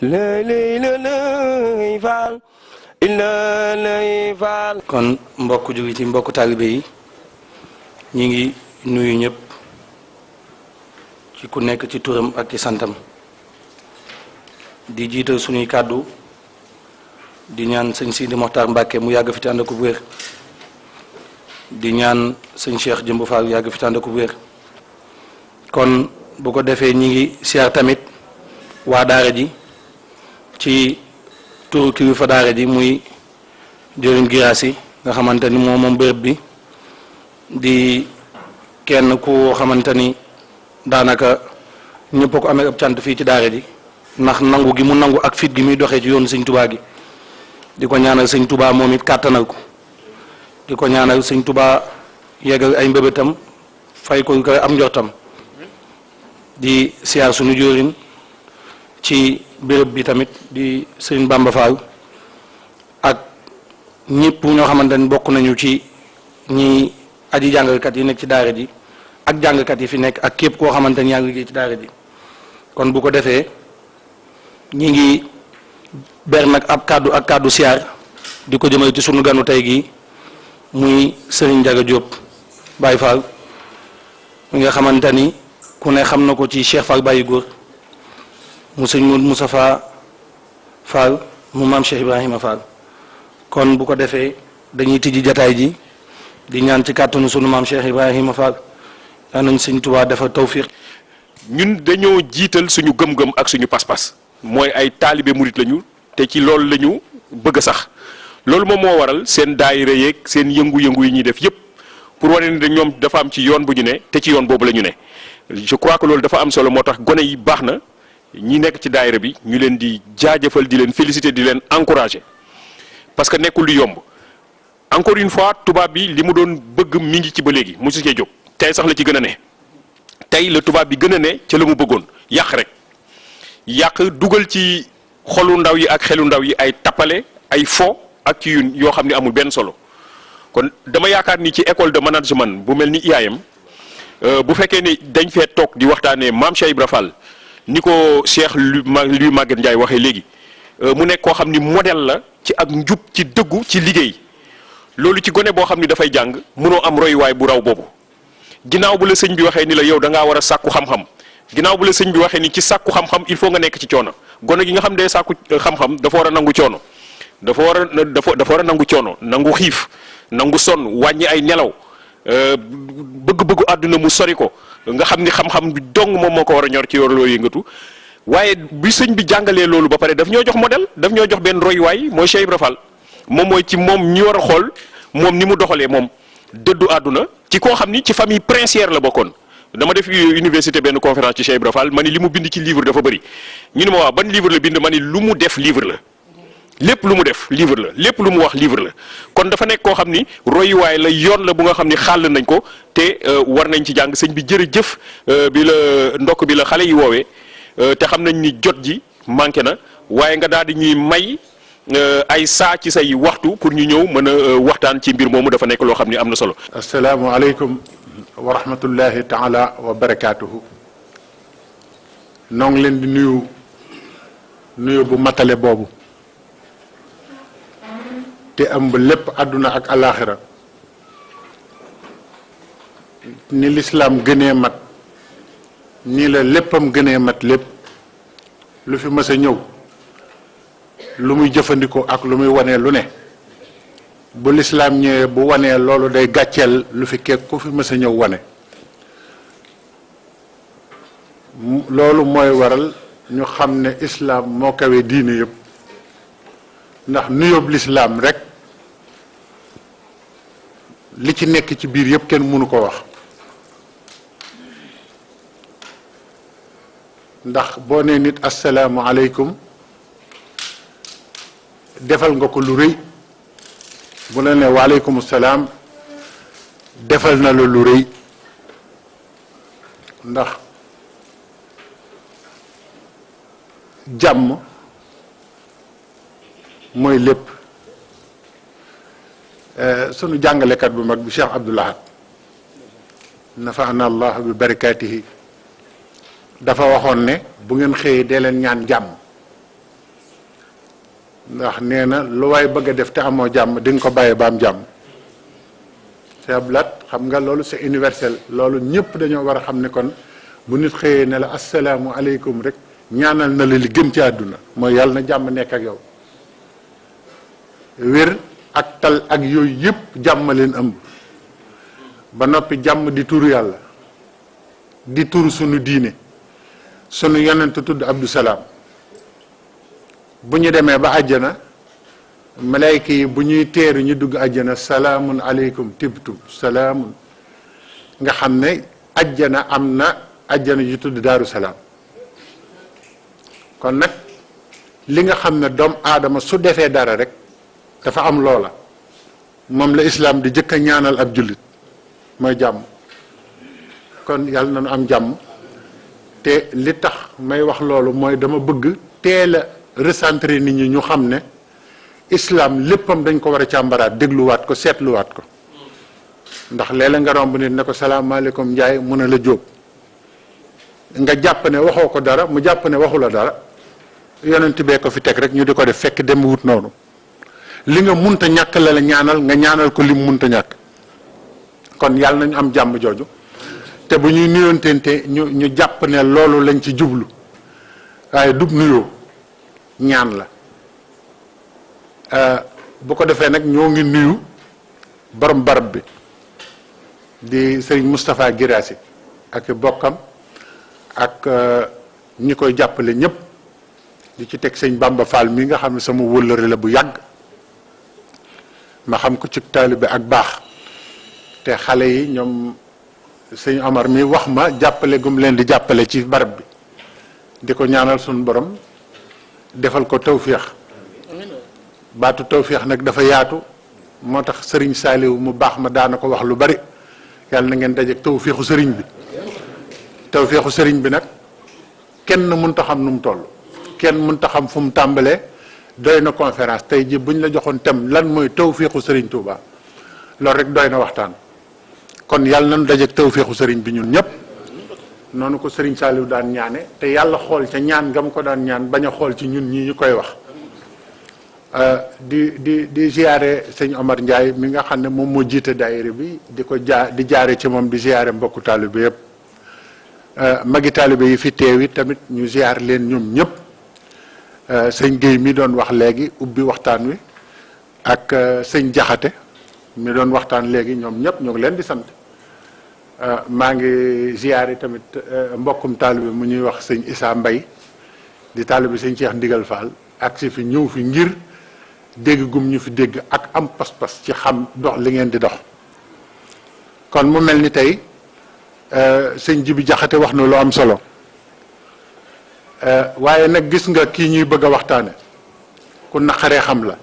lay faal illa lay faal. kon mbokk jóge ci mbokk taalibe yi ñi ngi nuyu ñëpp ci ku nekk ci turam ak ci santam di jiital suñuy kàddu di ñaan sëñ Sidi Mokhtar Mbacke mu yàgg fi te ànd ak wér di ñaan sëñ Cheikh Jëmb Fall yàgg fi te ànd ak wér kon bu ko defee ñi ngi siyaar tamit waa daara ji ci turu kilifa daara ji muy jëriñ Giraasi nga xamante ni moom bërëb bi di kenn ku xamante ni daanaka ñëpp ko amee ab cant fii ci daara ji ndax nangu gi mu nangu ak fit gi muy doxee ci yoonu sëñ Tubaa gi di ko ñaanal sëñ Tubaa moom it kàttanal ko di ko ñaanal sëñ Tubaa yeggal ay mbébétam fay ko koy am njortam di siyaar suñu jóorin ci béréb bi tamit di sëñ Bamba Fall ak ñëpp ñoo xamante ni bokk nañu ci ñi aji jàngalekat yi nekk ci daara ji ak jàngkat yi fi nekk ak képp koo xamante ni yaa ngi liggéey ci daara ji kon bu ko defee ñi ngi ber nag ab kàddu siyaar di ko jëmale ci sunu ganu tey gi muy Serigne Ndiaga Diop Baye Fall mi nga xamante ni ku ne xam na ko ci Cheikh Fall Baye Góor mu sëñ Modou Moustapha Fall mu maam Cheikh Ibrahima Fall kon bu ko defee dañuy tijji jataay ji di ñaan ci kàttanu sunu maam Cheikh Ibrahima Fall yaa nañ sëñ Tuubaa dafa tawfiq. ñun dañoo jiital suñu gëm-gëm ak suñu pas-pas mooy ay taalibe murit lañu te ci loolu lañu bëgg sax loolu moom moo waral seen daayira yeeg seen yëngu-yëngu yi ñuy def yépp pour wane ne ñoom dafa am ci yoon bu ñu ne te ci yoon boobu la ñu ne je crois que loolu dafa am solo moo tax gone yi baax na ñi nekk ci daayira bi ñu leen di jaajëfal di leen féliciter di leen encourager parce que nekkul lu yomb encore une fois tubaab bi li mu doon bëgg mi ngi ci ba léegi mosu cee jóg tey sax la ci gën a ne tey la tubaab bi gën a ne ca la mu bëggoon yàq rek yàq dugal ci xolu ndaw yi ak xelu ndaw yi ay tappale ay fo ak ci yu yoo xam ne amul benn solo kon dama yaakaar ni ci école de management bu mel ni IAM bu fekkee ni dañ fee toog di waxtaanee maam Cheikh Ibra Fall ni ko Cheikh Louis Maguette Ndiaye waxee léegi mu nekk koo xam ni modèle la ci ak njub ci dëggu ci liggéey loolu ci gone boo xam ni dafay jàng mënoo am royuwaay bu raw boobu ginnaaw bu la sëñ bi waxee ni la yow da ngaa war a sàkku xam-xam ginnaaw bu la sëñ bi waxee ni ci sàkku xam-xam il faut nga nekk ci coono gone gi nga xam ne sàkku xam-xam dafa war a nangu coono dafa war a nangu coono nangu xiif nangu sonn wàññi ay nelaw bëgg-bëggu àdduna mu sori ko nga xam ni xam-xam bi dong moom moo ko war a ñor ci yor loo yëngatu waaye bi sëñ bi jàngalee loolu ba pare daf ñoo jox modèle daf ñoo jox benn royuwaay mooy Cheikh Ibra Fall moom mooy ci moom ñi war a xool moom ni mu doxalee moom dëddu àdduna ci koo xam ni ci famille princière la bokkoon dama def université benn conférence ci Cheikh Ibra Fall ma ni li mu bind ci livre dafa bëri ñu ne ma waa ban livre la bind ma ni lu mu def livre la lépp lu mu def livre la lépp lu mu wax livre la kon dafa nekk koo xam ni royuwaay la yoon la bu nga xam ni xàll nañ ko te war nañ ci jàng sëñ bi jërëjëf bi la ndokk bi la xale yi woowee te xam nañ ni jot ji manqué na waaye nga daal di ñuy may ay saa ci say waxtu pour ñu ñëw mën a waxtaan ci mbir moomu dafa nekk loo xam ni am na solo. asalaamualeykum wa rahmatullahi taala wa barakaatuhu. noo ngi leen di nuyu bu matale boobu te ëmb lépp àdduna ak alaaxira ni lislaam gënee mat nii la léppam gënee mat lépp lu fi mës a ñëw lu muy jëfandikoo ak lu muy wanee lu ne bu lislaam ñëwee bu wanee loolu day gàcceel lu fi keek ku fi mës a ñëw wane loolu mooy waral ñu xam ne islaam moo kawe diine yëpp ndax nuyoob lislaam rek li ci nekk ci biir yëpp kenn mënu ko wax ndax boo nee nit assalaamu aleykum defal nga ko lu rëy bu la ne waaleykum salaam defal na la lu rëy ndax jàmm mooy lépp sunu jàngalekat bu mag bi Cheikh Abdoul Ahad nafaana allah bi barakaatihi dafa waxoon ne bu ngeen xëyee dee leen ñaan jàmm ndax nee na lu waay bëgg a def te amoo jàmm di nga ko bàyyee ba am jàmm c'est ablat xam nga loolu c'est universel loolu ñëpp dañoo war a xam ne kon bu nit xëyee ne la assalaamu aleykum rek ñaanal na la li gën ci àdduna mooy yàlla na jàmm nekk ak yow wér ak tal ak yooyu yëpp jàmm leen ëmb ba noppi jàmm di turu yàlla di turu sunu diine sunu yonent tudd Abdou Salaam bu ñu demee ba àjjana malayka yi bu ñuy teeru ñu dugg àjjana salaamun aleykum tibtum salaamun nga xam ne àjjana am na àjjana ju tudd Daaru Salaam kon nag li nga xam ne doomu aadama su defee dara rek dafa am loola moom la islaam di jëkk a ñaanal ab jullit mooy jàmm kon yàlla na nu am jàmm te li tax may wax loolu mooy dama bëgg teel a recentrer nit ñi ñu xam ne islam léppam dañ ko war a càmbaraat dégluwaat ko seetluwaat ko ndax léeg-léeg nga romb nit ne ko salaamaaleykum njaay mu ne la jóob nga jàpp ne waxoo ko dara mu jàpp ne waxu la dara yonent bee ko fi teg rek ñu di ko def fekk dem wut noonu li nga munta ñàkk la la ñaanal nga ñaanal ko lim munta ñàkk kon yàlla nañu am jàmm jooju te bu ñuy nuyontente ñu jàpp ne loolu lañ ci jublu waaye dub nuyoo ñaan la bu ko defee nag ñoo ngi nuyu borom barab bi di sëriñ Moustapha Guirassy ak bokkam ak ñi koy jàppale ñëpp di ci teg sëñ Bamba Fall mi nga xam ne sama wëllëre la bu yàgg ma xam ko ci taalibe ak baax te xale yi ñoom sëñ Omar mi wax ma jàppale gum leen di jàppale ci barab bi di ko ñaanal suñu borom defal ko tawféex baatu tawféex nag dafa yaatu moo tax sëriñ Saaliw mu baax ma daana ko wax lu bari yàlla na ngeen dajeek tawféexu sëriñ bi tawféexu sëriñ bi nag kenn mënta xam nu mu toll kenn mënta xam fu mu tàmbalee doy na conférence tey ji buñ la joxoon thème lan mooy tawféexu sëriñ Touba loolu rek doy na waxtaan kon yàlla nañu dajeek tawféexu sëriñ bi ñun ñëpp noonu ko sëriñ Saaliw daan ñaane te yàlla xool ca ñaan nga mu ko daan ñaan bañ a xool ci ñun ñii ñu koy wax di ziare sëñ Omar Ndiaye mi nga xam ne moom moo jiite daayira bi di ko di jaare ci moom di ziare mbokku taalibe yëpp magi taalibe yi fi teewi tamit ñu ziar leen ñoom ñëpp sëñ Guèye mi doon wax léegi ubbi waxtaan wi ak sëñ Jaxate mi doon waxtaan léegi ñoom ñëpp ñoo ngi leen di sant maa ngi ziare tamit mbokkum taalibe mu ñuy wax sëñ Issa Mbay di taalibe sëñ Cheikh Ndigal Fall ak si fi ñëw fi ngir dégg gum ñu fi dégg ak am pas-pas ci xam dox li ngeen di dox kon mu mel ni tey sëñ Jibi Jaxate wax na lu am solo waaye nag gis nga kii ñuy bëgg a waxtaane ku naqaree xam la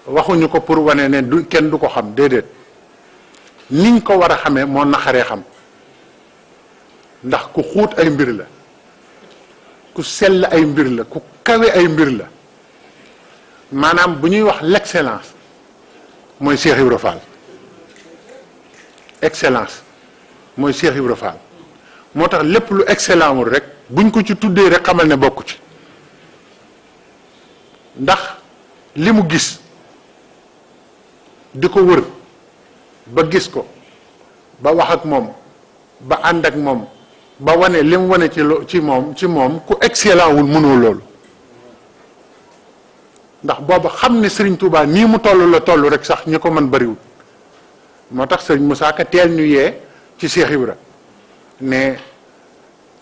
waxuñu ko pour wane ne du kenn du ko xam déedéet niñ ko war a xamee moo naqaree xam ndax ku xuut ay mbir la ku sell ay mbir la ku kawe ay mbir la maanaam bu ñuy wax l'excellence mooy Cheikh Ibra Fall excellence mooy Cheikh Ibra Fall moo tax lépp lu excellent wul rek buñ ko ci tuddee rek xamal ne bokku ci ndax li mu gis di ko wër ba gis ko ba wax ak moom ba ànd ak moom ba wane li mu wane ci moom ku excellent wul mënoo loolu ndax booba xam ne Serigne Touba nii mu toll la toll rek sax ñi ko mën bariwul moo tax Serigne Moussa Ka teel ñu yee ci Cheikh Ibra ne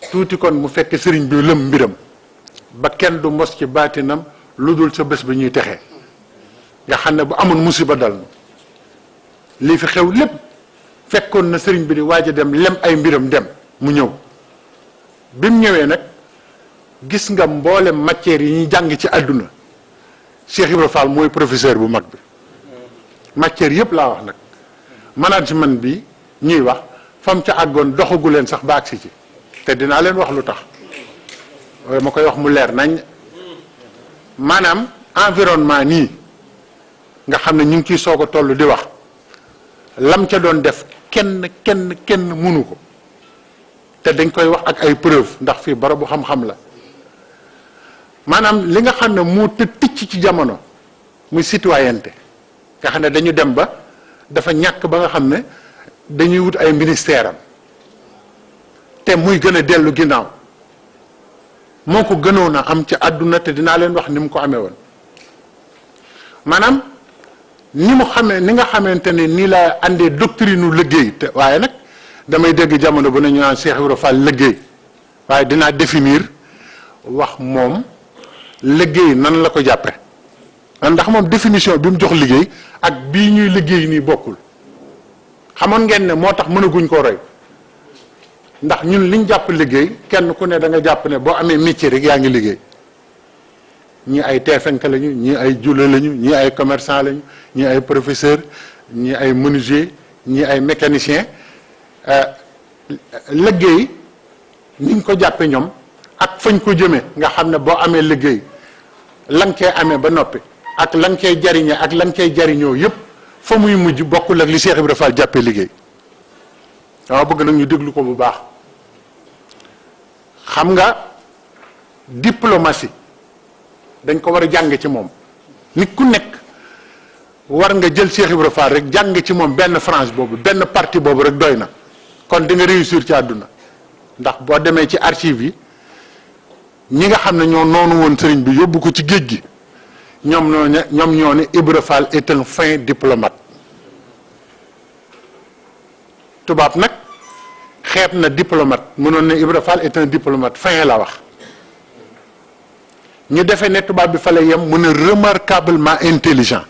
tuuti kon mu fekk Serigne bi lëm mbiram ba kenn du mos ci baatinam lu dul sa bés bi ñuy texee nga xam ne bu amoon musiba dal na lii fi xew lépp fekkoon na Serigne bi di waaj a dem lem ay mbiram dem mu ñëw bi mu ñëwee nag gis nga mboolem matière yi ñuy jàng ci àdduna Cheikh Ibra Fall mooy professeur bu mag bi matière yëpp laa wax nag management bi ñuy wax fam ca àggoon doxagu leen sax ba agsi ci te dinaa leen wax lu tax ma koy wax mu leer nañ maanaam environnement nii nga xam ne ñu ngi ciy soog a toll di wax lam ca doon def kenn mënu ko te dañ koy wax ak ay preuve ndax fii barabu xam-xam la maanaam li nga xam ne moo te ticc ci jamono muy citoyenneté nga xam ne dañu dem ba dafa ñàkk ba nga xam ne dañuy wut ay ministère am te muy gën a dellu ginnaaw moo ko gënoon a am ci àdduna te dinaa leen wax ni mu ko amee woon maanaam ni mu xamee ni nga xamante ne nii la àndee doctrine u liggéey te waaye nag damay dégg jamono bu ne ñu naan Cheikh Ibrahima Fall liggéey waaye dinaa définir wax moom liggéey nan la ko jàppe ndax moom définition bi mu jox liggéey ak bii ñuy liggéey nii bokkul xamoon ngeen ne moo tax mënaguñ koo roy ndax ñun liñ jàpp liggéey kenn ku ne da nga jàpp ne boo amee métier rek yaa ngi liggéey ñii ay teefenk lañu ñii ay jula lañu ñii ay commerçant lañu ñii ay professeur ñii ay menuisier ñii ay mécanicien liggéey niñ ko jàppe ñoom ak fañ ko jëmee nga xam ne boo amee liggéey la nga cee amee ba noppi ak la nga cee jariñe ak la nga cee jariñoo yépp fa muy mujj bokkul ak li Cheikh Ibrahima Fall jàppee liggéey waaw bëgg nag ñu déglu ko bu baax xam nga diplomatie dañ ko war a jàng ci moom nit ku nekk war nga jël Cheikh Ibrahima Fall rek jàng ci moom benn frange boobu benn partie boobu rek doy na kon di nga réussir ci àdduna ndax boo demee ci archive yi ñi nga xam ne ñoo noonu woon sëriñ bi yóbbu ko ci géej gi ñoom ñoo ne Ibra Fall est un fin diplomate tubaab nag xeeb na diplomate mënoon ne Ibra Fall est un diplomate fin la wax ñu defee ne tubaab bi fa la yem mu ne remarquablement intelligent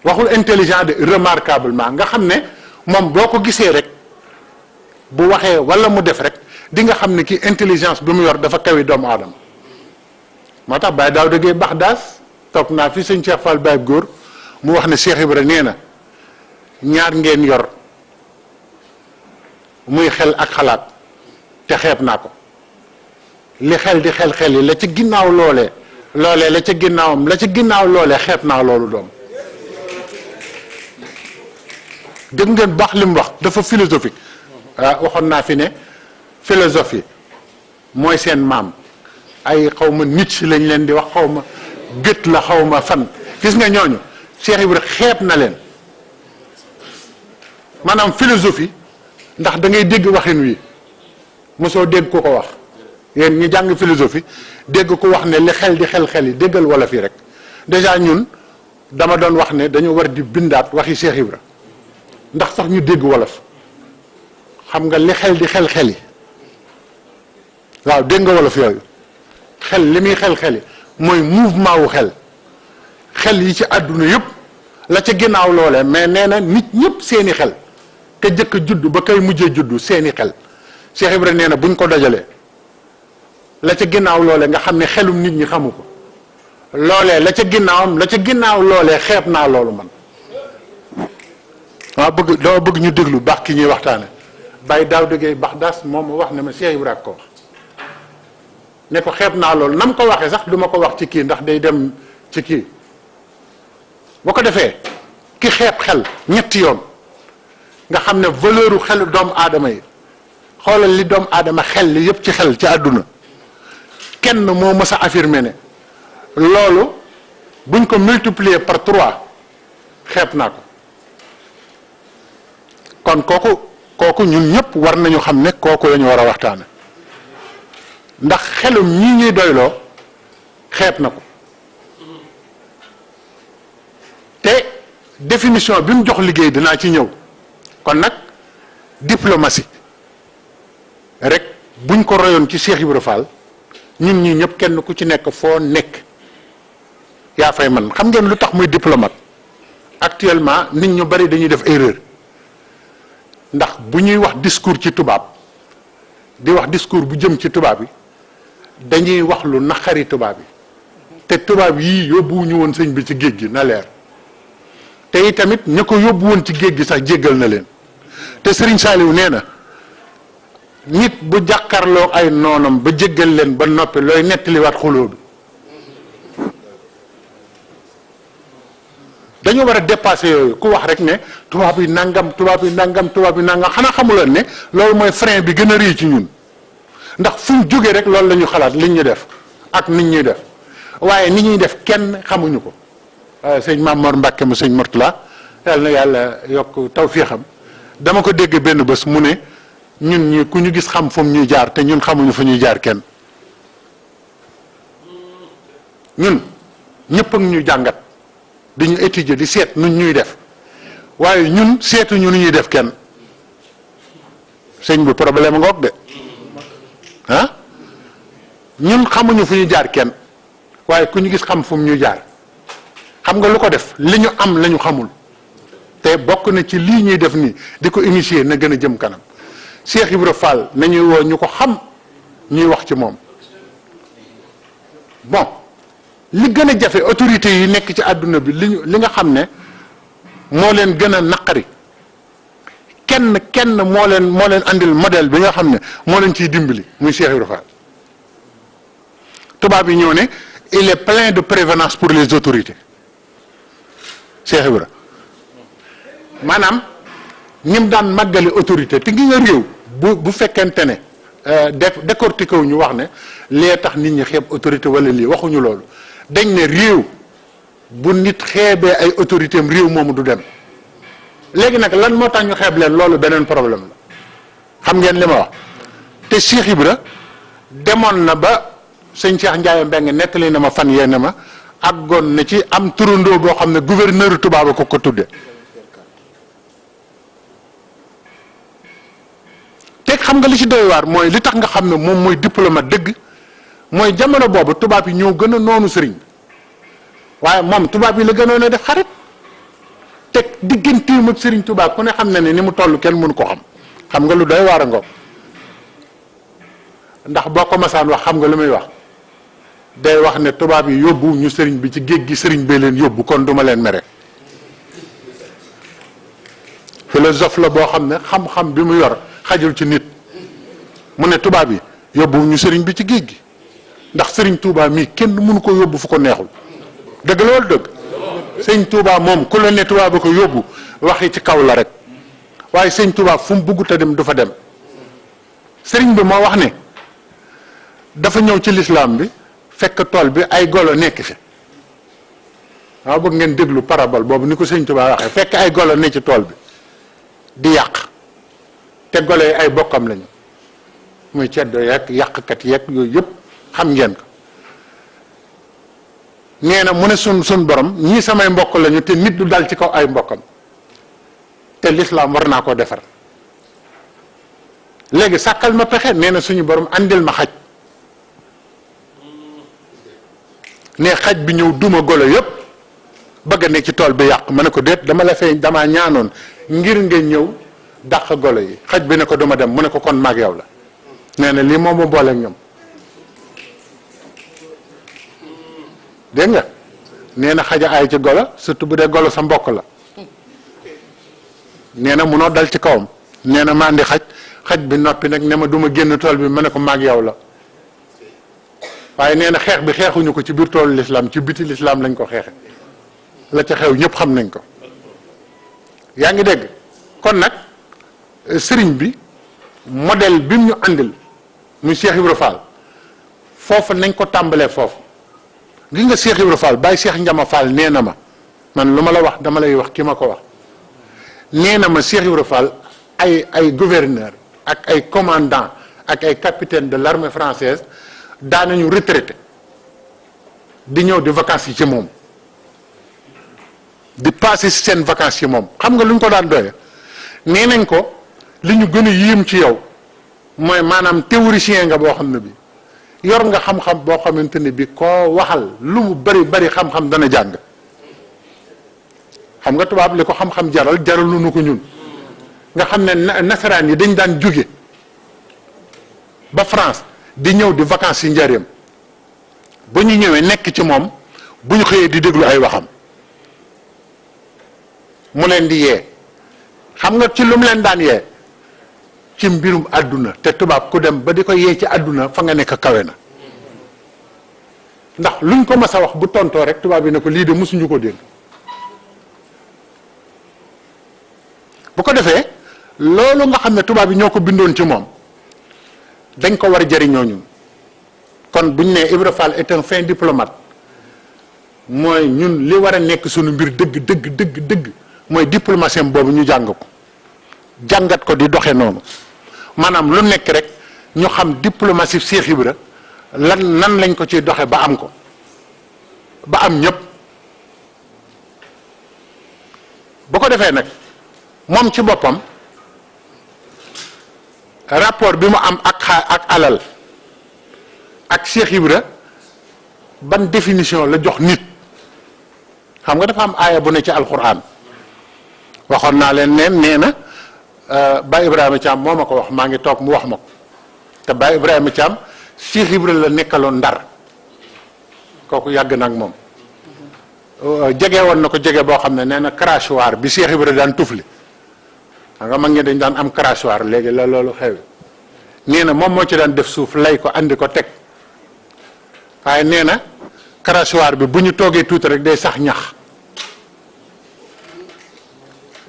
waxul intelligent de remarquablement nga xam ne moom boo ko gisee rek bu waxee walla mu def rek di nga xam ne ki intelligence bi mu yor dafa kawi doomu aadama moo tax Baye Daouda Gueye Baxdaas toog naa fi sëñ Cheikh Fall Baye góor mu wax ne Cheikh Ibra nee na ñaar ngeen yor muy xel ak xalaat te xeeb naa ko li xel di xel yi la ci ginnaaw loolee la ca ginnaawam la ci ginnaaw loolee xeeb naa loolu doom dégg ngeen baax li mu wax dafa philosophique waxoon naa fi ne philosophie mooy seen maam ay xaw ma nit lañ leen di wax xaw ma gët la xaw ma fan gis nga ñooñu Cheikh Ibra xeeb na leen maanaam philosophie ndax da ngay dégg waxin wi mosoo dégg ko wax yéen ñu jàng philosophie dégg ko wax ne li xel di xel yi déggal wala fii rek déjà ñun dama doon wax ne dañu war di bindaat waxi Cheikh Ibra ndax sax ñu dégg wolof xam nga li xel di xel yi waaw dégg nga wolof yooyu xel li muy xel yi mooy mouvement wu xel yi ci àdduna yëpp la ca ginnaaw loolee mais nee na nit ñëpp seeni xel ka jëkk juddu ba kay mujjee juddu seeni xel Cheikh Ibra nee na buñ ko dajalee la ca ginnaaw loolee nga xam ne xelum nit ñi xamu ko loolee la ca ginnaaw loolee xeeb naa loolu man dama bëgg ñu déglu baax ki ñuy waxtaane Baye Daouda Gueye Baxdaas moom wax ne ma Cheikh Ibra ko wax ne ko xeeb naa loolu nam ko waxee sax duma ko wax ci kii ndax day dem ci kii boo ko defee ki xeeb xel ñetti yoon nga xam ne valeuru xelu doomu aadama yi xoolal li doomu aadama xel li yëpp ci xel ci àdduna kenn moo mës a affirmer ne loolu buñ ko multiplier par 3 xeeb naa ko kon kooku ñun ñëpp war nañu xam ne kooku la ñu war a waxtaane ndax xelum ñii ñuy doyloo xeeb na ko te définition bi mu jox liggéey dinaa ci ñëw kon nag diplomatie rek buñ ko royoon ci Cheikh Ibra Fall ñun ñii ñëpp kenn ku ci nekk foo nekk yaa fay man xam ngeen lu tax muy diplomate actuellement nit ñu bari dañuy def erreur ndax bu ñuy wax discours ci tubaab di wax discours bu jëm ci tubaab yi dañuy wax lu naqari tubaab yi te tubaab yii yóbbuwuñu woon sëñ bi ci géej gi na leer te itamit ña ko yóbbu woon ci géej gi sax jéggal na leen te Serigne Saliou nee na nit bu jàkkarloo ay noonam ba jéggal leen ba noppi looy nettaliwaat xuloo bi dañu war a dépasser yooyu ku wax rek ne tubaab yi nangam xanaa xamuloon ne loolu mooy frein bi gën a rëy ci ñun ndax fu ñu jógee rek loolu la ñu xalaat liñ ñu def ak nit ñuy def waaye ni ñuy def kenn xamuñu ko. sëñ Mamor Mbacke mu sëñ Mourtala yàlla na yàlla yokk tawfiixam dama ko dégg benn bés mu ne ñun ñi ku ñu gis xam fu ñuy jaar te ñun xamuñu fu ñuy jaar kenn ñun ñëpp ak ñu jàngat di ñu étudier di seet nu ñuy def waaye ñun seetuñu nu ñuy def kenn sëñ bi problème ngoog de ah ñun xamuñu fu ñu jaar kenn waaye ku ñu gis xam fu ñuy jaar xam nga lu ko def li ñu am la ñu xamul te bokk na ci lii ñuy def nii di ko initier na gën a jëm kanam Cheikh Ibra Fall nañuy woo ñu ko xam ñuy wax ci moom bon li gën a jafe autorité yi nekk ci àdduna bi li nga xam ne moo leen gën a naqari kenn moo leen andil modèle bi nga xam ne moo leen ciy dimbali muy Cheikh Ibra Fall tubaab yi ñëw ne il est plein de prévenance pour les autorités Cheikh Ibra maanaam ñim daan màggali autorité te ngi nga réew bu fekkente ne décortiqué wu ñu wax ne lee tax nit ñi xeeb autorité wala lii waxuñu loolu dañ ne réew bu nit xeebee ay autorité am réew moomu du dem léegi nag lan moo tax ñu xeeb leen loolu beneen problème la xam ngeen li ma wax te Cheikh Ibra demoon na ba sëñ Cheikh Ndiaye Mbeng nettali na ma fan yéene ma àggoon na ci am turandoo boo xam ne gouverneur tubaab ko tudde te xam nga li ci doy waar mooy li tax nga xam ne moom mooy diplomate dëgg mooy jamono boobu tubaab yi ñoo gën a noonu sëriñ waaye moom tubaab yi la gënoon a def xarit te digganteem ak sëriñ tubaab ku ne xam na ne ni mu toll kenn mënu ko xam nga lu doy waar a ngoog ndax boo ko masaan wax xam nga lu muy wax day wax ne tubaab yi yóbbu ñu sëriñ bi ci géej gi sëriñ bee leen yóbbu kon duma leen mere philosophe la boo xam ne xam-xam bi mu yor xajul ci nit mu ne tubaab yi yóbbu ñu sëriñ bi ci géej gi ndax sëriñ Touba mii kenn mënu ko yóbbu fu ko neexul dëgg loolu dëgg sëñ Touba moom ku la ne Touba ba ko yóbbu waxi ci kaw la rek waaye sëñ Touba fu mu bugg te dem du fa dem sëriñ bi moo wax ne dafa ñëw ci lislaam bi fekk tool bi ay golo nekk fi waaw bëgg ngeen déglu parabole boobu ni ko sëñ Touba waxee fekk ay golo ne ci tool bi di yàq te golo yi ay bokkam lañu muy ceddo yeeg yàqkat yeeg yooyu yëpp xam ngeen ko nee na mu ne sun borom ñii samay mbokk lañu te nit du dal ci kaw ay mbokkam te lislaam war naa koo defar léegi sàkkal ma pexe nee na suñu borom andil ma xaj ne xaj bi ñëw duma golo yëpp bëgg ne ci tool bi yàq ma ne ko déet dama la fay damaa ñaanoon ngir nga ñëw dàq golo yi xaj bi ne ko duma dem mu ne ko kon maag yow la nee na lii moom mu booleeg ñoom dégg nga nee na xaja aay ci golo surtout bu dee golo sa mbokk la nee na munoo dal ci kawam nee na maa andi xaj bi noppi nag ne ma duma génn tool bi ma ne ko maag yow la waaye nee na xeex bi xeexuñu ko ci biir toolu lislaam ci biti lislaam lañ ko xeexe la ca xew ñëpp xam nañ ko yaa ngi dégg kon nag sëriñ bi modèle bi mu ñu andil muy Cheikh Ibra Fall foofu nañ ko tàmbalee foofu gis nga Cheikh Ibra Fall Baye Cheikh Njama Fall nee na ma man lu ma la wax dama lay wax ki ma ko wax nee na ma Cheikh Ibra Fall ay gouverneur ak ay commandant ak ay capitaine de l'armée française daanañu retraité di ñëw di vacances yi ci moom di passé seen vacances yi moom xam nga lu ñu ko daan doye nee nañ ko li ñu gën a yéem ci yow mooy maanaam théoricien nga boo xam ne bi yor nga xam-xam boo xamante ne bi koo waxal lu mu bari xam-xam dana jàng xam nga tubaab li ko xam-xam jaralu nu ko ñun nga xam ne nasaraan yi dañ daan jóge ba France di ñëw di vacances yi njëriñam ba ñu ñëwee nekk ci moom bu ñu xëyee di déglu ay waxam mu leen di yee xam nga ci lu mu leen daan yee ci mbirum àdduna te tubaab ku dem ba di ko yee ci àdduna fa nga nekk kawe na ndax luñ ko mas a wax bu tontoo rek tubaab yi ne ko lii de mosuñu ko dégg bu ko defee loolu nga xam ne tubaab yi ñoo ko bindoon ci moom dañ ko war a jëriñoo ñun. kon buñ ne Ibra Fall est un fin diplomate mooy ñun li war a nekk suñu mbir dëgg mooy diplomatie boobu ñu jàng ko jàngat ko di doxe noonu maanaam lu nekk rek ñu xam diplomatie Cheikh Ibra nan lañ ko ciy doxe ba am ko ba am ñëpp bu ko defee nag moom ci boppam rapport bi mu am ak alal ak Cheikh Ibra ban définition la jox nit xam nga dafa am aaya bu ne ci alquran waxoon naa leen nee na Baye Ibrahima Thiam moo ma ko wax maa ngi toog mu wax ma ko te Baye Ibrahima Thiam Cheikh Ibra la nekkaloon Ndar kooku yàgg na ak moom jege woon na ko jege boo xam ne nee na crachoir bi Cheikh Ibra daan tufli xam nga mag ñi dañ daan am crachoir léegi la loolu xew nee na moom moo ci daan def suuf lay ko andi ko teg waaye nee na crachoir bi bu ñu toogee tuuti rek day sax ñax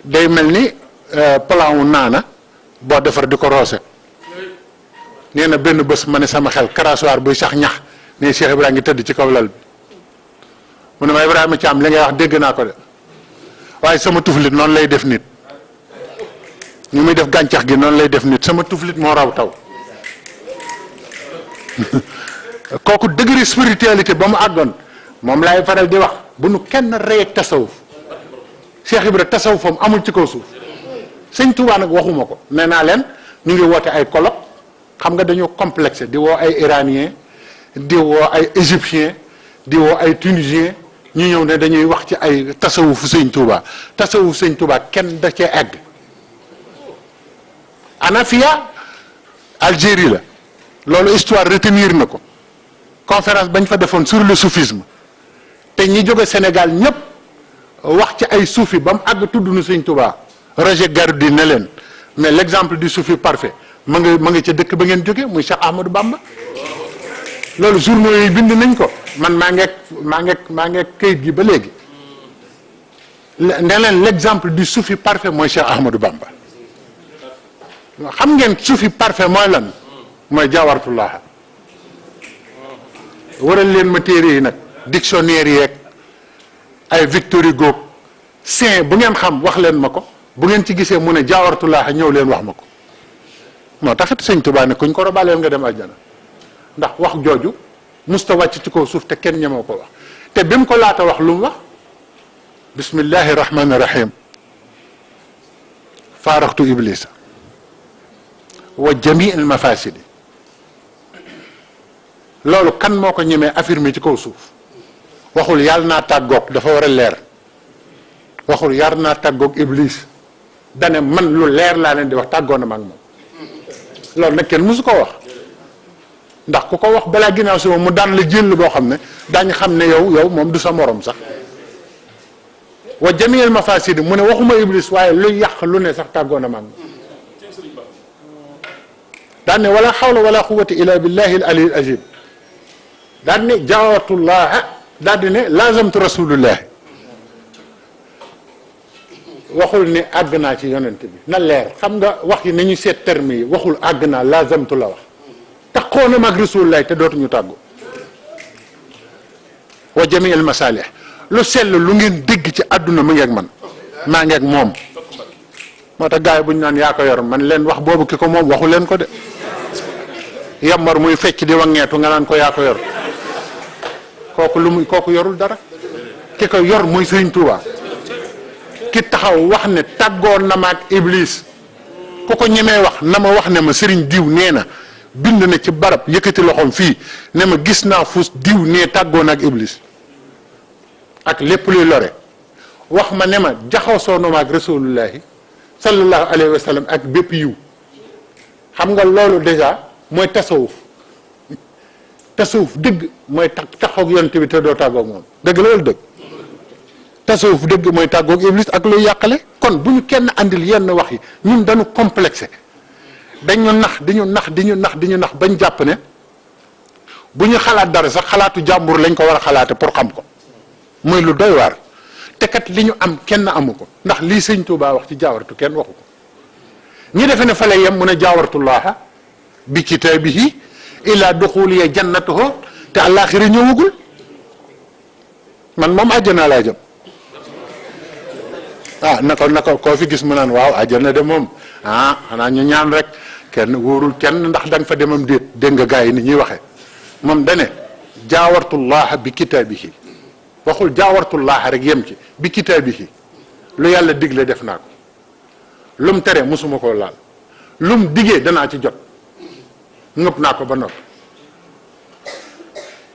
day mel ni plan wu naana boo defar di ko roose nee na benn bés ma ne sama xel crachoir buy sax ñax ne Cheikh Ibrahima ngi tëdd ci kaw lal bi mu ne ma Ibrahima Thiam li ngay wax dégg naa ko de waaye sama tuflit noonu lay def nit ñu muy def gàncax gi noonu lay def nit sama tuflit moo raw taw kooku degré spiritualité ba mu àggoon moom laay faral di wax bu nu kenn rey ak tasawuf Cheikh Ibra tasawufam amul ci kaw suuf sëñ Touba nag waxuma ko nee naa leen ñu ngi woote ay colloque xam nga dañoo complexé di woo ay iranien di woo ay égyptien di woo ay tunisien ñu ñëw ne dañuy wax ci ay tasawufu sëñ Touba tasawufu sëñ Touba kenn da cee egg Anafia Algérie la loolu histoire retenir na ko conférence bañ fa defoon sur le soufisme te ñi jóge Sénégal ñëpp wax ci ay soufi ba mu àgg tudd na sëñ Touba Roger Garaudy ne leen mais l'exemple du soufi parfait ma nga ca dëkk ba ngeen jóge muy Cheikh Ahmadou Bamba loolu journaux yi bind nañ ko man maa ngeeg këyit gi ba léegi ne leen l'exemple du soufi parfait mooy Cheikh Ahmadou Bamba xam ngeen soufi parfait mooy lan mooy jaawartullah waral leen ma téere yi nag dictionnaire yeeg ay Victor Hugo saint bu ngeen xam wax leen ma ko bu ngeen ci gisee mu ne jaawartullah ñëw leen wax ma ko moo taxit sëñ Tuubaa ne kuñ ko robaleel nga dem aljana ndax wax jooju musta wàcc ci kaw suuf te kenn ñemoo ko wax te bi mu ko laata wax lu mu wax bismillahi rahmani rahim faaraxtu iblisa wa jamii al mafasidi loolu kan moo ko ñemee affirmer ci kaw suuf waxul yàlla naa tàggoog dafa war a leer waxul yàlla naa tàggoog iblis dane man lu leer laa leen di wax tàggoo na ma ak moom loolu nag kenn mësu ko wax ndax ku ko wax balaa ginnaaw si moom mu daan la jël boo xam ne daañu xam ne yow moom du sa morom sax wa jamiyal mafasidi mu ne waxuma iblis waaye luy yàq lu ne sax tàggoo na ma ak moom daan ne wala xawla wala quwwata illa billahi al ali al azim daan ne jaawartullaha daal di ne lazamtu rasulullah waxul ne àgg naa ci yonent bi na leer xam nga wax yi nañu seet terme yi waxul àgg naa lazamtu la wax taxoo na mag rasulullah te dootuñu tàggu wa jami al masalih lu sell lu ngeen dégg ci àdduna mu ngeeg man maa ngeeg moom moo tax gars yi bu ñu naan yaa ko yor man leen wax boobu ki ko moom waxu leen ko de yambar muy fecc di wangeetu nga naan ko yaa ko yor kooku lu muy kooku yorul dara ki ko yor muy Sëriñ Tuubaa ki taxaw wax ne tàggoon na ma ak iblis ku ko ñemee wax na ma wax ne ma sëriñ diw nee na bind na ci barab yëkkati loxoom fii ne ma gis naa fu diw nee tàggoon ak iblis ak lépp luy lore wax ma ne ma jaxasoo na ma ak rasulullahi sallallahu alayhi wa sallam ak bépp yiw xam nga loolu déjà mooy tasawuf tasawuf dëgg mooy taxaw yonent bi te doo tàggoog moom dëgg la wala dëgg tasawuf dëgg mooy tàggoog iblis ak luy yàqale kon bu ñu kenn andil yenn wax yi ñun dañu complexé dañu nax di ñu nax bañ jàpp ne bu ñu xalaat dara sax xalaatu jàmbur lañ ko war a xalaate pour xam ko mooy lu doy waar te kat li ñu am kenn amu ko ndax lii sëñ Tuubaa wax ci jaawartu kenn waxu ko ñi defe ne fa lay yem mu ne jaawartullaaha bi kitaabihi ila duxuliya jannatahu te àllaaxira ñëwagul man moom àjjana laa jëm naka koo fi gis mu naan waaw àjjana de moom xanaa ñu ñaan rek kenn wóorul kenn ndax da nga fa demam déet dégg nga gars yi ni ñuy waxee moom dane jaawartullaha bi kitaabihi waxul jaawartullaha rek yem ci bi kitaabihi lu yàlla digle def naa ko lum tere musuma koo laal lum digee danaa ci jot ngëpp naa ko ba noppi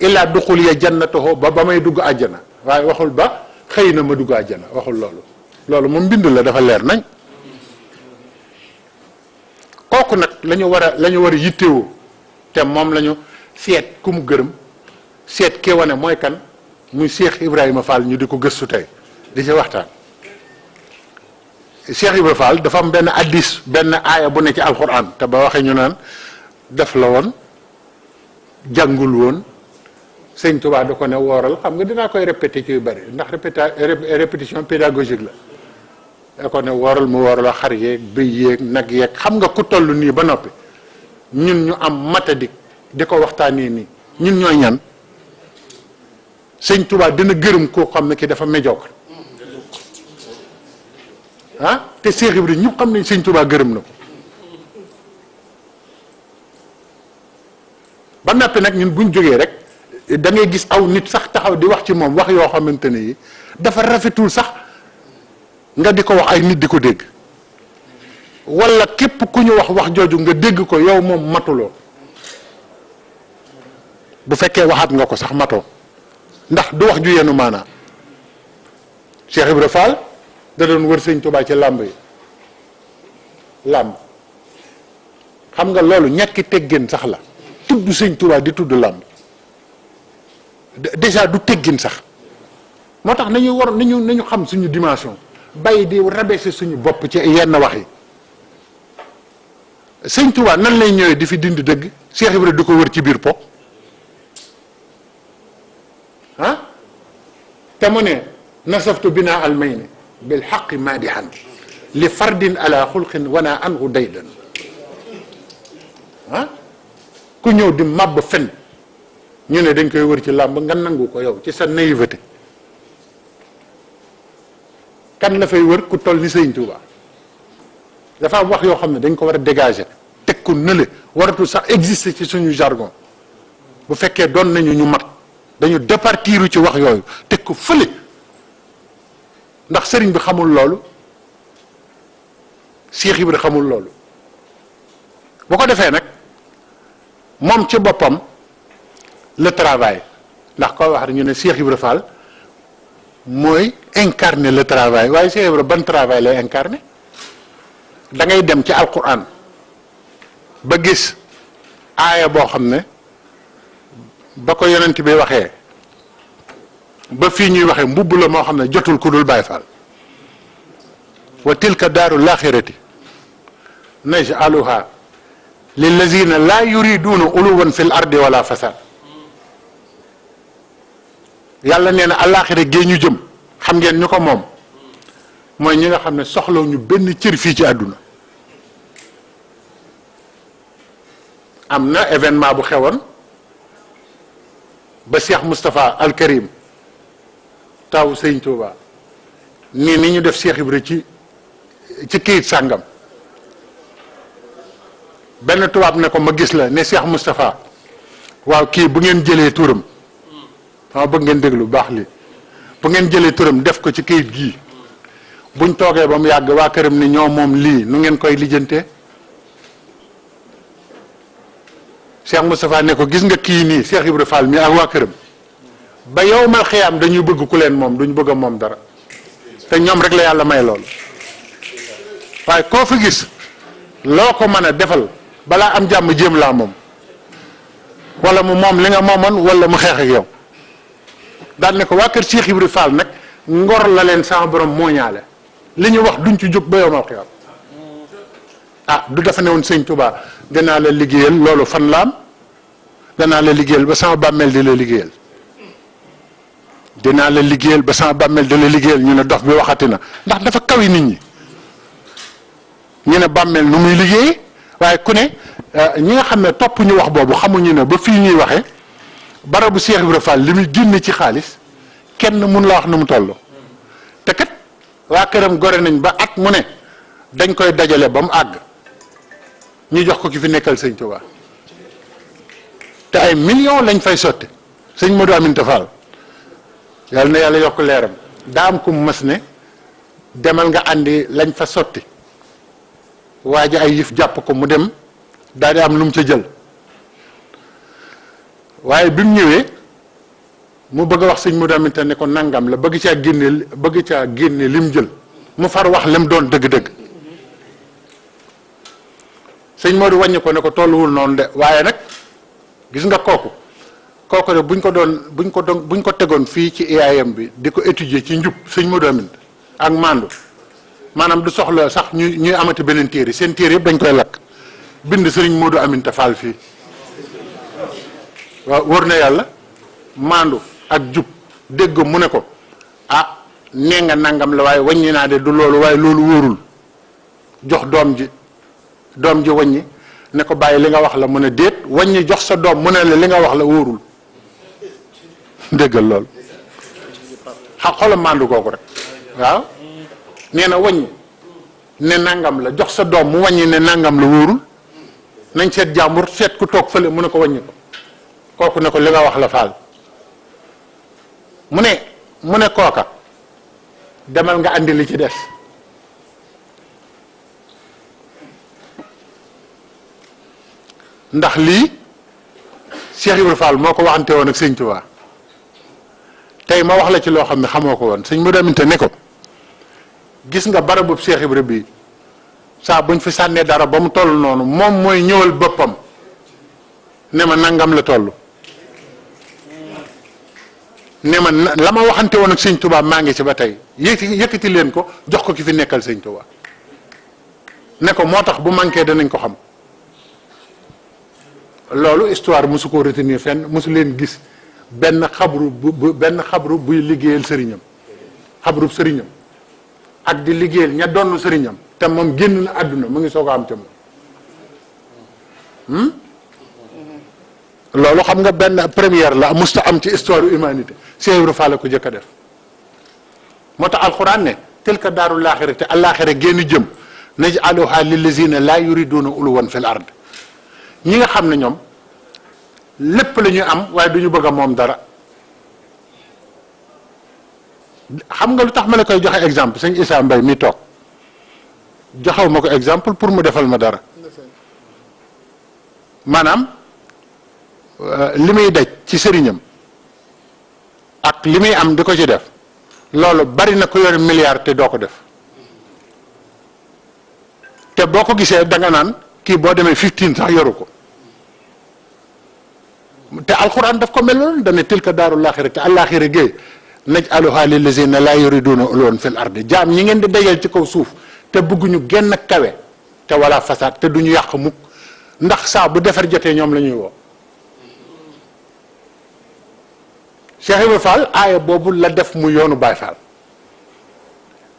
illaa duxul ya jannatahu ba may dugg àjjana waaye waxul ba xëy na ma dugg àjjana waxul loolu moom mbind la dafa leer nañ kooku nag la war a yittewoo te moom la ñu seet ku mu gërëm seet ke wane mooy kan muy Cheikh Ibrahima Fall ñu di ko gëstu tey di ci waxtaan Cheikh Ibrahima Fall dafa am benn addis benn aaya bu ne ci alxuraan te ba waxee ñu naan def la woon jàngul woon sëñ Tuubaa da ko ne wooral xam nga dinaa koy répété ci yu bari ndax répétition pédagogique la da ko ne wooral mu wooral a xar yeeg bëy yeeg nag yeeg xam nga ku toll nii ba noppi ñun ñu am matadik di ko waxtaanee nii ñun ñooy ñan sëñ Tuubaa dina gërëm koo xam ne ki dafa médiocre te Cheikh Ibrahima ñu xam ne sëñ Tuubaa gërëm na ko ba noppi nag ñun buñ jógee rek da ngay gis aw nit sax taxaw di wax ci moom wax yoo xamante ne yi dafa rafetul sax nga di ko wax ay nit di ko dégg wala képp ku ñu wax jooju nga dégg ko yow moom matuloo bu fekkee waxaat nga ko sax matoo ndax du wax ju yenu maanaa Cheikh Ibra Fall da doon wër sëñ Tuubaa ci làmb yi làmb xam nga loolu ñàkki teggin sax la tudd sëñ Tuubaa di tudd làmb déjà du teggin sax moo tax nañu xam suñu dimension bàyyi di rabaisser suñu bopp ci yenn wax yi sëñ Tuubaa nan lay ñëwee di fi dindi dëgg Cheikh Ibra di ko wër ci biir po te mu ne nasaftu bina almayni bil xaqi maadihan li fardin ala xulqin wana anhu daydan ku ñëw di màbb fen ñu ne dañ koy wër ci làmb nga nangu ko yow ci sa naïveté kan la fay wër ku toll ni sëñ Tuubaa dafa am wax yoo xam ne dañ ko war a dégager teg ko nële waratul sax exister ci suñu jargon bu fekkee doon nañu ñu mat dañu départiru ci wax yooyu teg ko fële ndax sëriñ bi xamul loolu Cheikh Ibra xamul loolu bu ko defee nag moom ci boppam le travail ndax koo wax rek ñu ne Cheikh Ibra Fall mooy incarner le travail waaye Cheikh Ibra ban travail lay incarner da ngay dem ci alquran ba gis aaya boo xam ne ba ko yonent bi waxee ba fii ñuy waxee mbubb la moo xam ne jotul ku dul Baay Faal wa tilka daaru laaxirati naj'aluha lillazina laa yuriduuna uluwan fil ardi wala fasad yàlla nee na àllaaxira gee ñu jëm xam ngeen ñu ko moom mooy ñi nga xam ne soxlaw ñu benn cër fii ci àdduna am na événement bu xewoon ba Cheikh Moustapha Al Karim taw Sëñ Tuuba nii ni ñu def Cheikh Ibra ci këyit sàngam benn tubaab ne ko ma gis la ne Cheikh Moustapha waaw kii bu ngeen jëlee turam waaw bëgg ngeen déglu baax li bu ngeen jëlee turam def ko ci këyit gii buñ toogee ba mu yàgg waa këram ni ñoo moom lii nu ngeen koy lijjantee Cheikh Moustapha ne ko gis nga kii nii Cheikh Ibra Fall mi ak waa këram ba yow mal xiyaam dañuy bëgg ku leen moom duñ bëgg a moom dara te ñoom rek la yàlla may lool waaye koo fi gis loo ko mën a defal balaa am jàmm jéem laa moom wala mu moom li nga moomoon wala mu xeex ak yow daan ne ko waa kër Cheikh Ibra Fall nag ngor la leen sama borom mooñaale li ñu wax duñ ci jóg ba yow mal xiyaam du dafa ne woon sëñ Touba danaa la liggéeyal loolu fan laam danaa la liggéeyal ba sama bàmmeel di la liggéeyal dinaa la liggéeyal ba sama bàmmeel di la liggéeyal ñu ne dof bi waxati na ndax dafa kawi nit ñi ñu ne bàmmeel nu muy liggéey waaye ku ne ñi nga xam ne topp ñu wax boobu xamuñu ne ba fii ñuy waxee barabu Cheikh Ibra Fall li muy génne ci xaalis kenn mun la wax nu mu toll te kat waa këram gore nañ ba at mu ne dañ koy dajale ba mu àgg ñu jox ko ki fi nekkal sëñ Tuubaa te ay millions lañ fay sotti sëñ Modou Aminta Fall yàlla na yàlla yokk leeram daa am ku mu mës ne demal nga àndi lañ fa sotti waa ji ay yëf jàpp ko mu dem daal di am lu mu ca jël waaye bi mu ñëwee mu bëgg a wax sëñ Modou Aminta ne ko nangam la bëgg caa génne lim jël mu far wax lim doon dëgg-dëgg sëñ Modou wàññi ko ne ko tolluwul noonu de waaye nag gis nga kooku de buñ ko tegoon fii ci IAM bi di ko étudier ci njub sëñ Modou Aminta ak mandu maanaam du soxla sax ñuy amati beneen téere seen téere yëpp dañ koy lakk bind sëriñ Modou Aminta Fall fii waaw wóor na yàlla mandu ak jub dégg mu ne ko ah nee nga nangam la waaye wàññi naa de du loolu waaye loolu wóorul jox doom ji wàññi ne ko bàyyi li nga wax la mu ne déet wàññi jox sa doom mu ne la li nga wax la wóorul déggal loolu xoolal mandu kooku rek waaw nee na wàññi ne nangam la jox sa doom mu wàññi ne nangam la wóorul nañ seet jàmbur seet ku toog fële mu ne ko wàññi ko kooku ne ko li nga wax la faal mu ne kooka demal nga andi li ci des ndax lii Cheikh Ibrahima Fall moo ko waxante woon ak sëñ Tuubaa tey ma wax la ci loo xam ne xamoo ko woon sëñ Modou Aminta ne ko gis nga barabu Cheikh Ibrahima bii saa buñ fi sànnee dara ba mu toll noonu moom mooy ñëwal boppam ne ma nangam la toll ne ma la ma waxante woon ak sëñ Tuubaa maa ngi ci ba tey yëkkati leen ko jox ko ki fi nekkal sëñ Tuubaa ne ko moo tax bu manqué danañ ko xam loolu histoire mosu koo retenir fenn mosu leen gis benn xabru buy liggéeyal sëriñam xabrub sëriñam ak di liggéeyal ña doon sëriñam te moom génn na àdduna mu ngi soog a am te moom loolu xam nga benn première la musta am ci histoire humanité Cheikh Ibrahima Fall ko jëkk a def moo tax alxuraan ne tilka daarul aaxira te alaaxira génn jëm naj'aluhaa lillazina laa yuriduuna uluwan fil ard ñi nga xam ne ñoom lépp la ñuy am waaye du ñu bëgg a moom dara xam nga lu tax ma la koy joxe exemple sëñ Issa Mbaye mi toog joxew ma ko exemple pour mu defal ma dara maanaam li muy daj ci sëriñam ak li muy am di ko ci def loolu bari na ko yor milliard te doo ko def te boo ko gisee da nga naan kii boo demee 15 sax yoru ko te alxuraan daf ko mel noonu dana tilka daarul aaxira te alaaxira géey naj'aluhaa lillazina laa yuriduuna uluwwan fil ardi jaam ñi ngeen di dajal ci kaw suuf te bëgguñu genn kawe te wala fasaad te duñu yàq mukk ndax saa bu defar jotee ñoom la ñuy woo Cheikh Ibrahima Fall aaya boobu la def mu yoonu Baay Fall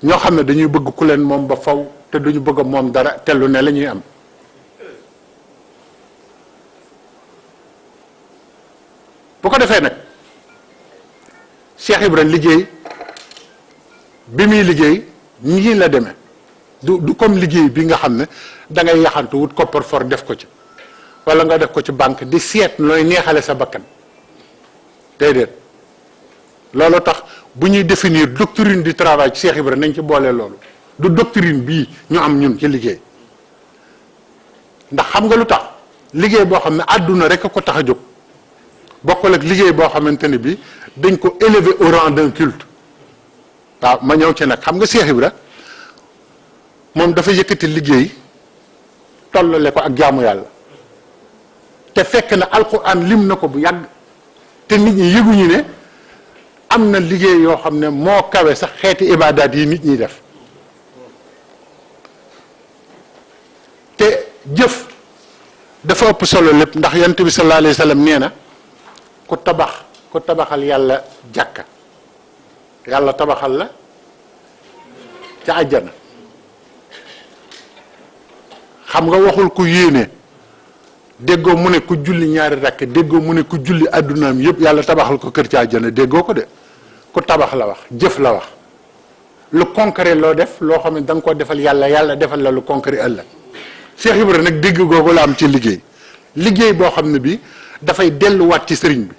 ñoo xam ne dañuy bëgg ku leen moom ba faw te duñu bëgg a moom dara te lu ne la ñuy am bu ko defee nag Cheikh Ibrahima liggéey bi muy liggéey ñii la demee du comme liggéey bi nga xam ne da ngay yaxantu wut koppar for def ko ci wala nga def ko ci banque di seet nooy neexale sa bakkan déedéet loolu tax bu ñuy définir doctrine du travail ci Cheikh Ibrahima nañ ci boole loolu du doctrine bii ñu am ñun ci liggéey ndax xam nga lu tax liggéey boo xam ne àdduna rek a ko tax a jóg bokkul ak liggéey boo xamante ne bii dañ ko élever au rang d'un culte waaw ma ñëw ci nag xam nga Cheikh Ibrahima moom dafa yëkkati liggéey tollale ko ak jaamu yàlla te fekk na alquran lim na ko bu yàgg te nit ñi yëguñu ne am na liggéey yoo xam ne moo kawe sax xeeti ibaadaat yi nit ñiy def te jëf dafa ëpp solo lépp ndax yonent bi sallallahu alayhi wa sallam nee na ku tabaxal yàlla jàkka yàlla tabaxal la ca àjjana xam nga waxul ku yéene déggoo mu ne ku julli ñaari rakk déggoo mu ne ku julli addunaam yëpp yàlla tabaxal ko kër ci àjjana déggoo ko de ku tabax la wax jëf la wax lu concret loo def loo xam ne da nga ko defal yàlla yàlla defal la lu concret ëllëg Cheikh Ibra nag dégg googu la am ci liggéey boo xam ne bi dafay delluwaat ci sëriñ bi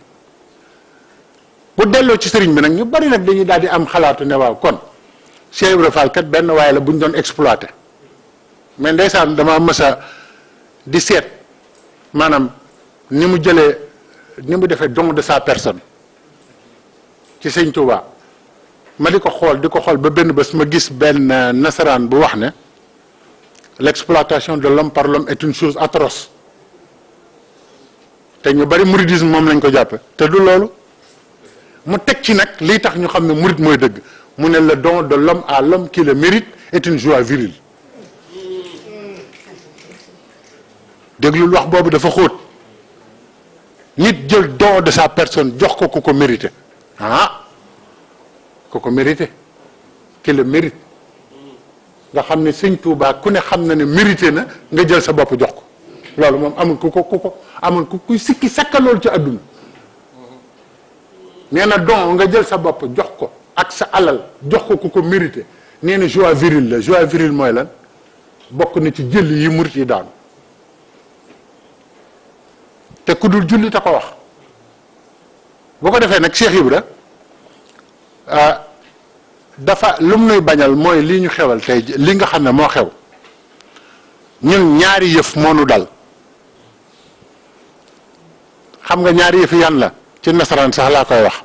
bu delloo ci sëriñ bi nag ñu bari nag dañuy daal di am xalaatu ne waaw kon Cheikh Ibra Fall kat benn waaye la bu ñu doon exploité mais ndeysaan dama mësa di seet maanaam ni mu defee don de sa personne ci sëñ Touba ma di ko xool ba benn bés ma gis benn nasaraan bu wax ne l'exploitation de l'homme par l'homme est une chose atroce te ñu bari mouridisme moom lañ ko jàppe te du loolu mu teg ci nag lii tax ñu xam ne murid mooy dëgg mu ne le don de l'homme à l'homme qui le mérite est une joie virile déglul wax boobu dafa xóot nit jël don de sa personne jox ko ku ko mérité ku ko mérité qui le mérite nga xam ne sëñ Tuubaa ku ne xam na ne mérité na nga jël sa bopp jox ko loolu moom amul ku kuy sikki sakka loolu ci àdduna nee na don nga jël sa bopp jox ko ak sa alal jox ko ku ko mérité nee na joie virile la joie virile mooy lan bokk na ci jël yi murit yi daanu te ku dul julli ta ko wax boo ko defee nag Cheikh Ibra dafa lu mu nuy bañal mooy lii ñu xewal tey li nga xam ne moo xew ñun ñaari yëf moo nu dal xam nga ñaari yëf yan la ci nasaraan sax laa koy wax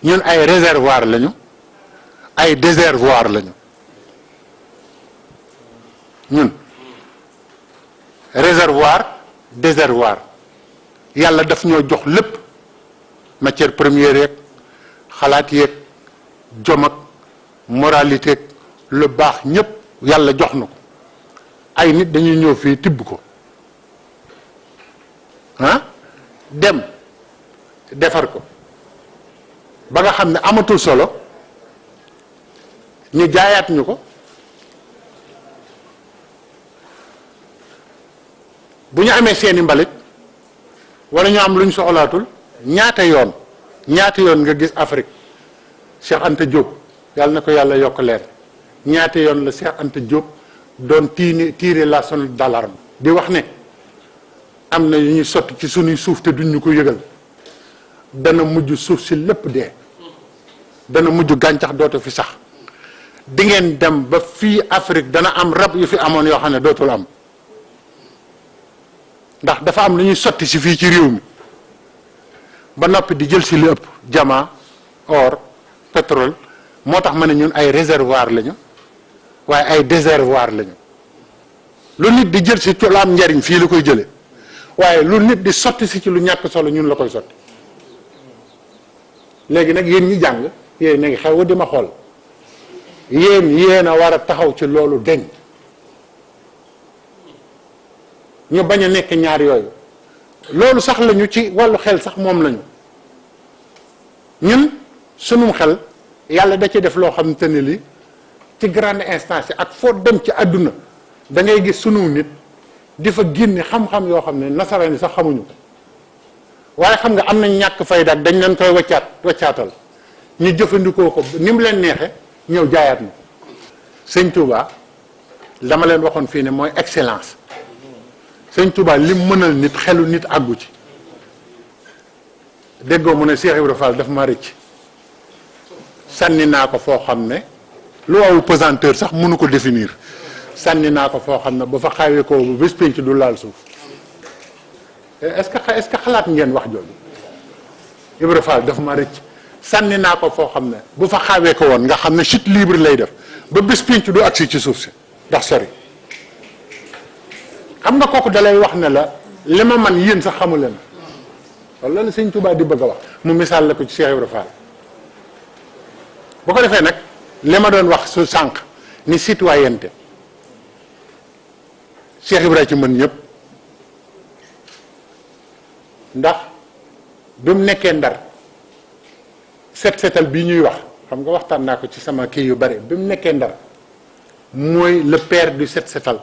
ñun ay réservoir lañu ay déservoir lañu ñun déservoir yàlla daf ñoo jox lépp matière première yeeg xalaat yeeg jom ak moralité ak lu baax ñépp yàlla jox na ko ay nit dañuy ñëw fii tibb ko dem defar ko ba nga xam ne amatul solo ñu jaayaat ñu ko bu ñu amee seeni mbalit wala ñu am lu ñu soxlaatul ñaata yoon nga gis Afrique Cheikh Anta Diop yàlla na ko yàlla yokk leer ñaata yoon la Cheikh Anta Diop doon tirer la sonnette d'alarme di wax ne am na yu ñuy sotti ci sunuy suuf te duñ ñu ko yëgal dana mujj suuf si lépp dee dana mujj gàncax dootu fi sax di ngeen dem ba fii Afrique dana am rab yu fi amoon yoo xam ne dootul am ndax dafa am lu ñuy sotti si fii ci réew mi ba noppi di jël si li ëpp diamant or pétrole moo tax ma ne ñun ay réservoir lañu waaye ay déservoir lañu lu nit di jël si ci lu am njariñ fii la koy jële waaye lu nit di sotti si ci lu ñàkk solo ñun la koy sotti léegi nag yéen ñi jàng yéen a ngi xew di ma xool yéen a war a taxaw ci loolu deñ ñu bañ a nekk ñaar yooyu loolu sax lañu ci wàllu xel sax moom lañu ñun sunum xel yàlla da ci def loo xamante ne li ci grande instance ak foo dem ci àdduna da ngay gis sunu nit di fa génne xam-xam yoo xam ne nasaraan yi sax xamuñu ko waaye xam nga am nañ ñàkk fayda ak dañ leen koy waccaatal ñu jëfandikoo ko ni mu leen neexe ñëw jaayaat na sëñ Touba dama leen waxoon fii ne mooy excellence sëñ Touba lim mënal nit xelu nit àggu ci déggoo mu ne Cheikh Ibra Fall daf ma rëcc sànni naa ko foo xam ne lu waawu pesanteur sax mënu ko définir sànni naa ko foo xam ne ba fa xawee ko bu bés pénc du laal suuf est-ce que xalaat ngeen wax jooju Ibra Fall daf ma rëcc sànni naa ko foo xam ne bu fa xawee ko woon nga xam ne chute libre lay def ba bés pénc du agsi ci suuf si ndax sori xam nga kooku dalay wax ne la li ma man yéen sax xamu leen wala la sëñ Touba di bëgg a wax mu misaal la ko ci Cheikh Ibra Fall bu ko defee nag li ma doon wax su sànq ni citoyenneté Cheikh Ibra ci mën ñëpp ndax bi mu nekkee Ndar setal bii ñuy wax xam nga waxtaan naa ko ci sama kii yu bari bi mu nekkee Ndar mooy le père du setal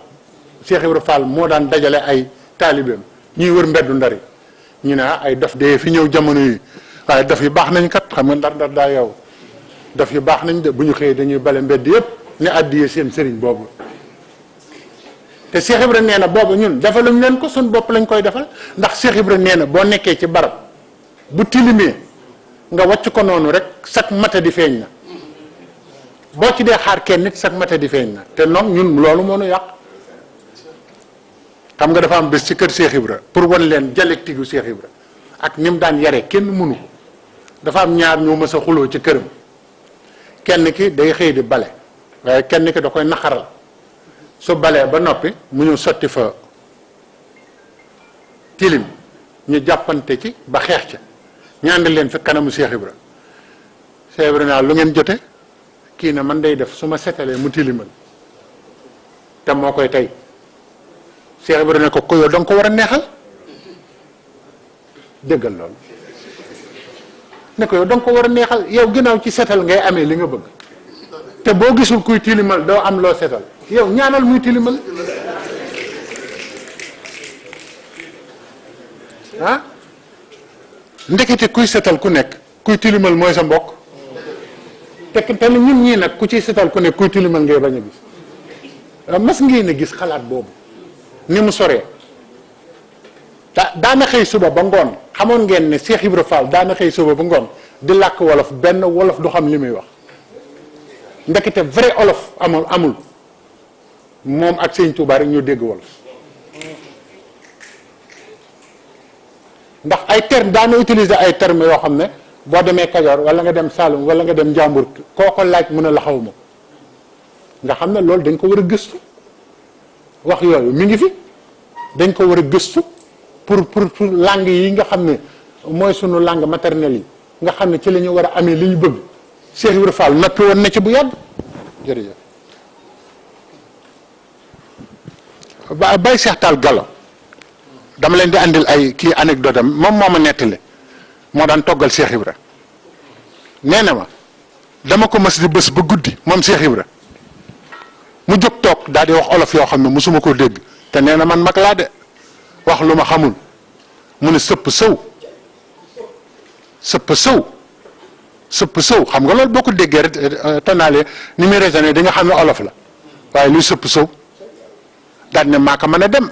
Cheikh Ibra Fall moo daan dajale ay taalibeem ñuy wër mbeddu Ndar ñu ne ay dof dee fi ñëw jamono yi waaye dof yi baax nañ kat xam nga Ndar daa yow dof yi baax nañ de bu ñu xëyee dañuy bale mbedd yëpp ne addiyee seen sëriñ boobu te Cheikh Ibra nee na boobu ñun defaluñ leen ko suñ bopp lañ koy defal ndax Cheikh Ibra nee na boo nekkee ci barab bu tilimee nga wàcc ko noonu rek sak mata di feeñ na boo ci dee xaar kenn nit sak mata di feeñ na te noonu ñun loolu moo nu yàq xam nga dafa am bés ci kër Cheikh Ibra pour wan leen dialectique gu Cheikh Ibra ak ni mu daan yare kenn mënu ko dafa am ñaar ñoo mës a xuloo ci këram kenn ki day xëy di bale waaye kenn ki da koy naqaral su balee ba noppi mu ñu sotti fa tilim ñu jàppante ci ba xeex ca ñaandi leen fi kanamu Cheikh Ibra Cheikh Ibra naa lu ngeen jote kii ne man day def su ma setalee mu tilimal te moo koy tey Cheikh Ibra ne ko yow da nga ko war a neexal déggal loolu ne ko yow da nga ko war a neexal yow ginnaaw ci setal ngay amee li nga bëgg te boo gisul kuy tilimal doo am loo setal yow ñaanal muy tilimal ah ndekete kuy setal ku nekk kuy tilimal mooy sa mbokk te ñun ñii nag ku ciy setal ku nekk kuy tilimal ngay bañ a gis mas ngeen a gis xalaat boobu ni mu soree daana xëy suba ba ngoon xamoon ngeen ne Cheikh Ibra Fall daana xëy suba ba ngoon di làkk wolof benn wolof du xam li muy wax ndekete vrai olof amul moom ak Sëñ Tuubaa rek ñoo dégg wolof ndax ay terme daana utiliser ay termes yoo xam ne boo demee Kajoor wala nga dem Saalum wala nga dem Njàmbur koo ko laaj mën a la xaw ma nga xam ne loolu dañ ko war a gëstu wax yooyu mi ngi fi dañ ko war a gëstu pour langue yi nga xam ne mooy sunu langue maternelle yi nga xam ne ci la ñu war a amee li ñu bëgg Cheikh Ibra Fall noppi woon na ci bu yàgg jërëjëf Baye Cheikh Tall Gallo dama leen di andil ay kii anecdote am moom moo ma nettali moo daan toggal Cheikh Ibra nee na ma dama ko mas di bés ba guddi moom Cheikh Ibra mu jóg toog daal di wax olof yoo xam ne mosuma koo dégg te nee na man mag laa de wax lu ma xamul mu ne sëpp sëw xam nga loolu boo ko déggee rek tonaale ni muy raisonné di nga xam ne olof la waaye luy sëpp sëw daal ne maa ko mën a dem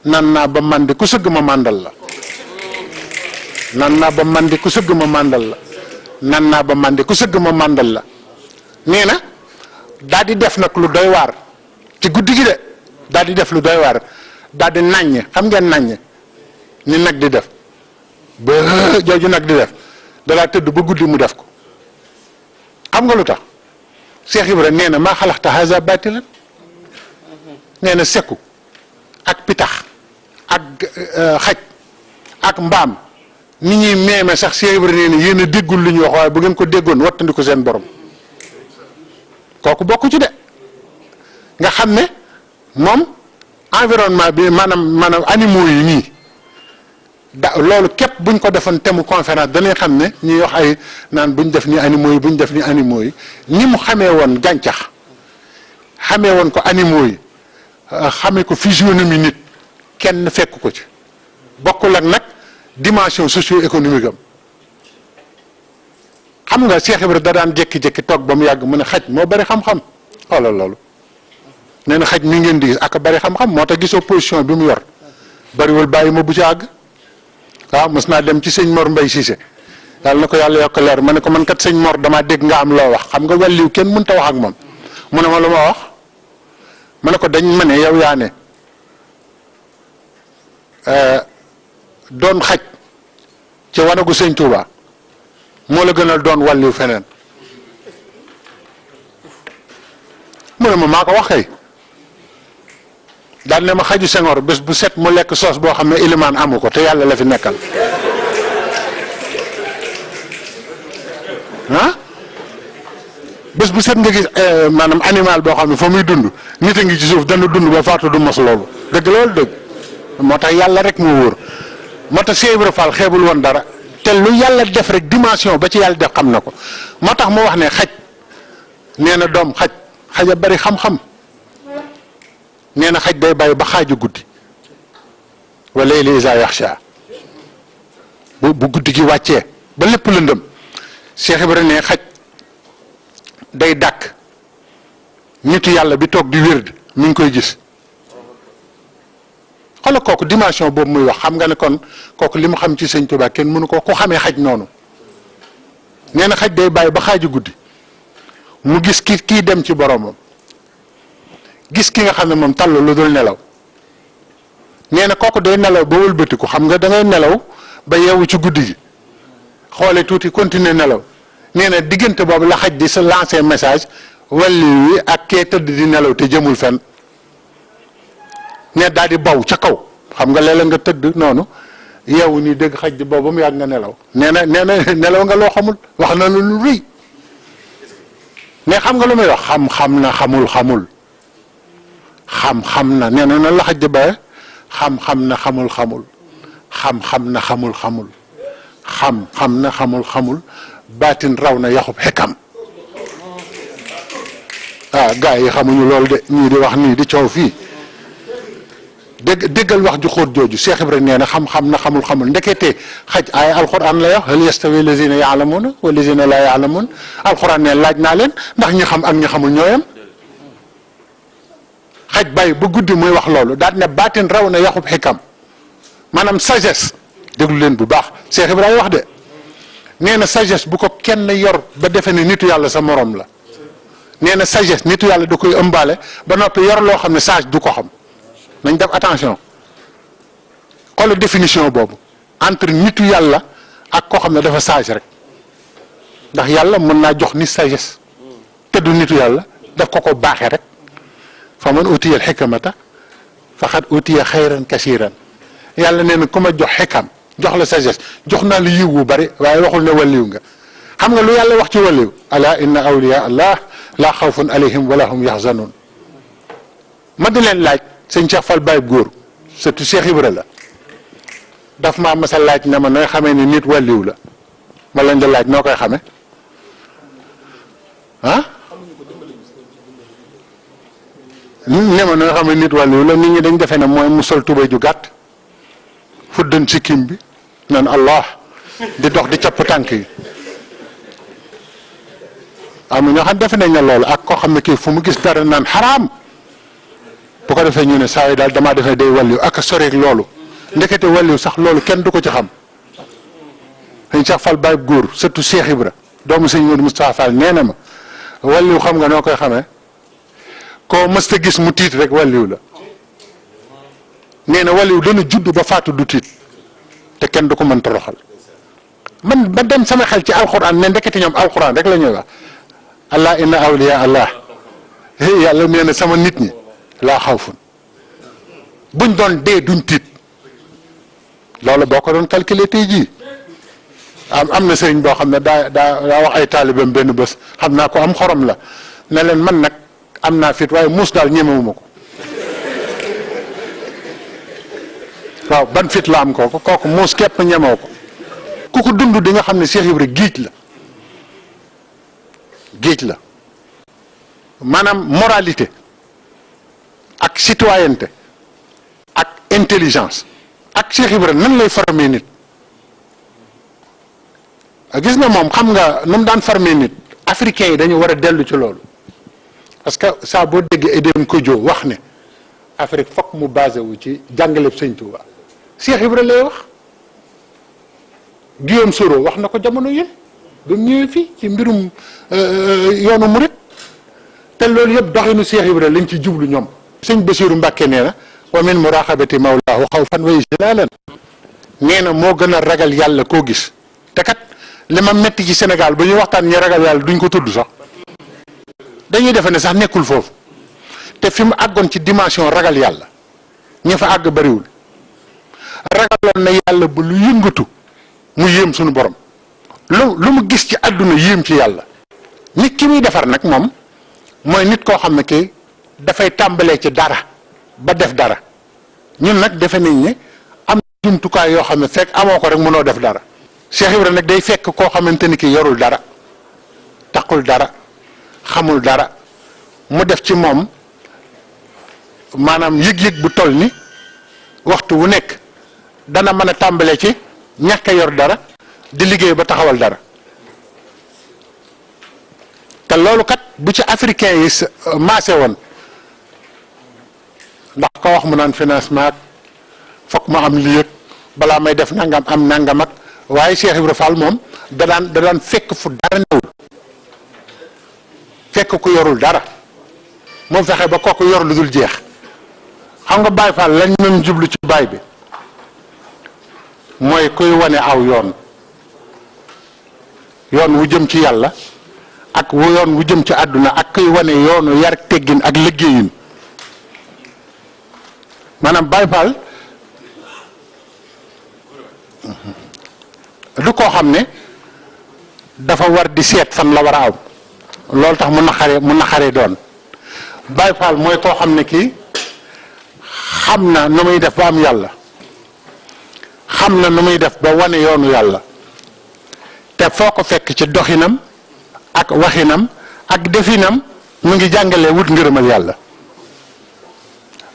nan naa ba mandi ku sëgg ma màndal la nan naa ba mandi ku sëgg ma màndal la nee na daal di def nag lu doy waar ci guddi gi de daal di def lu doy waar daal di naññ xam ngeen naññ ni nag di def ba jooju nag di def dalaa tëdd ba guddi mu def ko xam nga lu tax Cheikh Ibra nee na maa xalaxta haza batilan nee na sekku ak pitax ak xaj ak mbaam ni ñuy meeme sax Cheikh Ibra nee na yéen a déggul lu ñu wax waaye bu ngeen ko déggoon wattandi ko seen borom kooku bokku ci de nga xam ne moom environnement bi maanaam animaux yi nii loolu képp buñ ko defoon thème conférence dañuy xam ne ñuy wax ay naan buñ def ni animaux yi ni mu xamee woon gàncax xamee woon ko animaux yi xamee ko physionomie nit kenn fekk ko ci bokkul ak nag dimension socio-économique am xam nga Cheikh Ibra da daan jékki-jékki toog ba mu yàgg mu ne xaj moo bari xam-xam xoolal loolu nee na xaj mi ngeen di gis ak bari xam-xam moo tax gisoo position bi mu yor bariwul bàyyi ma bu ci àgg waaw mos naa dem ci sëñ Mor Mbay Cissé yàlla na ko yàlla yokk leer ma ne ko man kat sëñ Mor damaa dégg nga am loo wax xam nga wàlliw kenn mënut a wax ak moom mu ne ma lu ma wax ma ne ko dañ ma ne yow yaa ne doon xaj ci wanagu sëñ Touba moo la gënal doon wàlliw feneen mu ne ma maa ko wax kay daal ne ma xaju Senghor bés bu set mu lekk soos boo xam ne ilimaan amu ko te yàlla la fi nekkal ah bés bu set nga gis maanaam animal boo xam ne fa muy dund nit a ngi ci suuf dana dund ba faatu du mos loolu dëgg loolu dëgg moo tax yàlla rek moo wóor moo tax Cheikh Ibra Fall xeebul woon dara te lu yàlla def rek dimension ba ci yàlla def xam na ko moo tax mu wax ne xaj nee na doom xaj a bari xam-xam nee na xaj day bàyyi ba xaaju guddi wa layli iza yaxsha bu guddi gi wàccee ba lépp lëndëm Cheikh Ibrahima ne xaj day dàkk nitu yàlla bi toog di wérd mi ngi koy gis. xoolal kooku dimension boobu muy wax xam nga ne kon kooku li mu xam ci sëñ Tuubaa kenn mënu ko ku xamee xaj noonu nee na xaj day bàyyi ba xaaju guddi mu gis kii dem ci boromam gis ki nga xam ne moom tallu lu dul nelaw nee na kooku day nelaw ba wëlbatiku xam nga da ngay nelaw ba yeewu ci guddi gi xoole tuuti continuer nelaw nee na diggante boobu la xaj di sa lancer message walli wi ak kee tëdd di nelaw te jëmul fenn ne daal di baw ca kaw xam nga léeg-léeg nga tëdd noonu yeewu nii dégg xaj di baw ba mu yàgg nga nelaw nee na nelaw nga loo xamul wax na lu rëy mais xam nga lu muy wax xam na xamul xam na nee na la xaj di baye xam na xamul xam na xamul xam na xamul baatin raw na yaxub xekam gars yi xamuñu loolu de ñii di wax nii di coow fii déggal wax ju xóot jooju Cheikh Ibrahima nee na xam na xamul ndekete xaj ay alquran lay wax hal yastawi lazina yaalamuuna wa lazina laa yaalamuun alquran ne laaj naa leen ndax ñi xam ak ñi xamul ñooyam xaj bàyyi ba guddi muy wax loolu daal ne baatin raw na yaxub xikam maanaam sagesse déglu leen bu baax Cheikh Ibrahima wax de nee na sagesse bu ko kenn yor ba defe ne nitu yàlla sa morom la nee na sagesse nitu yàlla da koy ëmbaale ba noppi yor loo xam ne sage du ko xam nañ def attention xoolal définition boobu entre nitu yàlla ak koo xam ne dafa sage rek ndax yàlla mën naa jox ni sagesse te du nitu yàlla daf ko baaxee rek fa man utiyal xikmata faqad utiya xayran kasiran yàlla nee na ku ma jox xikam jox la sagesse jox naa la yiw wu bari waaye waxul ne waliw nga xam nga lu yàlla wax ci waliw ala inna awliya allah laa xawfun alayhim wala hum yaxzanun ma di leen laaj sëñ Cheikh Fall Baye góor surtout Cheikh Ibra la daf maa masa laaj ne ma nooy xamee ni nit wàlliw la ma leen di laaj noo koy xamee ne ma nooy xamee nit wàlliw la nit ñi dañ defee ne mooy mu sol tubéy ju gàtt fuddan ci kim bi naan allah di dox di capp tànk yi am na ñoo xam defe nañ ne loolu ak koo xam ne kii fu mu gis dara naan xaraam bu ko defee ñu ne saa yi daal damaa defee day wàlliw ak a soreeg loolu ndekete wàlliw sax loolu kenn du ko ci xam sëñ Cheikh Fall Baye góor surtout Cheikh Ibra doomu sëñ Modou Moustapha Fall nee na ma wàlliw xam nga noo koy xamee koo mës ta gis mu tiit rek wàlliw la nee na wàlliw dana judd ba faatu du tiit te kenn du ko mën toroxal man ba dem sama xel ci alxuraan ne ndekete ñoom alxuraan rek la ñuy wax allah inna awliya allah yàlla nee na sama nit ñi laa xawfun buñ doon dee duñ tiit loolu boo ko doon calculer tey jii am na sëriñ boo xam ne daa wax ay taalibeem benn bés xam naa ko am xorom la ne leen man nag am naa fit waaye muus daal ñemewuma ko waaw ban fit la am kooku muus képp ñemew ko ku ko dund di nga xam ne Cheikh Ibra géej la maanaam moralité ak citoyenneté ak intelligence ak Cheikh Ibra nan lay former nit gis nga moom xam nga nu mu daan former nit africains yi dañu war a dellu ci loolu parce que saa boo déggee Edem Kodjo wax ne Afrique fokk mu basé wu ci jàngaleeb Sëñ Tuuba Cheikh Ibra lay wax Guillaume Soro wax na ko jamono yëpp ba mu ñëwee fii ci mbirum yoonu murit te loolu yëpp doxinu Cheikh Ibra lañ ci jublu ñoom sëñ Basiiru Mbàkke nee na wa min muraqabati mawlaahu xawfan wa ijlaalan nee na moo gën a ragal yàlla koo gis te kat li ma metti ci Sénégal ba ñuy waxtaan ñi ragal yàlla duñ ko tudd sax dañuy defe ne sax nekkul foofu te fi mu àggoon ci dimension ragal yàlla ñi fa àgg bariwul ragaloon na yàlla ba lu yëngatu mu yéem suñu borom lu mu gis ci àdduna yéem ci yàlla nit ki muy defar nag moom mooy nit koo xam ne kii dafay tàmbalee ci dara ba def dara ñun nag defe nañ ne am jumtukaay yoo xam ne fekk amoo ko rek mënoo def dara Cheikh Ibra nag day fekk koo xamante ni ki yorul dara taqul dara xamul dara mu def ci moom maanaam yëg-yëg bu toll ni waxtu wu nekk dana mën a tàmbale ci ñàkk a yor dara di liggéey ba taxawal dara te loolu kat bu ci africain yi maase woon ndax ko wax mu naan financement fokk ma am lii balaa may def nangam am nangam ak waaye Cheikh Ibra Fall moom da daan fekk fu dara newul fekk ku yorul dara moom fexe ba kooku yor lu dul jeex xam nga Baye Fall lañ doon jublu ci baay bi mooy kuy wane aw yoon wu jëm ci yàlla ak yoon wu jëm ci àdduna ak kuy wane yoonu yar teggin ak liggéeyin maanaam Baye Fall du koo xam ne dafa war di seet fan la war a aw loolu tax mu naqaree doon Baye Fall mooy koo xam ne kii xam na nu muy def ba am yàlla xam na nu muy def ba wane yoonu yàlla te foo ko fekk ci doxinam ak waxinam ak definam mu ngi jàngalee wut ngërëmal yàlla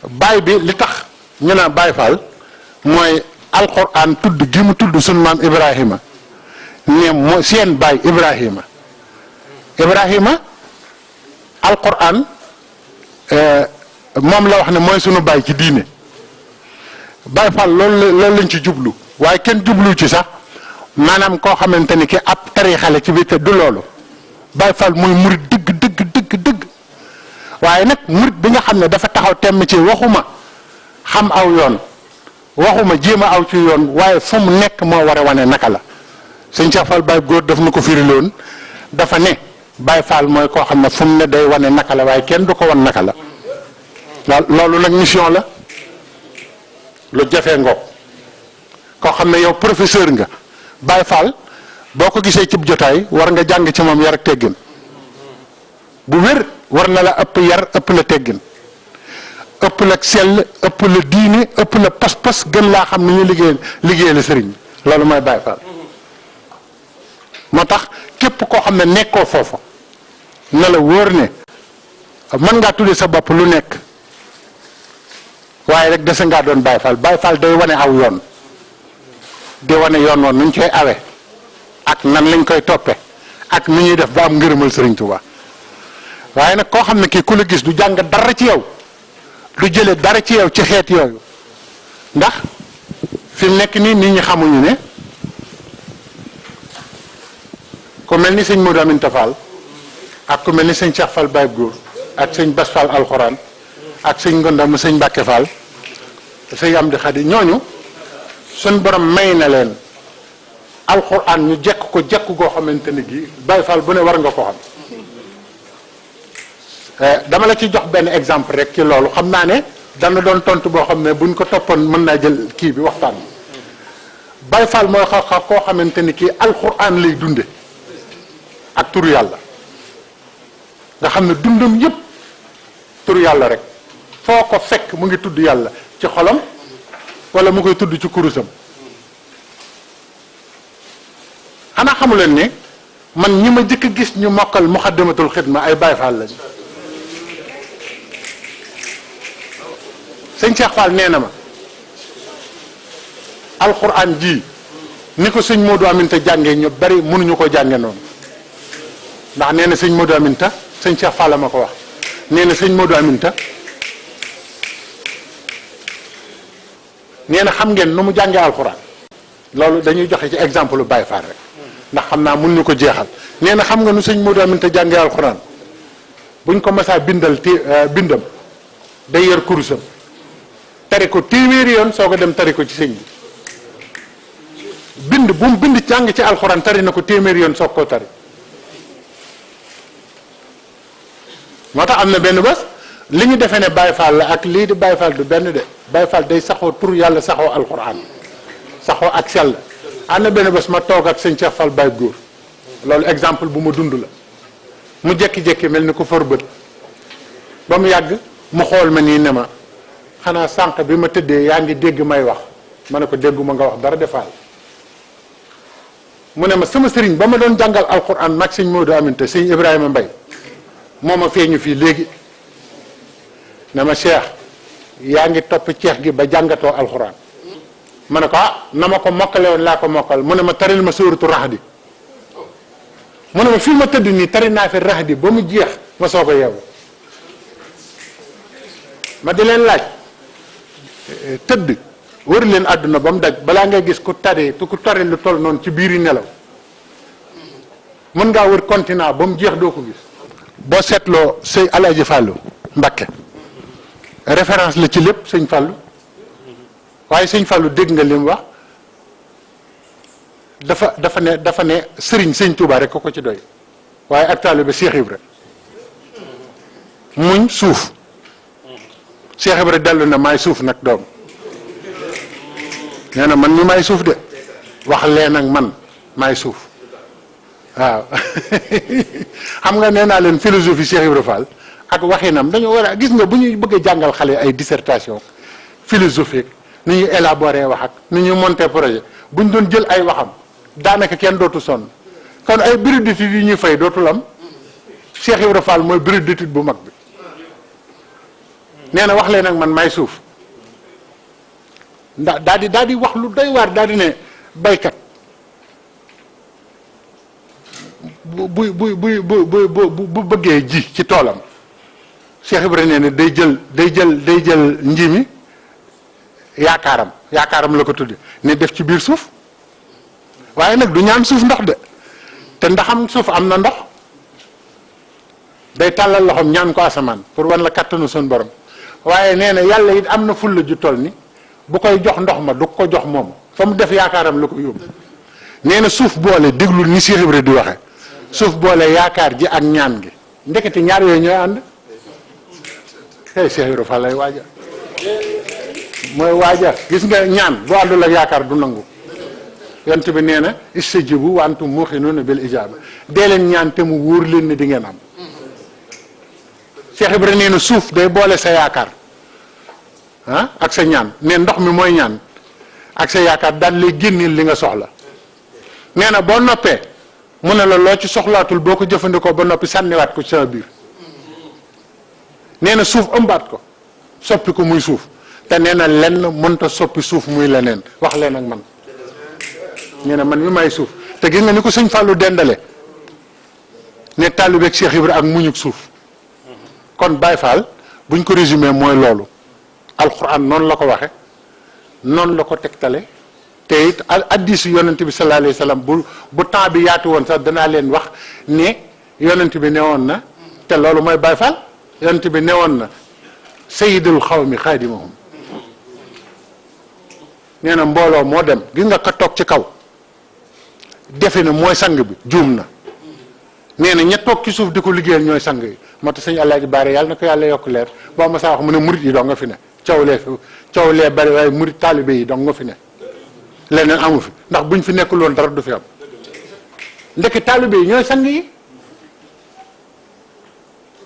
baay bi li tax ñu naan Baye Fall mooy alquran tudd gi mu tudd sunu maam Ibrahima ne moo seen baay Ibrahima alquran moom la wax ne mooy sunu baay ci diine Baye Fall loolu lañ ci jublu waaye kenn jublu ci sax maanaam koo xamante ni ki ab tariixale ci biir te du loolu Baye Fall mooy murit dëgg waaye nag murit bi nga xam ne dafa taxaw temm ci waxuma xam aw yoon waxuma jéem a aw ci yoon waaye fu mu nekk moo war a wane naka la sëñ Cheikh Fall Baye góor daf na ko firiloon dafa ne Baye Fall mooy koo xam ne fu mu ne day wane naka la waaye kenn du ko wan naka la loolu nag mission la lu jafee ngoog koo xam ne yow professeur nga Baye Fall boo ko gisee cib jotaay war nga jàng ci moom yar ak teggin bu wér war na la ëpp yar ëpp la teggin ëpp la sell ëpp la diine ëpp la pas-pas gën laa xam ni ñu liggéey la sëriñ loolu mooy Baye Fall moo tax képp koo xam ne nekkoo foofa na la wóor ne mën ngaa tudde sa bopp lu nekk waaye rek dese ngaa doon Baye Fall Baye Fall day wane aw yoon di wane yoon woon nuñ koy awe ak nan lañ koy toppe ak nu ñuy def ba am ngërëmal Sëriñ Tuubaa waaye nag koo xam ne kii ku la gis du jàng dara ci yow du jële dara ci yow ci xeet yooyu ndax fi mu nekk nii nit ñi xamuñu ne ku mel ni sëñ Modou Aminta Fall ak ku mel ni sëñ Cheikh Fall Baye Góor ak sëñ Bas Fall alxuraan ak sëñ Ngonda mu sëñ Mbàkke Fall sëñ Amdi Xadi ñooñu suñ borom may na leen alxuraan ñu jekk ko jekk goo xamante ni gi Baye Fall bu ne war nga ko xam dama la ci jox benn exemple rek ci loolu xam naa ne dana doon tontu boo xam ne buñ ko toppoon mën naa jël kii bi waxtaan bi Baye Fall mooy koo xamante ni kii alxuraan lay dunde ak turu yàlla nga xam ne dundam yépp turu yàlla rek foo ko fekk mu ngi tudd yàlla ci xolam wala mu koy tudd ci kurusam xanaa xamu leen ne man ñi ma jëkk gis ñu mokkal muxaddamatul xidma ay Baye Fall lañ sëñ Cheikh Fall nee na ma alxuraan ji ni ko sëñ Modou Aminta jàngee ñu bari mënuñu ko jànge noonu ndax nee na sëñ Modou Aminta sëñ Cheikh Fall ma ko wax nee na sëñ Modou Aminta nee na xam ngeen nu mu jàngee alxuraan loolu dañuy joxe ci exemple Baye Fall rek ndax xam naa mun ñu ko jeexal nee na xam nga nu sëñ Modou Aminta jàngee alxuraan buñ ko masaa bindal bindam day yor kurusam tari ko téeméeri yoon soo ko dem tari ko ci sëñ bi bind bu mu bind jàng ci alxuraan tari na ko téeméeri yoon soog koo tari moo tax am na benn bés li ñu defee ne Baye Fall la ak lii di Baye Fall du benn de Baye Fall day saxoo tur yàlla saxoo alxuraan saxoo ak sell am na benn bés ma toog ak sëñ Cheikh Fall Baye Góor loolu exemple bu ma dund la mu jékki-jékki mel ni ko for bët ba mu yàgg mu xool ma nii ne ma xanaa sànq bi ma tëddee yaa ngi dégg may wax ma ne ko dégguma nga wax dara defaal mu ne ma sama sëriñ ba ma doon jàngal alxuraan mag sëñ Modou Aminta sëñ Ibrahima Mbay moo ma feeñu fii léegi ne ma Cheikh yaa ngi topp ceex gi ba jàngatoo alxuraan ma ne ko na ma ko mokkale woon laa ko mokkal mu ne ma taril ma suuratu Rahdi mu ne ma fii ma tëdd nii tari naa fi Rahdi ba mu jeex ma soog a yeewu ma di leen laaj tëdd wër leen àdduna ba mu daj balaa ngay gis ku tari lu toll noonu ci biir yi nelaw mën ngaa wër continent ba mu jeex doo ko gis. boo seetloo sëñ Alaaji Fàllu Mbakke référence la ci lépp sëñ Fàllu waaye sëñ Fàllu dégg nga li mu wax dafa ne sëriñ sëñ Tuubaa rek ko ci doy waaye ak taalibe Cheikh Ibra muñ suuf Cheikh Ibra dellu na maay suuf nag doom nee na man mi maay suuf de wax leen ak man maay suuf waaw xam nga nee naa leen philosophie Cheikh Ibra Fall ak waxinam dañoo war a gis nga bu ñuy bëgg a jàngal xale ay dissertation philosophique ni ñuy élaborer wax ak ni ñuy monter projet bu ñu doon jël ay waxam daanaka kenn dootu sonn kon ay bureau d'étude yi ñuy fay dootul am Cheikh Ibra Fall mooy bureau d'étude bu mag bi nee na wax leen ak man may suuf ndax daal di wax lu doy waar daal di ne baykat bu bu bëggee ji ci toolam Cheikh Ibra nee na day jël nji mi yaakaaram la ko tudde ne def ci biir suuf waaye nag du ñaan suuf ndox de te ndaxam suuf am na ndox day tàllal loxoom ñaan ko asamaan pour wan la kattanu sun borom waaye nee na yàlla it am na fulla ju toll ni bu koy jox ndox ma du ko jox moom fa mu def yaakaaram la ko yóbbu nee na suuf boole déglu ni Cheikh Ibra di waxe suuf boole yaakaar ji ak ñaan gi ndekete ñaar yooyu ñooy ànd Cheikh Ibra Fall lay waaja mooy waaja gis nga ñaan bu àndul ak yaakaar du nangu yont bi nee na istajibu wa antum muqinuna bil ijaba dee leen ñaan te mu wóor leen ne di ngeen am Cheikh Ibra nee na suuf day boole sa yaakaar ak sa ñaan ne ndox mi mooy ñaan ak sa yaakaar daal lay génneel li nga soxla nee na boo noppee mu ne la loo ci soxlaatul boo ko jëfandikoo ba noppi sànniwaat ko ci sa biir nee na suuf ëmbaat ko soppi ko muy suuf te nee na lenn mënta soppi suuf muy leneen wax leen ak man nee na man mi may suuf te gis nga ni ko sëñ Fallou dendale ne taalibeeg Cheikh Ibra ak muñuk suuf kon Baye Fall buñ ko résumé mooy loolu alxuraan noonu la ko waxe noonu la ko tegtale te it hadiisu yonent bi sallallahu alayhi wa sallam bu temps bi yaatu woon sax danaa leen wax ne yonent bi newoon na te loolu mooy Baye Fall yonent bi newoon na sayyidul xawmi xaadimahum nee na mbooloo moo dem gis nga ka toog ci kaw defe na mooy sang bi juum na nee na ña toog ci suuf di ko liggéeyal ñooy sang yi moo tax sëñ Alaaji Baare yàlla na ko yàlla yokk leer boo ma saa wax mu ne murit yi dong nga fi ne coow lee bari waaye murit taalibe yi dong nga fi ne leneen amu fi ndax buñ fi nekkul woon dara du fi am ndekki taalibe yi ñooy sang yi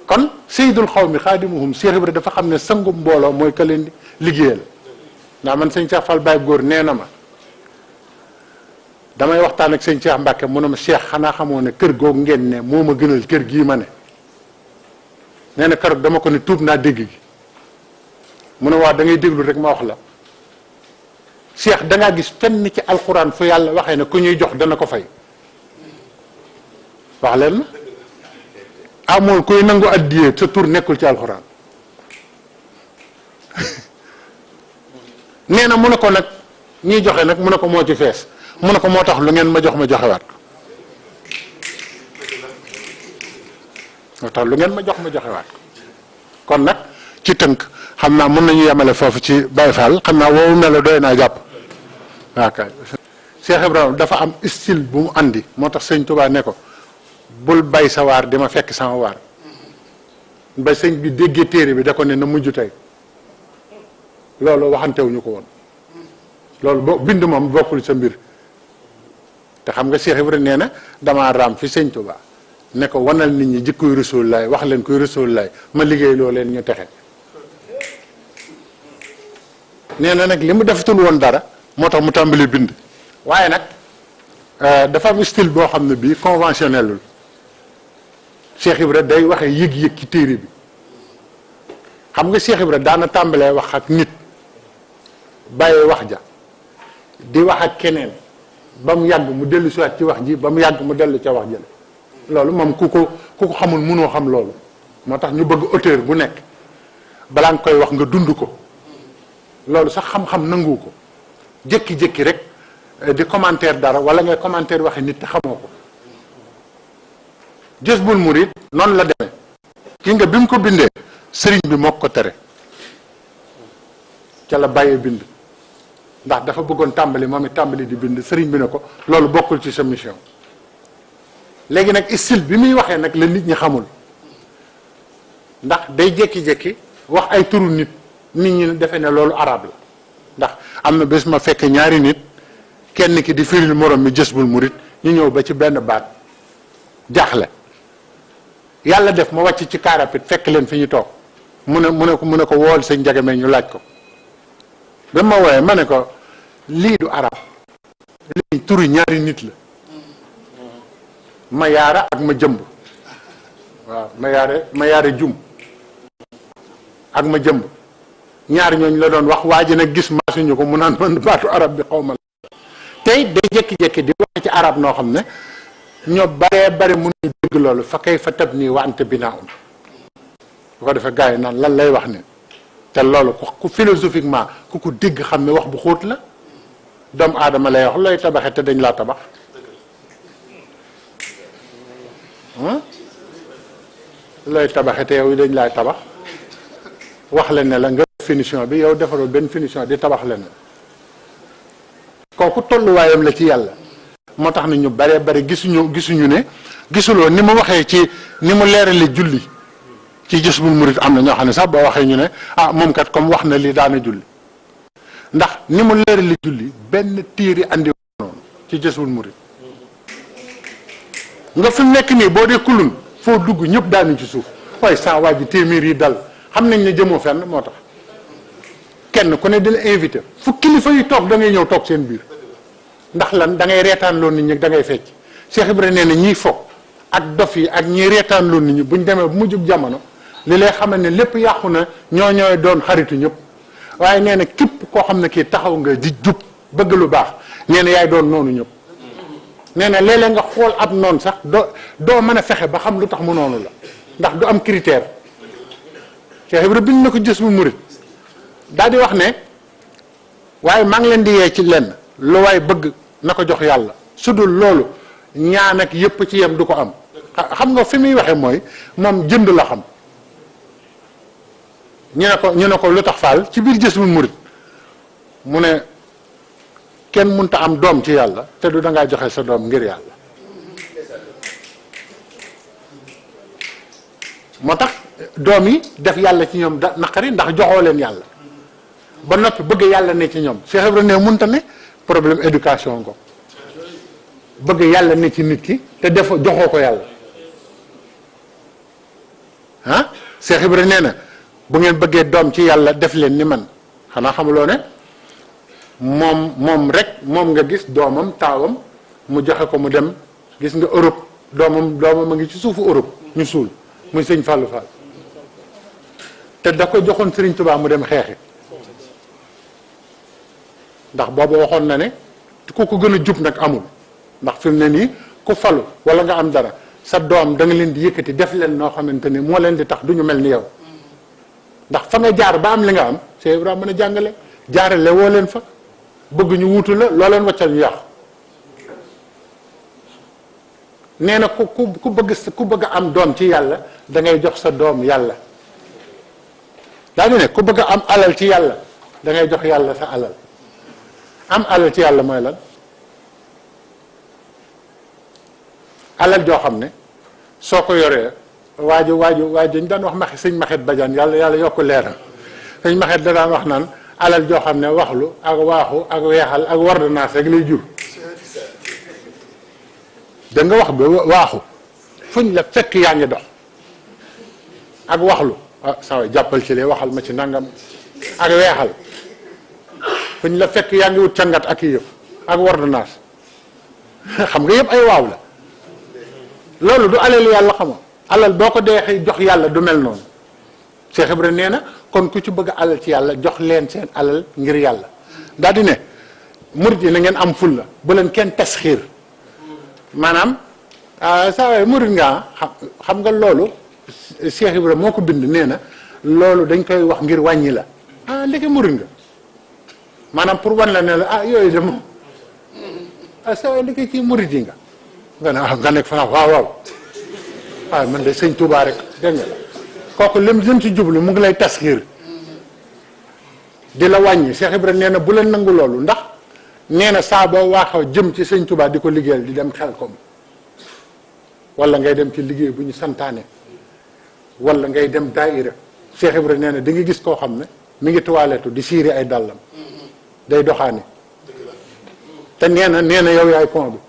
kon sayyidul xawmi xaadimuhum Cheikh Ibra dafa xam ne sangu mbooloo mooy ka leen di liggéeyal ndax man sëñ Cheikh Fall Baye góor nee na ma damay waxtaan ak sëñ Cheikh Mbacke mu ne ma Cheikh xanaa xamoo ne kër googu ngeen ne moo ma gënal kër gii ma ne nee na keroog dama ko ne tuub naa dégg gi mu ne waa da ngay déglu rek ma wax la Cheikh da ngaa gis fenn ci alxuraan fu yàlla waxee ne ku ñuy jox dana ko fay wax leen ma amoon kuy nangu addiyee sa tur nekkul ci alxuraan nee na mu ne ko nag ñiy joxe nag mu ne ko moo ci fees mu ne ko moo tax lu ngeen ma jox ma joxewaat ko moo tax lu ngeen ma jox ma joxewaat ko kon nag ci tënk xam naa mën nañu yemale foofu ci Baye Fall xam naa woowu ne la doy naa jàpp waaw kay Cheikh Ibrahima dafa am style bu mu andi moo tax sëñ Touba ne ko bul bay sa waar di ma fekk sama waar ba sëñ bi déggee téere bi da ko ne na mujj tey loolu waxantewuñu ko woon loolu bind moom bokkul sa mbir te xam nga Cheikh Ibrahima nee na damaa raam fi sëñ Touba ne ko wanal nit ñi jikkoy Rasulullaay wax leen koy Rasulullaay ma liggéey loo leen ñu texe nee na nag li mu defatul woon dara moo tax mu tàmbali bind waaye nag dafa am style boo xam ne bii conventionnelul Cheikh Ibra day waxe yëg-yëg ci téere bi xam nga Cheikh Ibra daana tàmbalee wax ak nit bàyyi wax ja di wax ak keneen ba mu yàgg mu dellu siwaat ci wax ji ba mu yàgg mu dellu ca wax jële loolu moom ku ko xamul mënoo xam loolu moo tax ñu bëgg auteur bu nekk balaa nga koy wax nga dund ko loolu sax xam-xam nangu ko jékki-jékki rek di commentaire dara wala ngay commentaire waxi nit te xamoo ko Jazbul Murid noonu la demee ki nga bi mu ko bindee sëriñ bi moo ko tere ca la bàyyee bind ndax dafa bëggoon tàmbali moom it tàmbali di bind sëriñ bi ne ko loolu bokkul ci sa mission léegi nag style bi muy waxee nag la nit ñi xamul ndax day jékki-jékki wax ay turu nit ñi defe ne loolu arab la ndax am na bés ma fekk ñaari nit kenn ki di firil morom mi Jazbul Murid ñu ñëw ba ci benn baat jaaxle yàlla def ma wàcc ci karapit fekk leen fi ñu toog mu ne ko wool sëñ Njagame ñu laaj ko ba ma wooyee ma ne ko lii du arab lii turu ñaari nit la ma yaara ak ma jëmb waaw ma yaare jum ak ma jëmb ñaar ñooñu la doon wax waa ji nag gis maasuñu ko mu naan man baatu arab bi xaw ma la tey day jékki-jékki di wax ci arab noo xam ne ñoo baree bari mënuñu dégg loolu fa kay fa tab nii wa anta binaaun bu ko defee gars yi naan lan lay wax ni te loolu ku philosophiquement ku ko dégg xam ne wax bu xóot la doomu aadama lay wax looy tabaxe te dañ laa tabax looy tabaxe te yow dañ laay tabax wax la ne la nga finition bi yow defaroo benn finition di tabax la ne kooku tolluwaayam la ci yàlla moo tax na ñu bare bare gisuñu ne gisuloo ni mu waxee ci ni mu leerale julli ci Jazbul Murid am na ñoo xam ne sax boo waxee ñu ne ah moom kat comme wax na li daana julli ndax ni mu leerale julli benn tiiri andi noonu ci Jazbul Murid nga fi mu nekk nii boo dee kulun foo dugg ñëpp daanu ci suuf waaye saa waa ji téeméer yi dal xam nañ ne jëmoo fenn moo tax kenn ku ne dina invité fu kilifa yi toog da ngay ñëw toog seen biir ndax lan da ngay reetaan loon nit ñi da ngay fecc Cheikh Ibrahima nee na ñiy fo ak dof yi ak ñiy reetaan loon nit ñi buñ demee bu mujjub jamono li lay xamal ne lépp yàqu na ñooy doon xaritu ñëpp waaye nee na képp koo xam ne kii taxaw nga di jub bëgg lu baax nee na yaay doon noonu ñëpp nee na léeg-léeg nga xool ab noonu sax doo mën a fexe ba xam lu tax mu noonu la ndax du am critère Cheikh Ibrahima bind na ko Jazbul Murid daal di wax ne waaye maa ngi leen di yee ci lenn lu waay bëgg na ko jox yàlla su dul loolu ñaan ak yépp ci yem du ko am xam nga fi muy waxee mooy moom jënd la xam ñu ne ko lu tax faal ci biir Jazbul Murid mu ne kenn mënta am doom ci yàlla te du dangaa joxe sa doom ngir yàlla moo tax doom yi def yàlla ci ñoom da naqari ndax joxoo leen yàlla ba noppi bëgg yàlla ne ci ñoom Cheikh Ibrahima ne mënta ne problème éducation ko bëgg yàlla ne ci nit ki te def joxoo ko yàlla ah Cheikh Ibrahima nee na bu ngeen bëggee doom ci yàlla def leen ni man xanaa xamuloo ne moom rek moom nga gis doomam taawam mu joxe ko mu dem gis nga Europe doomam a ngi ci suufu Europe ñu suul muy sëñ Fallou Fall te da ko joxoon Serigne Touba mu dem xeexi ndax boobu waxoon na ne ku ko gën a jub nag amul ndax fi mu ne nii ku falu wala nga am dara sa doom da nga leen di yëkkati def leen noo xamante ni moo leen di tax du ñu mel ni yow ndax fa nga jaar ba am li nga am Cheikh Ibrahima mën a jàngale jaarale woo leen fa bëgg ñu wutu la loo leen waccal ñu yàqu nee na ku bëgg a am doom ci yàlla da ngay jox sa doom yàlla daa di ne ku bëgg a am alal ci yàlla da ngay jox yàlla sa alal am alal ci yàlla mooy lan alal joo xam ne soo ko yoree waaju dañ daan wax maxi sëñ maxet bajaan yàlla yokk leeral sëñ maxet da daan wax naan alal joo xam ne waxlu ak waaxu ak weexal ak wardanaas rek lay jur da nga wax bi waaxu fuñ la fekk yaa ngi dox ak waxlu ah saa jàppal ci lee waxal ma ci nangam ak weexal fuñ la fekk yaa ngi wut cangat ak yëpp ak wardanaas xam nga yëpp ay waaw la loolu du alal yàlla xamoo alal boo ko dee jox yàlla du mel noonu Cheikh Ibrahima nee na kon ku ci bëgg alal ci yàlla jox leen seen alal ngir yàlla daal di ne murit yi na ngeen am ful la bu leen kenn tasxiir maanaam saa waay murit nga xam nga loolu Cheikh Ibrahima moo ko bind nee na loolu dañ koy wax ngir wàññi la léegi murit nga maanaam pour wan la ne la yooyu de moom saa waay léegi ci murit yi nga ne nga nekk fa waaw man de sëñ Touba rek dégg nga kooku lim ci jublu mu ngi lay tasxiir di la wàññi Cheikh Ibrahima nee na bu leen nangu loolu ndax nee na saa boo waaxaw jëm ci sëñ Touba di ko liggéeyal di dem Xelkom wala ngay dem ci liggéey bu ñu santaane wala ngay dem daayira Cheikh Ibrahima nee na di nga gis koo xam ne mi ngi toilette di siiri ay dàllam day doxaani te nee na yow yaay pont bi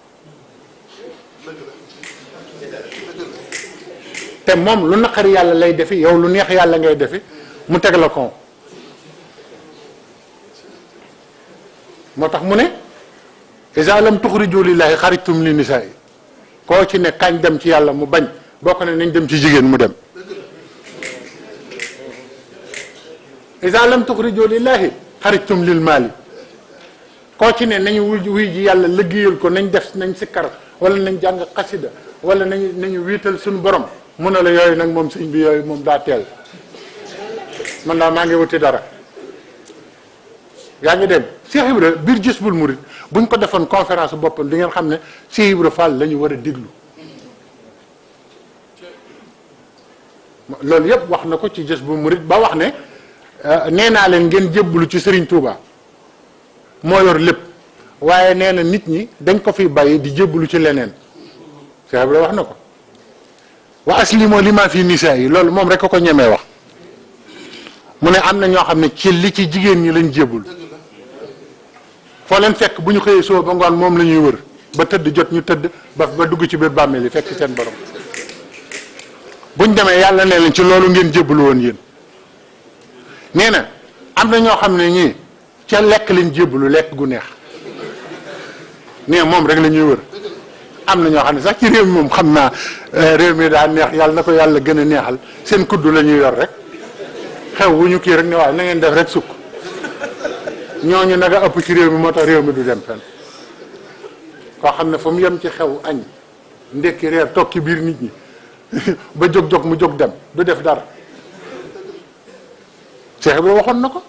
te moom lu naqari yàlla lay defi yow lu neex yàlla ngay defi mu teg la kon moo tax mu ne isa lam tuxriju lillahi xarajtum li nisaa yi koo ci ne kañ dem ci yàlla mu bañ boo ko ne nañ dem ci jigéen mu dem isa lam tuxriju lillahi xarajtum lil maali koo ci ne nañu wuy ji yàlla liggéeyal ko nañ def nañ sikkar wala nañ jàng xasida wala nañu wiital suñu borom mun na la yooyu nag moom sëñ bi yooyu moom daa teel man daal maa ngi wuti dara yaa ngi dem Cheikh Ibra biir Jazbul Murid buñ ko defoon conférence boppam di ngeen xam ne Cheikh Ibra Fall la ñu war a déglu loolu yëpp wax na ko ci Jazbul Murid ba wax ne nee naa leen ngeen jébbalu ci Serigne Touba moo yor lépp waaye nee na nit ñi dañ ko fi bàyyi di jébbalu ci leneen Cheikh Ibra wax na ko wa aslimoo li ma fi nisaa yi loolu moom rek ko ñemee wax mu ne am na ñoo xam ne ci li ci jigéen ñi lañ jébbul foo leen fekk bu ñu xëyee soo ba ngoon moom la ñuy wër ba tëdd jot ñu tëdd ba dugg ci biir bàmmeel yi fekk seen borom buñ demee yàlla ne leen ci loolu ngeen jébbulu woon yéen nee na am na ñoo xam ne ñii ca lekk lañ jébbulu lekk gu neex nee moom rek la ñuy wër am na ñoo xam ne sax ci réew mi moom xam naa réew mi daa neex yàlla na ko yàlla gën a neexal seen kuddu la ñuy yor rek xew wu ñu kii rek ne waaw na ngeen def rek sukk ñooñu nag a ëpp ci réew mi moo tax réew mi du dem fenn koo xam ne fu mu yem ci xew añ ndekki reer toog ci biir nit ñi ba jóg mu jóg dem du def dara Cheikh Ibrahima waxoon na ko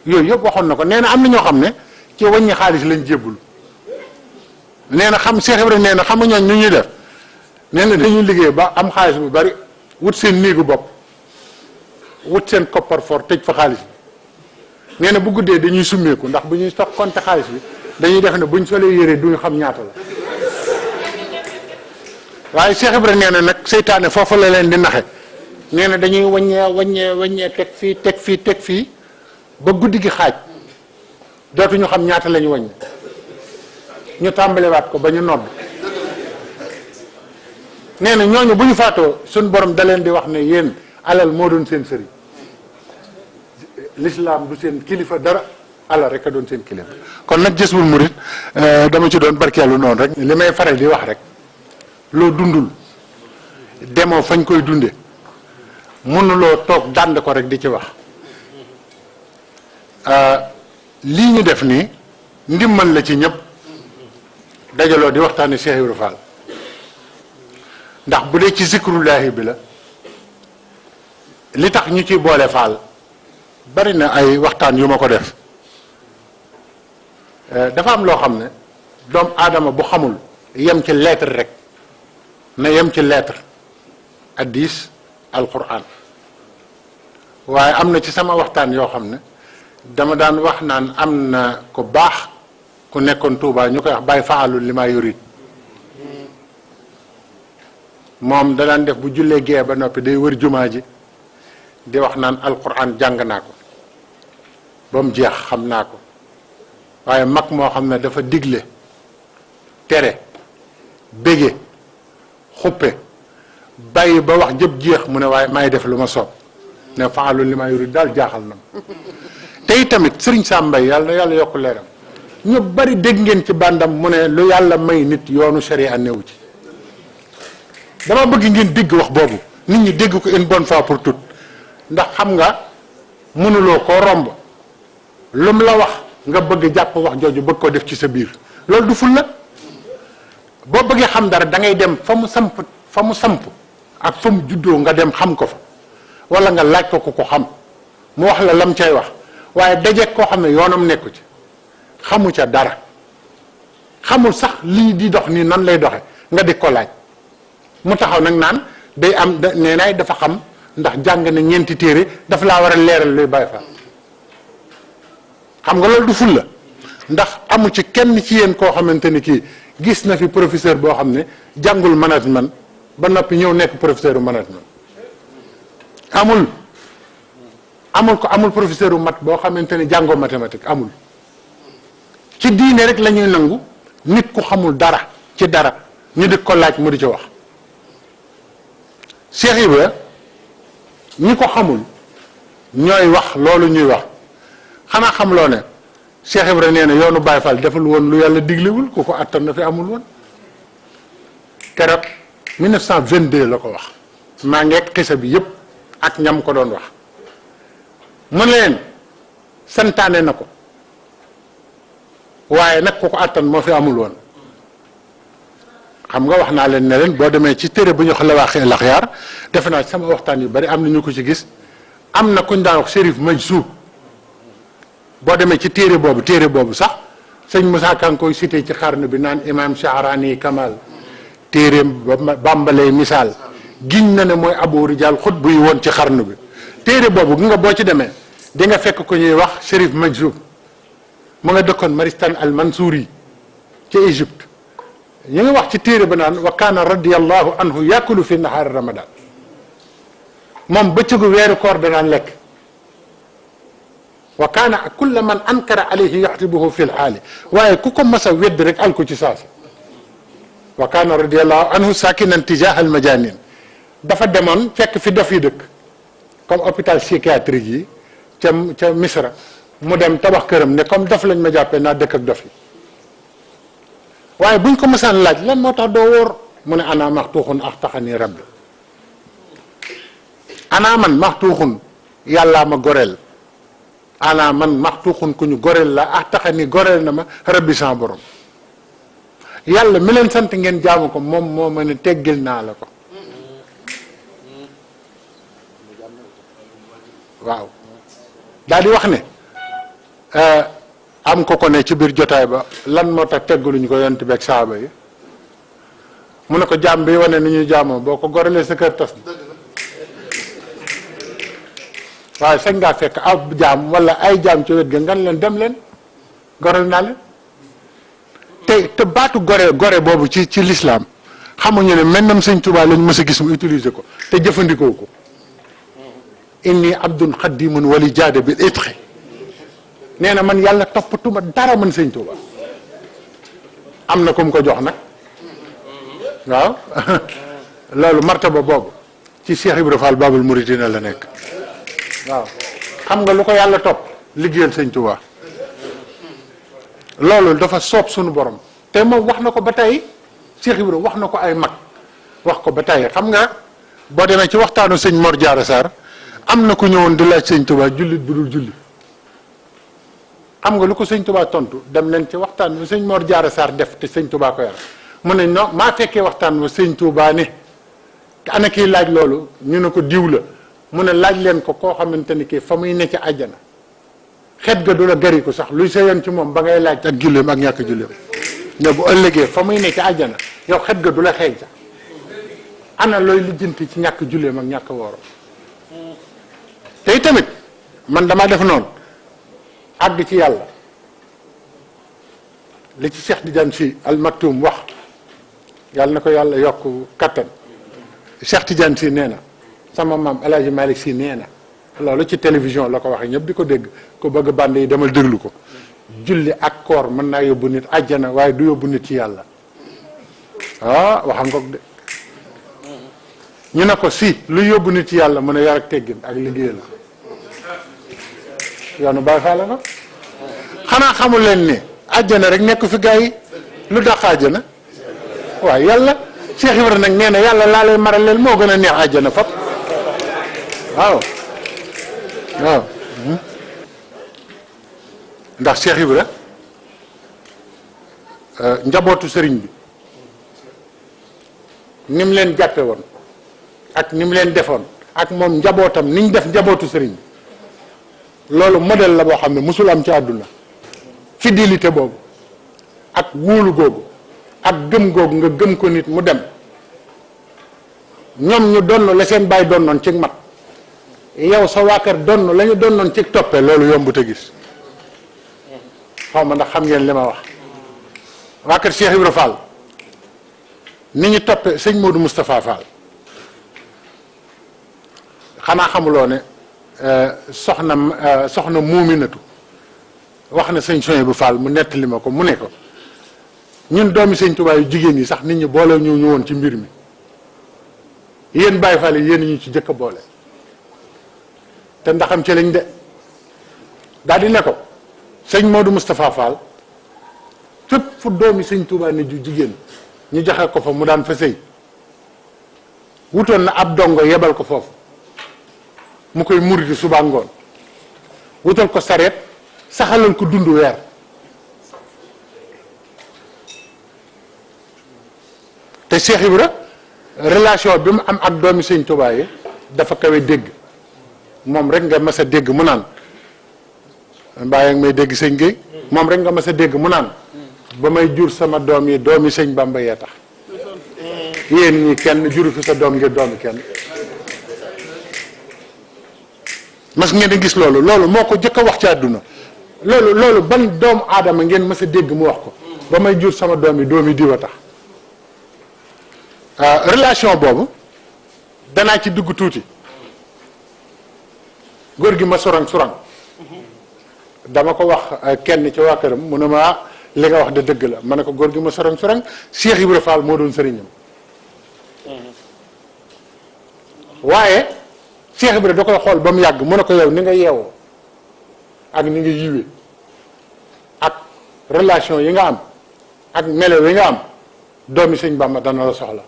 yooyu yëpp waxoon na ko nee na am na ñoo xam ne ci wàññi xaalis lañ jébbul nee na xam Cheikh Ibrahima nee na xam nga ñooñ ñu ñuy def nee na dañuy liggéey ba am xaalis bu bari wut seen néegu bopp wut seen coffre-fort tëj fa xaalis bi nee na bu guddee dañuy summeeku ndax bu ñuy toog compter xaalis bi dañuy def ne buñ solee yére duñu xam ñaata la waaye Cheikh Ibrahima nee na nag seytaane foofu la leen di naxe nee na dañuy waññee teg fii ba guddi gi xaaj dootuñu xam ñaata la ñu wàññi ñu tàmbalewaat ko ba ñu nodd nee na ñooñu bu ñu faatoo suñ borom da leen di wax ne yéen alal moo doon seen sëriñ l'islam du seen kilifa dara alal rek a doon seen kilifa kon nag Jazbul Murid dama ci doon barkeelu noonu rek li may faral di wax rek loo dundul demoo fañ koy dunde mënuloo toog dànd ko rek di ci wax lii ñu def nii ndimmal la ci ñëpp dajaloo di waxtaane Cheikh Ibra Fall ndax bu dee ci zikrullahi bi la li tax ñu ci boole Fall bari na ay waxtaan yu ma ko def dafa am loo xam ne doomu aadama bu xamul yem ci lettre rek na yem ci lettre hadis alquran waaye am na ci sama waxtaan yoo xam ne dama daan wax naan am na ko baax ku nekkoon Touba ñu koy wax bàyyi faalul li maa yurit moom da daan def bu jullee gee ba noppi day wër jumaa ji di wax naan alquran jàng naa ko ba mu jeex xam naa ko waaye mag moo xam ne dafa digle tere bége xuppe bàyyi ba wax jëpp jeex mu ne waaye maay def lu ma soob ne faalul li maa yurit daal jaaxal na ma tey tamit Sëriñ Sam Mbaye yàlla na yàlla yokk leeram ñu bari dégg ngeen ci bàndam mu ne lu yàlla may nit yoonu sharia newu ci dama bëgg ngeen dégg wax boobu nit ñi dégg ko une bonne fois pour toutes ndax xam nga mënuloo koo romb lum la wax nga bëgg jàpp wax jooju bëgg ko def ci sa biir loolu du ful la. boo bëggee xam dara da ngay dem fa mu samp ak fa mu juddoo nga dem xam ko fa wala nga laaj ko ko xam mu wax la lam cay wax waaye dajeeg koo xam ne yoonam nekku ci xamu ca dara xamul sax lii di dox nii nan lay doxe nga di ko laaj mu taxaw nag naan day am nee naay dafa xam ndax jàng na ñeenti téere dafa laa war a leeral luy Baay Faal xam nga loolu du ful la ndax amu ci kenn ci yéen koo xamante ni kii gis na fi professeur boo xam ne jàngul management ba noppi ñëw nekk professeur u management amul professeur u mat boo xamante ni jàngoo mathématique amul ci diine rek la ñuy nangu nit ku xamul dara ci dara ñu di ko laaj mu di ci wax Cheikh Ibra ñi ko xamul ñooy wax loolu ñuy wax xanaa xam loo ne Cheikh Ibra nee na yoonu Baye Fall deful woon lu yàlla diglewul ku ko attan na fi amul woon keroog 1922 la ko wax maa ngeeg xisa bi yëpp ak ñam ko doon wax mu leen santaane na ko waaye nag ku ko attan moo fi amul woon xam nga wax naa leen ne leen boo demee ci téere bu ñu wax Lawaaxi Laxyaar defe naa sama waxtaan yu bari am na ñu ko ci gis am na kuñ daan wax Chérif Majzoub boo demee ci téere boobu sax sëñ Moussa Ka koy cité ci xarnu bi naan imam Shahrani Kamal téere bàmbaley misaal giñ na ne mooy Abu Rijal xut buy woon ci xarnu bi téere boobu gi nga boo ci demee di nga fekk ko ñuy wax Chérif Majzoub mu nga dëkkoon Maristan al Mansouri ci Égypte ñu ngi wax ci téere ba naan wa kaana radiyallahu anhu yakulu fi nahaari ramadan moom bëccëgu weeru koor danaan lekk wa kaana kulla man ankara alayhi yaxtibuhu fi lxaali waaye ku ko mas a wedd rek al ko ci saasi wa kaana radiyallahu anhu sakinan tijaha al majanin dafa demoon fekk fi dof yi dëkk comme hôpital psychiatrique yi ca Misra mu dem tabax këram ne comme dof lañ ma jàppee naa dëkk ak dof yi waaye buñ ko masaan laaj lan moo tax doo wóor mu ne ana maxtuuxun axtaxani rabbi ana man maxtuuxun yàllaa ma goreel ana man maxtuuxun ku ñu goreel la axtaxani goreel na ma rabbi sans borom yàlla mi leen sant ngeen jaamu ko moom moo ma ne teggil naa la ko waaw daal di wax ne am ko ne ci biir jotaay ba lan moo tax teggaluñu ko yonent bi ak saaba yi mu ne ko jaam bi wane ni ñuy jaamoo boo ko gorelee sa kër tas na waaye sañ ngaa fekk ab jaam wala ay jaam ci wet ga ngan leen dem leen gorel naa leen te baatu gore boobu ci lislaam xamuñu ne maintenant sëñ Tuubaa lañ mës a gis mu utiliser ko te jëfandikoo ko inni abdun xaddimun wali jaade bil itqi nee na man yàlla toppatuma dara man sëñ Tuuba am na ku mu ko jox nag waaw loolu martaba boobu ci Cheikh Ibra Fall Babul Mouridina la nekk waaw xam nga lu ko yàlla topp liggéeyal sëñ Tuuba loolu dafa soob sunu borom te moom wax na ko ba tey Cheikh Ibra wax na ko ay mag wax ko ba tey xam nga boo demee ci waxtaanu sëñ Mor Diarra Sarr am na ku ñëwoon di laaj sëñ Tuuba jullit bu dul julli xam nga lu ko sëñ Tuubaa tontu dem leen ci waxtaan ba sëñ Mor Diarra Sarr def te sëñ Tuubaa ko yar mu ne non maa fekkee waxtaan ba sëñ Tuubaa ne ana kii laaj loolu ñu ne ko diw la mu ne laaj leen ko koo xamante ni kii fa muy ne ci àjjana xet ga du la gari ko sax luy sëyoon ci moom ba ngay laaj ak julleem ak ñàkk julleem ne bu ëllëgee fa muy ne ci àjjana yow xet ga du la xeeñ sax ana looy lijjanti ci ñàkk julleem ak ñàkk wooro te tamit man damaa def noonu àgg ci yàlla li ci Cheikh Tidiane Sy Al Maktoum wax yàlla na ko yàlla yokk kattan Cheikh Tidiane Sy nee na sama maam El Hadj Malick Sy nee na loolu ci télévision la ko waxee ñëpp di ko dégg ko bëgg band yi demal déglu ko julli ak koor mën naa yóbbu nit àjjana waaye du yóbbu nit ci yàlla ah waxa ngoog de ñu ne ko si lu yóbbu nit ci yàlla mën a yar ak teggin ak liggéeyal yoonu Baay Faal la xanaa xamul leen ni àjjana rek nekk fi gars yi lu dàq àjjana waaw yàlla Cheikh Ibrahima nag nee na yàlla laa lay maral leen moo gën a neex àjjana fop waaw waaw ndax Cheikh Ibra njabootu sëriñ bi ni mu leen jàppe woon ak ni mu leen defoon ak moom njabootam niñ def njabootu sëriñ bi loolu modèle la boo xam ne musul am ci àdduna fidélité boobu ak wóolu googu ak gëm googu nga gëm ko nit mu dem ñoom ñu donn la seen baay donnoon ci mat yow sa waa kër donn la ñu donnoon ci toppee loolu yombut a gis xaw ma ndax xam ngeen li ma wax waa kër Cheikh Ibra Fall ni ñu toppee sëñ Modou Moustapha Fall xanaa xamuloo ne soxna Muuminatu wax na sëñ Soye bu Fall mu nettali ma ko mu ne ko ñun doomi sëñ Tuubaa yu jigéen yi sax nit ñi boole ñu woon ci mbir mi yéen Baay Faal yi yéen ñu ci jëkk a boole te ndaxam ci lañ de daal di ne ko sëñ Modou Moustapha Fall fépp fu doomi sëñ Tuubaa ne ju jigéen ñu joxe ko fa mu daan fa sëy wutoon na ab dongo yebal ko foofu mu koy muriti suba ngoon wutal ko sareet saxalal ko dund weer te Cheikh Ibra relation bi mu am ak doomi sëñ Tuubaa yi dafa kawe dégg moom rek nga mas a dégg mu naan mbaa may dégg sëñ Gueye moom rek nga mas a dégg mu naan ba may jur sama doom yi doomi sëñ Bamba yee tax yéen ñi kenn juru fi sa doom ngir doomi kenn mas ngeen a gis loolu moo ko jëkk a wax ci àdduna loolu ban doomu aadama ngeen mas a dégg mu wax ko ba may jur sama doom yi doomi diw a tax relation boobu danaa ci dugg tuuti góor gi ma surang dama ko wax kenn ci waa këram mu ne ma li nga wax de dëgg la ma ne ko góor gi ma surang Cheikh Ibra Fall moo doon sëriñam waaye Cheikh Ibra da koy xool ba mu yàgg mu ne ko yow ni nga yeewoo ak ni nga yiwee ak relation yi nga am ak melo yi nga am doomi sëñ Bamba dana la soxla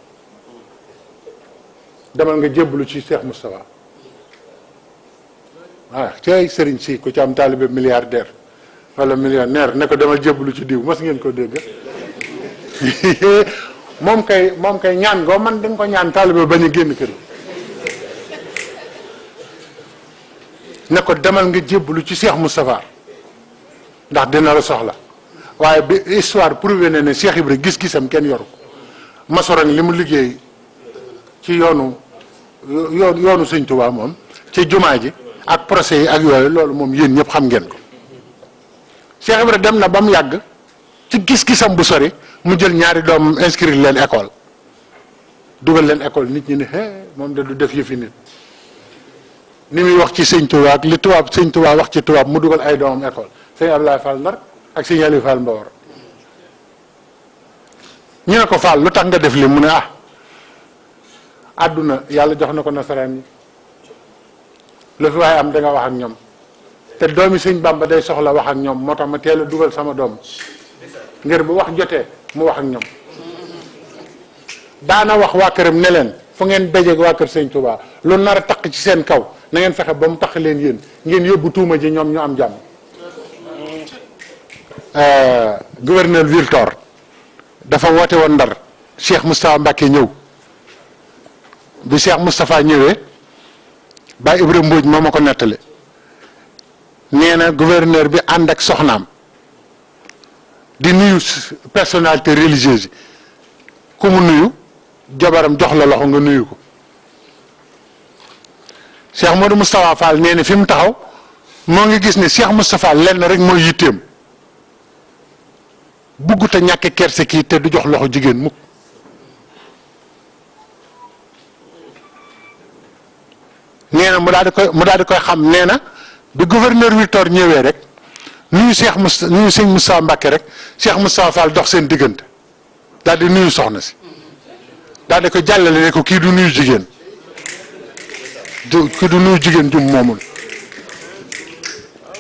demal nga jébbalu ci Cheikh Moustapha waaw cay sëriñ si ku ci am taalibe milliardaire wala millionnaire ne ko demal jébbalu ci diw mas ngeen ko dégg moom kay ñaan goo man di nga ko ñaan taalibe bañ a génn kër ne ko demal nga jébbalu ci Cheikh Moustapha ndax dina la soxla waaye bi histoire prouvé ne Cheikh Ibra gis-gisam kenn yoru ko masorang li mu liggéey ci yoonu sëñ Tuubaa moom ci jumaa ji ak procès yi ak yooyu loolu moom yéen ñëpp xam ngeen ko Cheikh Ibra dem na ba mu yàgg ci gis-gisam bu sori mu jël ñaari doom inscrire leen école dugal leen école nit ñi ne moom da du def yëfi nit ni muy wax ci sëñ Tuubaa ak li tubaab sëñ Tuubaa wax ci tubaab mu dugal ay doomam école sëñ Abdoulaye Fall Ndar ak sëñ Aliou Fall Mbawar ñu ne ko Fall lu tax nga def li mu ne àdduna yàlla jox na ko nasaraan yi lu fi waaye am da nga wax ak ñoom te doomi sëñ Bamba day soxla wax ak ñoom moo tax ma teel a dugal sama doom ngir bu wax jotee mu wax ak ñoom daana wax waa këram ne leen fu ngeen dajeeg waa kër sëñ Touba lu nar a taq ci seen kaw na ngeen fexe ba mu taq leen yéen ngeen yóbbu tuuma ji ñoom ñu am jàmm. Gouverneur Wiltor dafa woote woon Ndar Cheikh Moustapha Mbacké ñëw bi Cheikh Moustapha ñëwee Baye Ibrahima Mbodj moo ma ko nettali nee na gouverneur bi ànd ak soxnaam di nuyu personnalité religieuse yi ku mu nuyu jabaram jox la loxo nga nuyu ko Cheikh Modou Moustapha Fall nee na fi mu taxaw moo ngi gis ne Cheikh Moustapha lenn rek mooy yitteem buggut a ñàkk kerse kii te du jox loxo jigéen mukk nee na mu daal di koy xam nee na bi gouverneur Wiltor ñëwee rek nuyu nuyu sëñ Moustapha Mbacké rek Cheikh Moustapha Fall dox seen diggante daal di nuyu soxna si daal di ko jàllale ne ko kii du nuyu jigéen kii du nuyu jigéen jum moomul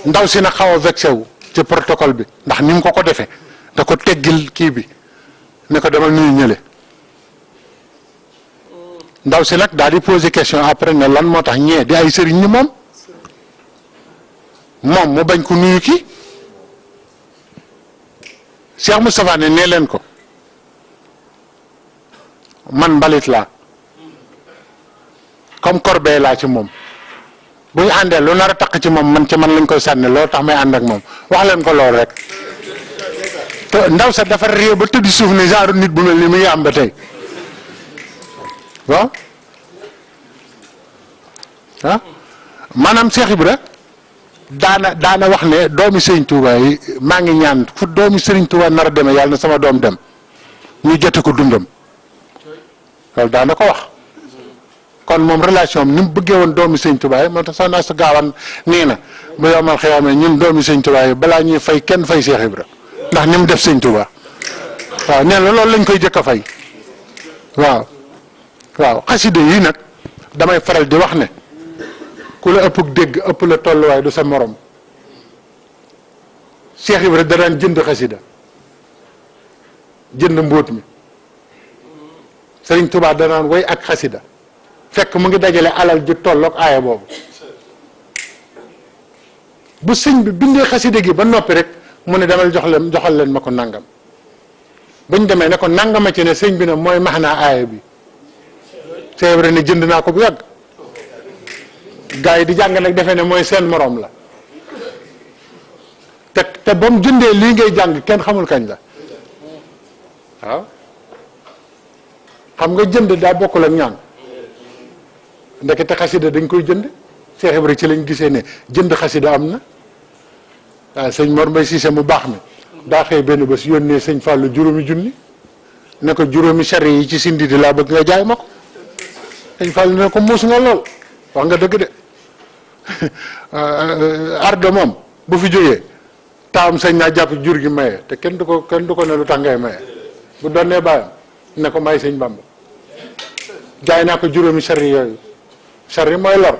ndaw si na xaw a vexé wu ci protocole bi ndax ni mu ko defee da ko teggil kii bi ne ko demal nuyu ñële ndaw si nag daal di poser question après ne lan moo tax ñee di ay sëriñ ni moom mu bañ ko nuyu kii Cheikh Moustapha ne nee leen ko man mbalit laa comme corbeille laa ci moom bu ñu àndee lu nar a taq ci moom man ci man lañ koy sànni loolu tax may ànd ak moom wax leen ko loolu rek te ndaw sa dafa réew ba tëdd suuf ne genre nit bu mel ni mu ngi am ba tey waaw ah maanaam Cheikh Ibra daana wax ne doomi Sëriñ Touba yi maa ngi ñaan fu doomi Sëriñ Touba nar a demee yàlla na sama doom dem ñu jote ko dundam loolu daana ko wax kon moom relation am ni mu bëggee woon doomi Sëriñ Touba yi moo tax sax naa sa gaawan nee na bu yomal xiyaamee ñun doomi Sëriñ Touba yi balaa ñuy fay kenn fay Cheikh Ibra ndax ni mu def Sëriñ Touba waaw nee na loolu lañ koy jëkk a fay waaw waaw xaside yi nag damay faral di wax ne ku la ëpp dégg ëpp la tolluwaay du sa morom Cheikh Ibra da daan jënd xasida jënd mbóot mi Sëriñ Touba da daan woy ak xasida fekk mu ngi dajale alal ju tolloog aaya boobu bu sëñ bi bindee xasida gi ba noppi rek mu ne demal joxal leen ma ko nangam buñ demee ne ko nangama ci ne sëñ bi ne mooy max naa aaya bi Cheikh Ibra ne jënd naa ko bu yàgg gaa yi di jàng nag defe ne mooy seen morom la te ba mu jëndee lii ngay jàng kenn xamul kañ la waaw xam nga jënd daa bokkul ak ñaan ndekete xasida dañ koy jënd Cheikh Ibra ci lañ gisee ne jënd xasida am na waaw sëñ Mor Mbay Cissé mu baax mi daa xëy benn bés yónnee sëñ Fallou juróomi junni ne ko juróomi sari yi ci sindi di laa bëgg nga jaay ma ko sëñ Fallou ne ko muus nga lool wax nga dëgg de ardo moom bu fi jógee taawam sañ naa jàpp jur gi maye te kenn du ko ne lu tax ngay maye bu doon nee bàyyam ne ko may sëñ Bamba jaay naa ko juróomi sari yooyu sari mooy lor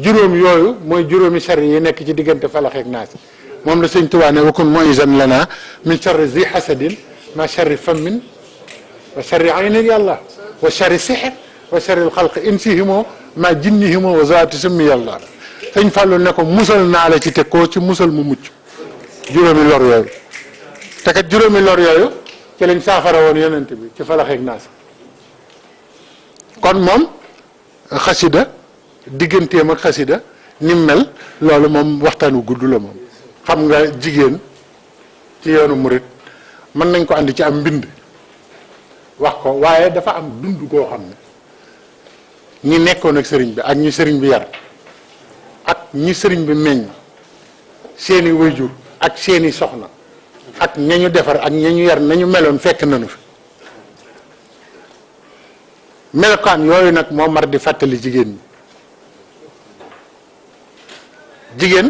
juróom yooyu mooy juróomi sari yi nekk ci diggante falax ak naas moom la sëñ Tuubaa ne wakun mu'izan lana min sharri zi hasadin ma sharri fammin wa sharri aynin yàlla wa sharri sihr wa sharri xalq insihimo ma jinnihimo wa zaati summi yàlla sëñ Fallou ne ko musal naa la ci te koo ci musal mu mucc juróomi lor yooyu te kat juróomi lor yooyu ci lañ saafara woon yonent bi ci falax ak naas kon moom xasida digganteem ak xasida ni mel loolu moom waxtaan wu gudd la moom xam nga jigéen ci yoonu murit mën nañ ko andi ci am mbind wax ko waaye dafa am dund goo xam ne ñi nekkoon ak sëriñ bi ak ñi sëriñ bi yar ak ñi sëriñ bi meññ seeni wayjur ak seeni soxna ak ñañu defar ak ñañu yar nañu meloon fekk nañu fi melokaan yooyu nag moo mar di fàttali jigéen ñi jigéen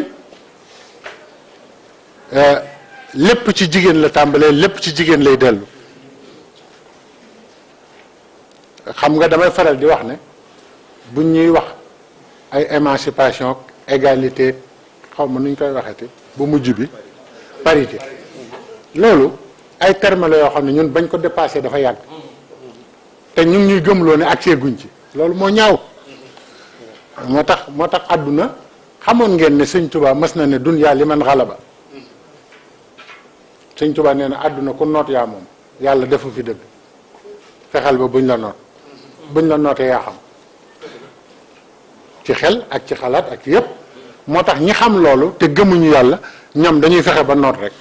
lépp ci jigéen la tàmbalee lépp ci jigéen lay dellu xam nga damay faral di wax ne buñ ñuy wax ay émancipation égalité xaw ma nu ñu koy waxeeti bu mujj bi parité loolu ay termes la yoo xam ne ñun bañ ko dépassé dafa yàgg te ñu ngi ñuy gëmloo ne accès guñ ci loolu moo ñaaw moo tax àdduna xamoon ngeen ne sëñ Tuubaa mas na ne dunyaa li man xalaba sëñ Tuubaa nee na àdduna ku noot yaa moom yàlla defu fi dëgg fexeel ba buñ la noot buñ la nootee yaa xam ci xel ak ci xalaat ak yépp moo tax ñi xam loolu te gëmuñu yàlla ñoom dañuy fexe ba noot rek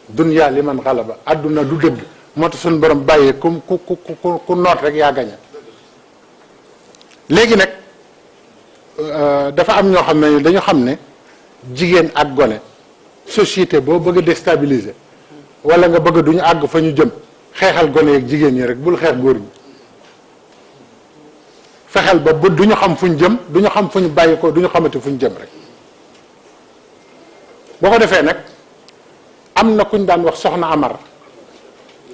dunyaa li man xalaba àdduna du dëgg moo tax suñu borom bàyyee ku noot rek yaa gañe léegi nag dafa am ñoo xam ne dañu xam ne jigéen ak gone société boo bëgg a déstabiliser wala nga bëgg duñu àgg fa ñu jëm xeexal gone yeeg jigéen ñi rek bul xeex góor ñi fexeel ba duñu xam fu ñu jëm duñu xam fu ñu bàyyi ko duñu xamante fu ñu jëm rek boo ko defee nag am na kuñ daan wax soxna Amar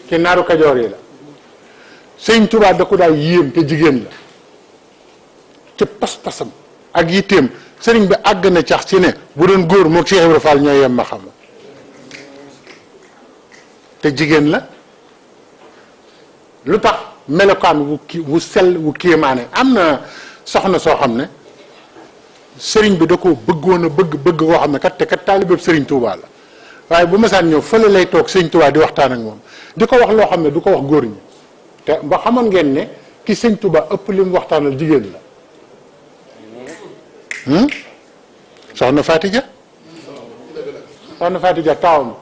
ci naaru Kajoor yi la sëñ Tuubaa da ko daal yéem te jigéen la ci pas-pasam ak yitteem sëriñ bi àgg na cax ci ne bu doon góor moo Cheikh Ibra Fall ñoo yem ma xam te jigéen la lu tax melokaan wu sell wu kéemaane am na soxna soo xam ne sëriñ bi da ko bëggoon a bëgg koo xam ne kat te kat taalibeeb sëriñ Tuubaa la waaye bu masaan ñëw fële lay toog sëñ Tuubaa di waxtaan ak moom di ko wax loo xam ne du ko wax góor ñi te ba xamoon ngeen ne ki sëñ Tuubaa ëpp li mu waxtaanal jigéen la soxna Fatija taawam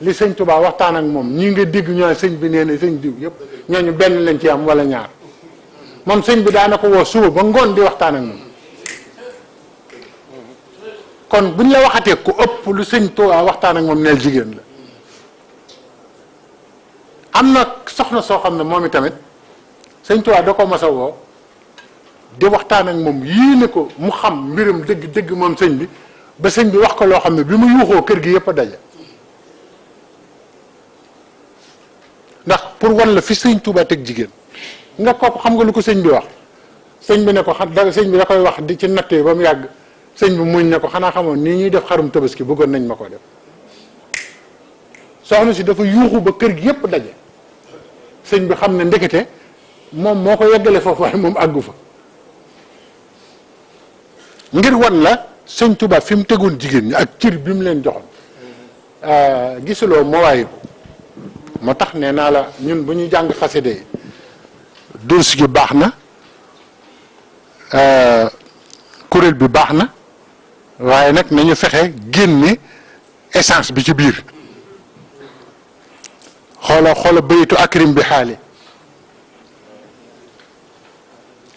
li sëñ Tuubaa waxtaan ak moom ñii nga dégg ñoo sëñ bi nee na sëñ diw yëpp ñooñu benn lañ ci am wala ñaar moom sëñ bi daana ko woo suba ba ngoon di waxtaan ak moom kon buñ la waxatee ku ëpp lu sëñ Tuubaa waxtaan ak moom neel jigéen la am na soxna soo xam ne moom itamit sëñ Tuubaa da ko mas a woo di waxtaan ak moom yéene ko mu xam mbiram dëgg dëgg moom sëñ bi ba sëñ bi wax ko loo xam ne bi mu yuuxoo kër gi yëpp a daje ndax pour wan la fi sëñ Tuubaa teg jigéen nga ko xam nga lu ko sëñ bi wax sëñ bi ne ko sëñ bi da koy wax di ci nattee ba mu yàgg sëñ bi muñ ne ko xanaa xamoon nii ñuy def xarum tabaski bëggoon nañ ma ko def soxna si dafa yuuxu ba kër gi yëpp daje sëñ bi xam ne ndekete moom moo ko yeggale foofu waaye moom àggu fa ngir wan la sëñ Tuubaa fi mu tegoon jigéen ñi ak cër bi mu leen joxoon gisuloo Mawaahibu moo tax nee naa la ñun bu ñu jàng xasida yi durs gi baax na kuréel bi baax na waaye nag nañu fexe génne essence bi ci biir xoola bayitu akrim bi xaali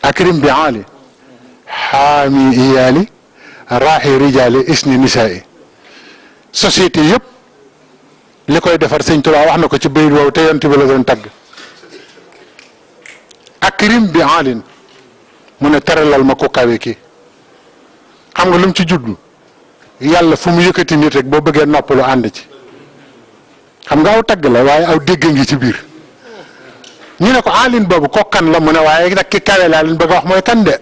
akrim bi aali xaami iyaali raaxi rijaali isni nisaai société yëpp li koy defar sëñ Tuubaa wax na ko ci bayit woowu te yonent bi la doon tagg akrim bi aalin mu ne teralal ma ko kawe kii xam nga lu mu ci juddu yàlla fu mu yëkkati nit rek boo bëggee noppalu ànd ci xam nga aw tagg la waaye aw dégg ngi ci biir ñu ne ko aalin boobu ko kan la mu ne waaye nag ki kawe laa leen bëgg a wax mooy kan de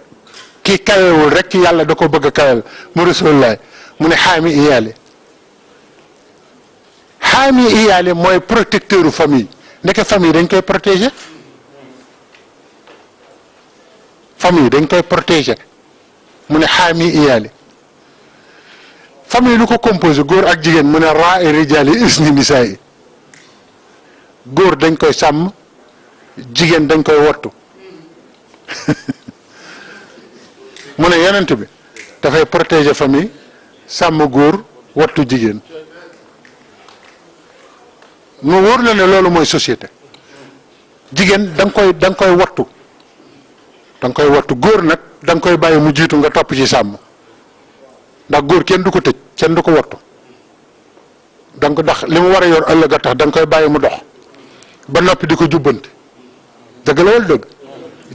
kii kawewul rek ci yàlla da ko bëgg a kawel mu Rasulullaah mu ne xaami iyaali xaami iyaali mooy protecteur u famille ndeke famille dañ koy protéger famille dañ koy protéger mu ne xaami iyaali famille lu ko composé góor ak jigéen mu ne raa i rijaali isni nisaa yi góor dañ koy sàmm jigéen dañ koy wottu mu ne yonent bi dafay protéger famille sàmm góor wattu jigéen mu wóor la ne loolu mooy société jigéen da nga koy wattu da nga koy wattu góor nag da nga koy bàyyi mu jiitu nga topp ci sàmm ndax góor kenn du ko tëj kenn du ko wattu donc ndax li mu war a yor ëllëg a tax da nga koy bàyyi mu dox ba noppi di ko jubbante dëgg la wala dëgg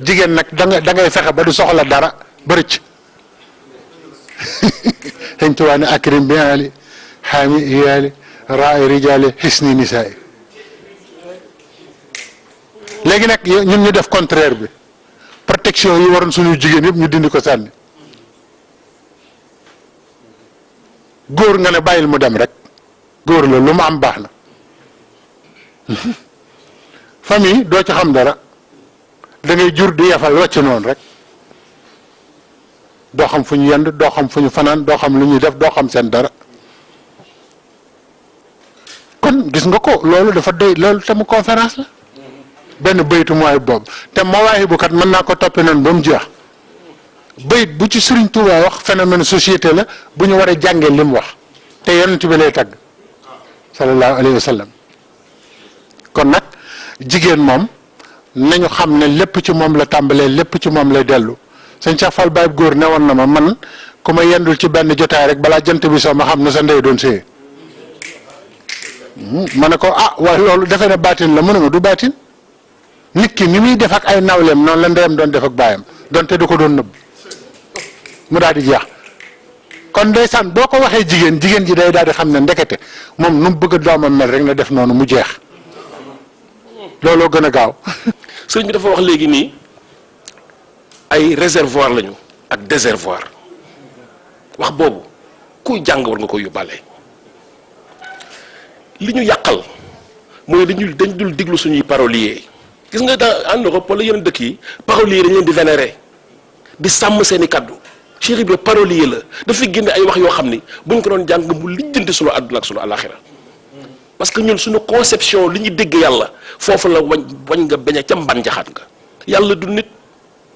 jigéen nag da ngay fexe ba du soxla dara ba rëcc xëñ tuwaa ne akrim bi ali xaami iyaali raay rijaali xisni nisaay léegi nag ñun ñu def contraire bi protection yi waroon suñu jigéen yëpp ñu dindi ko sànni góor nga ne bàyyil mu dem rek góor la lu mu am baax na famille doo ci xam dara da ngay jur di yefal wàcc noonu rek doo xam fu ñu yend doo xam fu ñu fanaan doo xam lu ñuy def doo xam seen dara kon gis nga ko loolu dafa doy loolu te mu conférence la benn baytu mooy boobu te Mawaahibu kat mën naa ko toppee noonu ba mu jeex bayit bu ci Sëriñ Tuubaa wax phénomène société la bu ñu war a jàngee li mu wax te yonent bi lay tagg sallallahu alayhi wa sallam kon nag jigéen moom nañu xam ne lépp ci moom la tàmbalee lépp ci moom lay dellu sëñ Cheikh Fall Baye góor ne woon na ma man ku ma yendul ci benn jotaay rek balaa jant bi soo ma xam ne sa ndey doon séyee ma ne ko ah waaye loolu defe na baatin la mu ne ma du baatin nit ki ni muy def ak ay nawleem noonu la ndeyam doon def ak baayam donte du ko doon nëbb mu daal di jeex kon ndeysaan boo ko waxee jigéen ji day daal di xam ne ndekete moom nu mu bëgg a doomam mel rek na def noonu mu jeex looloo gën a gaaw. sëñ bi dafa wax léegi nii ay réservoir lañu ak déservoir wax boobu kuy jàng war nga koy yóbbaale li ñu yàqal mooy dañ dul diglu suñuy parolier gis nga en Europe wala yeneen dëkk yi parolier dañ leen di vénérer di sàmm seen i kaddu Cheikh Ibra parolier la dafa génne ay wax yoo xam ni buñ ko doon jàng mu lijjanti sunu àdduna ak sunu àllaaxira parce que ñun suñu conception li ñu dégg yàlla foofu la wañ nga bañ a ca mban jaxaat nga. yàlla du nit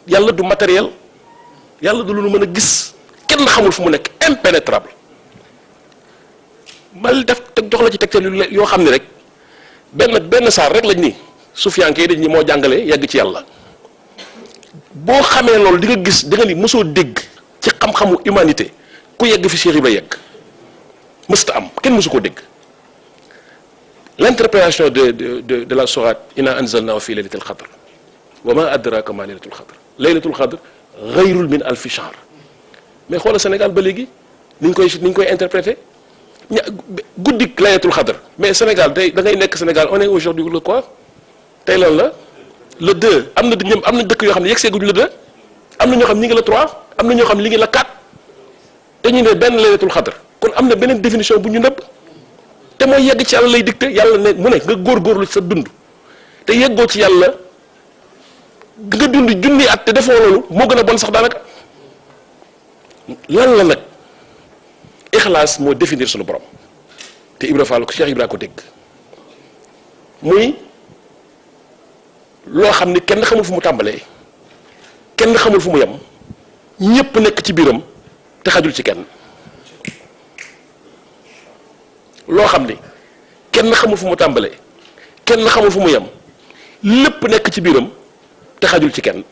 yàlla du matériel yàlla du lu nu mën a gis kenn xamul fu mu nekk impénétrable mal def teg jox la ci tegtal yoo xam ne rek benn saar rek lañ ni sufiyanke yi dañ ni moo jàngale yegg ci yàlla boo xamee loolu di nga gis di nga ni mosoo dégg ci xam-xamu humanité ku yegg fi Cheikh Ibra yegg mësta am kenn mosu koo dégg. L'interprétation de la sourate Inna anzalnahu fi laylatil qadr wa ma adraka ma laylatul qadr laylatul qadr ghayrun min alfi shahr mais xoolal Sénégal ba léegi ni ñu koy interpréter guddik laylatul qadr mais Sénégal tey da ngay nekk Sénégal on est aujourd'hui le quoi tey lan la le 2 am na dëkk yoo xam ne yegg seeguñu le 2 am na ñoo xam ñi ngi la 3 am na ñoo xam li ngi la 4 te ñu ne benn laylatul qadr kon am na beneen définition bu ñu nëbb te mooy yegg ci yàlla lay dicté yàlla ne mu ne nga góorgóorlu sa dund te yeggoo ci yàlla nga dund junni at te defoo loolu moo gën a bon sax daanaka lan la nag ixlaas moo définir sunu borom te Ibra Fall ko Cheikh Ibra ko dégg muy loo xam ni kenn xamul fu mu tàmbalee kenn xamul fu mu yem ñépp nekk ci biiram te xajul ci kenn. loo xam ni kenn xamul fu mu tàmbalee kenn xamul fu mu yem lépp nekk ci biiram te xajul ci kenn.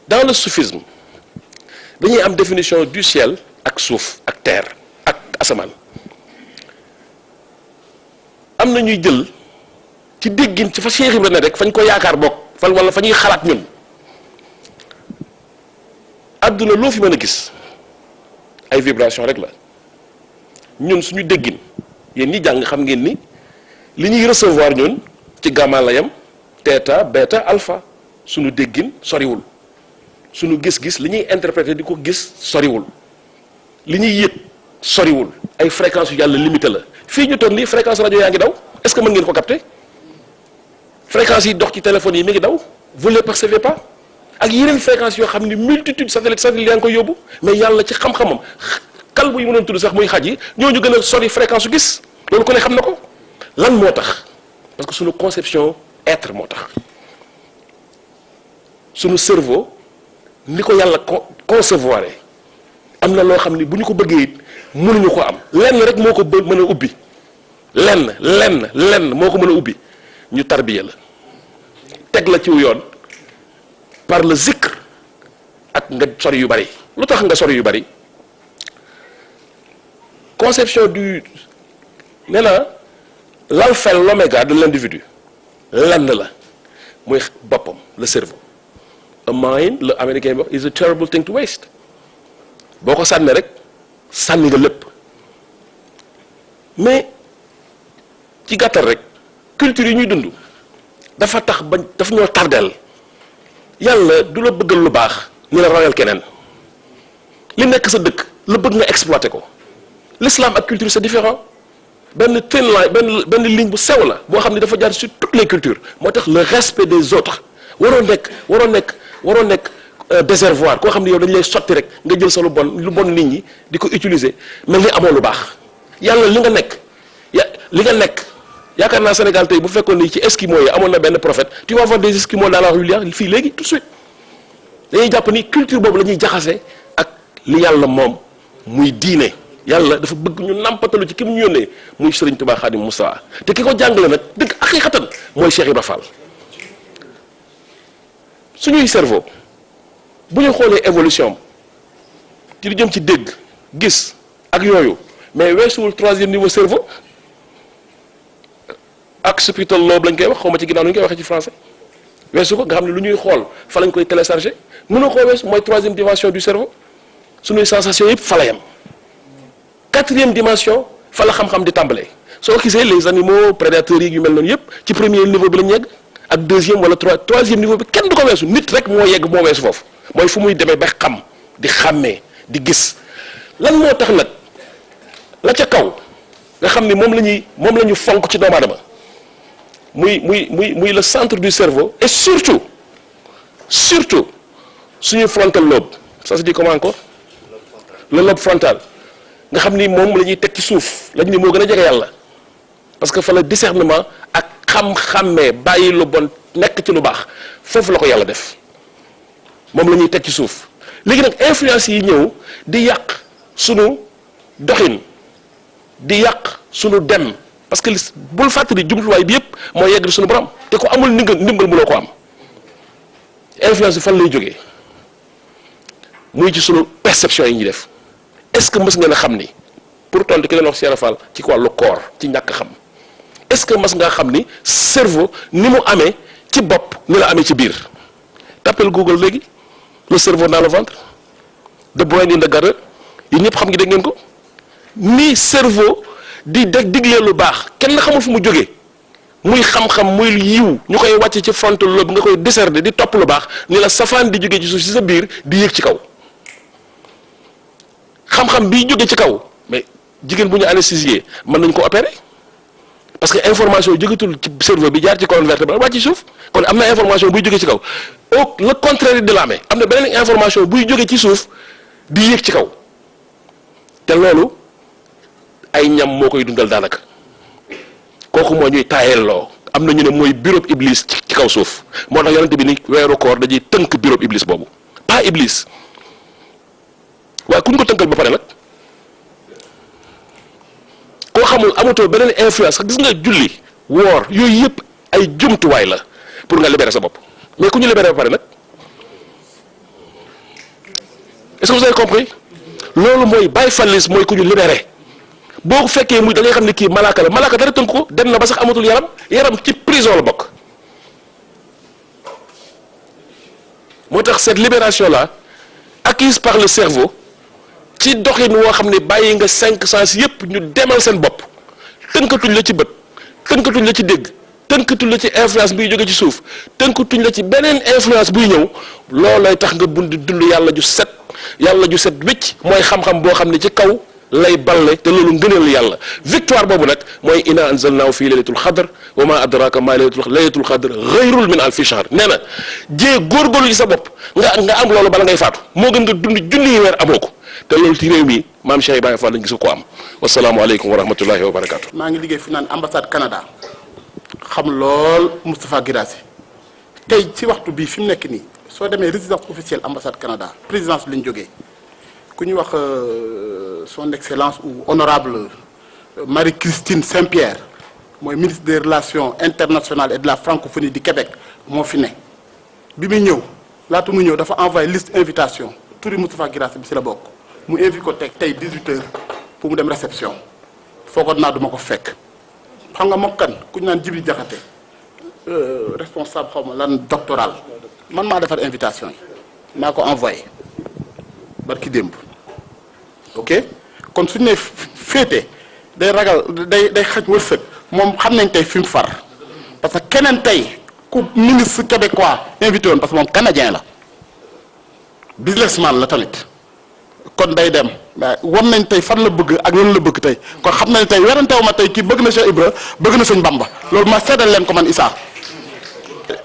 dans le soufisme dañuy am définition du ciel ak suuf ak terre ak asamaan am na ñuy jël ci déggin ci fa Cheikh Ibra ne rek fañ ko yaakaar bokk fan wala fa ñuy xalaat ñun àdduna loo fi mën a gis ay vibration rek la ñun suñu déggin yéen ñi jàng xam ngeen ni li ñuy recevoir ñun ci gamma la yam theta beta alpha suñu déggin soriwul suñu gis-gis li ñuy interpréter di ko gis soriwul li ñuy yëg soriwul ay fréquences yu yàlla limité la fii ñu toog nii fréquence rajo yaa ngi daw est-ce que mën ngeen ko capter fréquences yi dox ci téléphone yi mi ngi daw vous ne les percevez pas ak yeneen fréquences yoo xam ni multitude satellite yaa ngi koy yóbbu mais yàlla ci xam-xamam kalbu yi mënoon tudd sax muy xaj yi ñooñu gën a sori fréquence su gis loolu ko ne xam na ko lan moo tax parce que suñu conception être moo tax suñu cerveau ni ko yàlla concevoir am na loo xam ni bu ñu ko bëggee it mënuñu ko am lenn rek moo ko mën a ubbi lenn moo ko mën a ubbi ñu tarbiya la teg la ci yoon par le zikr ak nga sori yu bari lu tax nga sori yu bari conception du nee na l'alpha et l'oméga de l'individu lenn la muy boppam le cerveau a mind le américain wax is a terrible thing to waste boo ko sànnee rek sànni nga lépp mais ci gàttal rek culture yi ñuy dund dafa tax ba dafa ñoo tardeel yàlla du la bëggal lu baax ni la royal keneen li nekk sa dëkk la bëgg nga exploiter ko l'islam ak culture c'est différent benn thin line benn ligne bu sew la boo xam ne dafa jaar sur toutes les cultures moo tax le respect des autres waroo nekk déservoir koo xam ne yow dañu lay sotti rek nga jël sa lu bon nit ñi di ko utiliser mel ni amoo lu baax yàlla li nga nekk yaakaar naa Sénégal tey bu fekkoon ni ci Esquimaux yi amoon na benn prophète tu vas voir des Esquimaux dans la rue fii léegi tout de suite dañuy jàpp ni culture boobu la ñuy jaxase ak li yàlla moom muy diine yàlla dafa bëgg ñu nàmpatalu ci ki mu ñu yónnee muy Serigne Touba Khadim Moustapha te ki ko jàngale nag dëgg haqiqatan mooy Cheikh Ibra Fall suñuy cerveau bu ñu xoolee évolution ci lu jëm ci dégg gis ak yooyu mais weesuwul 3e niveau cerveau occipital lobe lañ koy wax xaw ma ci ginnaaw lu ñu koy waxee ci français weesu ko nga xam ne lu ñuy xool fa lañ koy télécharger mënoo koo weesu mooy 3e dimension du cerveau suñuy sensation yëpp fa la yem 4e dimension fa la xam-xam di tàmbalee soo gisee les animaux prédateurs yi yu mel noonu yëpp ci 1er niveau bi lañ yegg ak 2e wala 3e niveau bi kenn du ko weesu nit rek moo yegg moo weesu foofu mooy fu muy demee ba xam di xàmmee di gis lan moo tax nag la ca kaw nga xam ni moom la ñu fonk ci doomu aadama muy le centre du cerveau et surtout suñu frontal lobe ça se dit comment encore le lobe frontal nga xam ni moom la ñuy teg ci suuf lañ ni moo gën a jege yàlla parce que fa la discernement ak xam-xàmmee bàyyi lu bon nekk ci lu baax foofu la ko yàlla def moom la ñuy teg ci suuf léegi nag influence yi ñëw di yàq sunu doxin di yàq sunu dem parce que bul fàttali jumtuwaay bi yëpp moo yegg sunu borom te ko amul ndimbal mënoo ko am influence bi fan lay jógee muy ci sunu perception yi ñuy def est-ce que mës ngeen a xam ni pour tontu ki leen wax Cheikh Fall ci wàllu koor ci ñàkk xam est-ce que mës ngaa xam ni cerveau ni mu amee ci bopp ni la amee ci biir tapel Google léegi le cerveau dans le ventre the brain in the gutter yi ñëpp xam ngi dégg ngeen ko ni cerveau di diglee lu baax kenn xamul fu mu jógee muy xam-xam muy yiw ñu koy wàcc ci frontal lobe nga koy discerner di topp lu baax ni la safaan di jógee ci suuf si sa biir di yéeg ci kaw xam-xam bi jóge ci kaw mais jigéen bu ñu anesthésié mën nañu ko opérer parce que information jógetul ci cerveau bi jaar ci colonne vertébrale wàcc ci suuf kon am na information buy jóge ci kaw au le contraire de la amee am na beneen information buy jóge ci suuf di yéeg ci kaw te loolu ay ñam moo koy dundal daanaka kooku moo ñuy taayelloo am na ñu ne mooy bureau iblis ci kaw suuf moo tax yonente bi ni weeru koor dañuy tënk bureau iblis boobu pas iblis waaye ku ñu ko tënkal ba pare nag koo xamul amatoo beneen influence gis nga julli woor yooyu yëpp ay jumtuwaay la pour nga libérer sa bopp mais ku ñu libérer ba pare nag est-ce que vous avez compris loolu mooy bàyyi fallis mooy ku ñu libérer boo ko fekkee muy da ngay xam ne kii malaaka la malaaka dara tënk ko dem na ba sax amatul yaram ci prison la bokk moo tax cette libération là acquise par le cerveau ci doxin woo xam ne bàyyi nga 5 sens yépp ñu demal seen bopp tënkatuñ la ci bët tënkatuñ la ci dégg tënkatuñ la ci influence biy jóge ci suuf tënkatuñ la ci beneen influence buy ñëw loolay tax nga dund yàlla ju set wécc mooy xam-xam boo xam ne ci kaw lay balle te loolu ngëneel yàlla victoire boobu nag mooy inna anzalnaahu fii laylatul xadr wa ma adraka ma laylatul xadr xayrun min alfi shahr nee na jee góorgóorlu ci sa bopp nga am loolu bala ngay faatu moo gën nga dund junniy weer amoo ko te loolu ci réew mi maam Cheikh Ibrahima Fall lañ gis ko am wasalaamualeykum wa rahmatullahi wa barakaatu. maa ngi liggéey fi naan ambassade Canada xam lool Moustapha Guirassy tey ci waxtu bii fi mu nekk nii soo demee résidence officielle ambassade Canada présidence bi lañ jógee ku ñu wax son excellence ou honorable Marie-Christine Saint-Pierre mooy ministre des relations internationales et de la francophonie du Québec moo fi ne bi muy ñëw laata mu ñëw dafa envoyé liste invitation turi Moustapha Guirassy bi si la bokk mu invité ko tey 18h pour mu dem réception foogoon naa duma ko fekk xam nga moom kan ku ñu naan Djibril Diakhaté responsable xaw ma lan doctoral man maa defar invitation yi maa ko envoyé barki démb ok kon suñu nee féete day ragal day xaj wërsëg moom xam nañ tey fi mu far parce que keneen tey ku ministre québécois invité woon parce que moom canadien la businessman la tamit kon day dem waaye war nañ tey fan la bëgg ak lan la bëgg tey kon xam nañ tey weranteewu ma tey kii bëgg na Cheikh Ibra bëgg na sëñ Bamba loolu ma seddal leen ko man Issa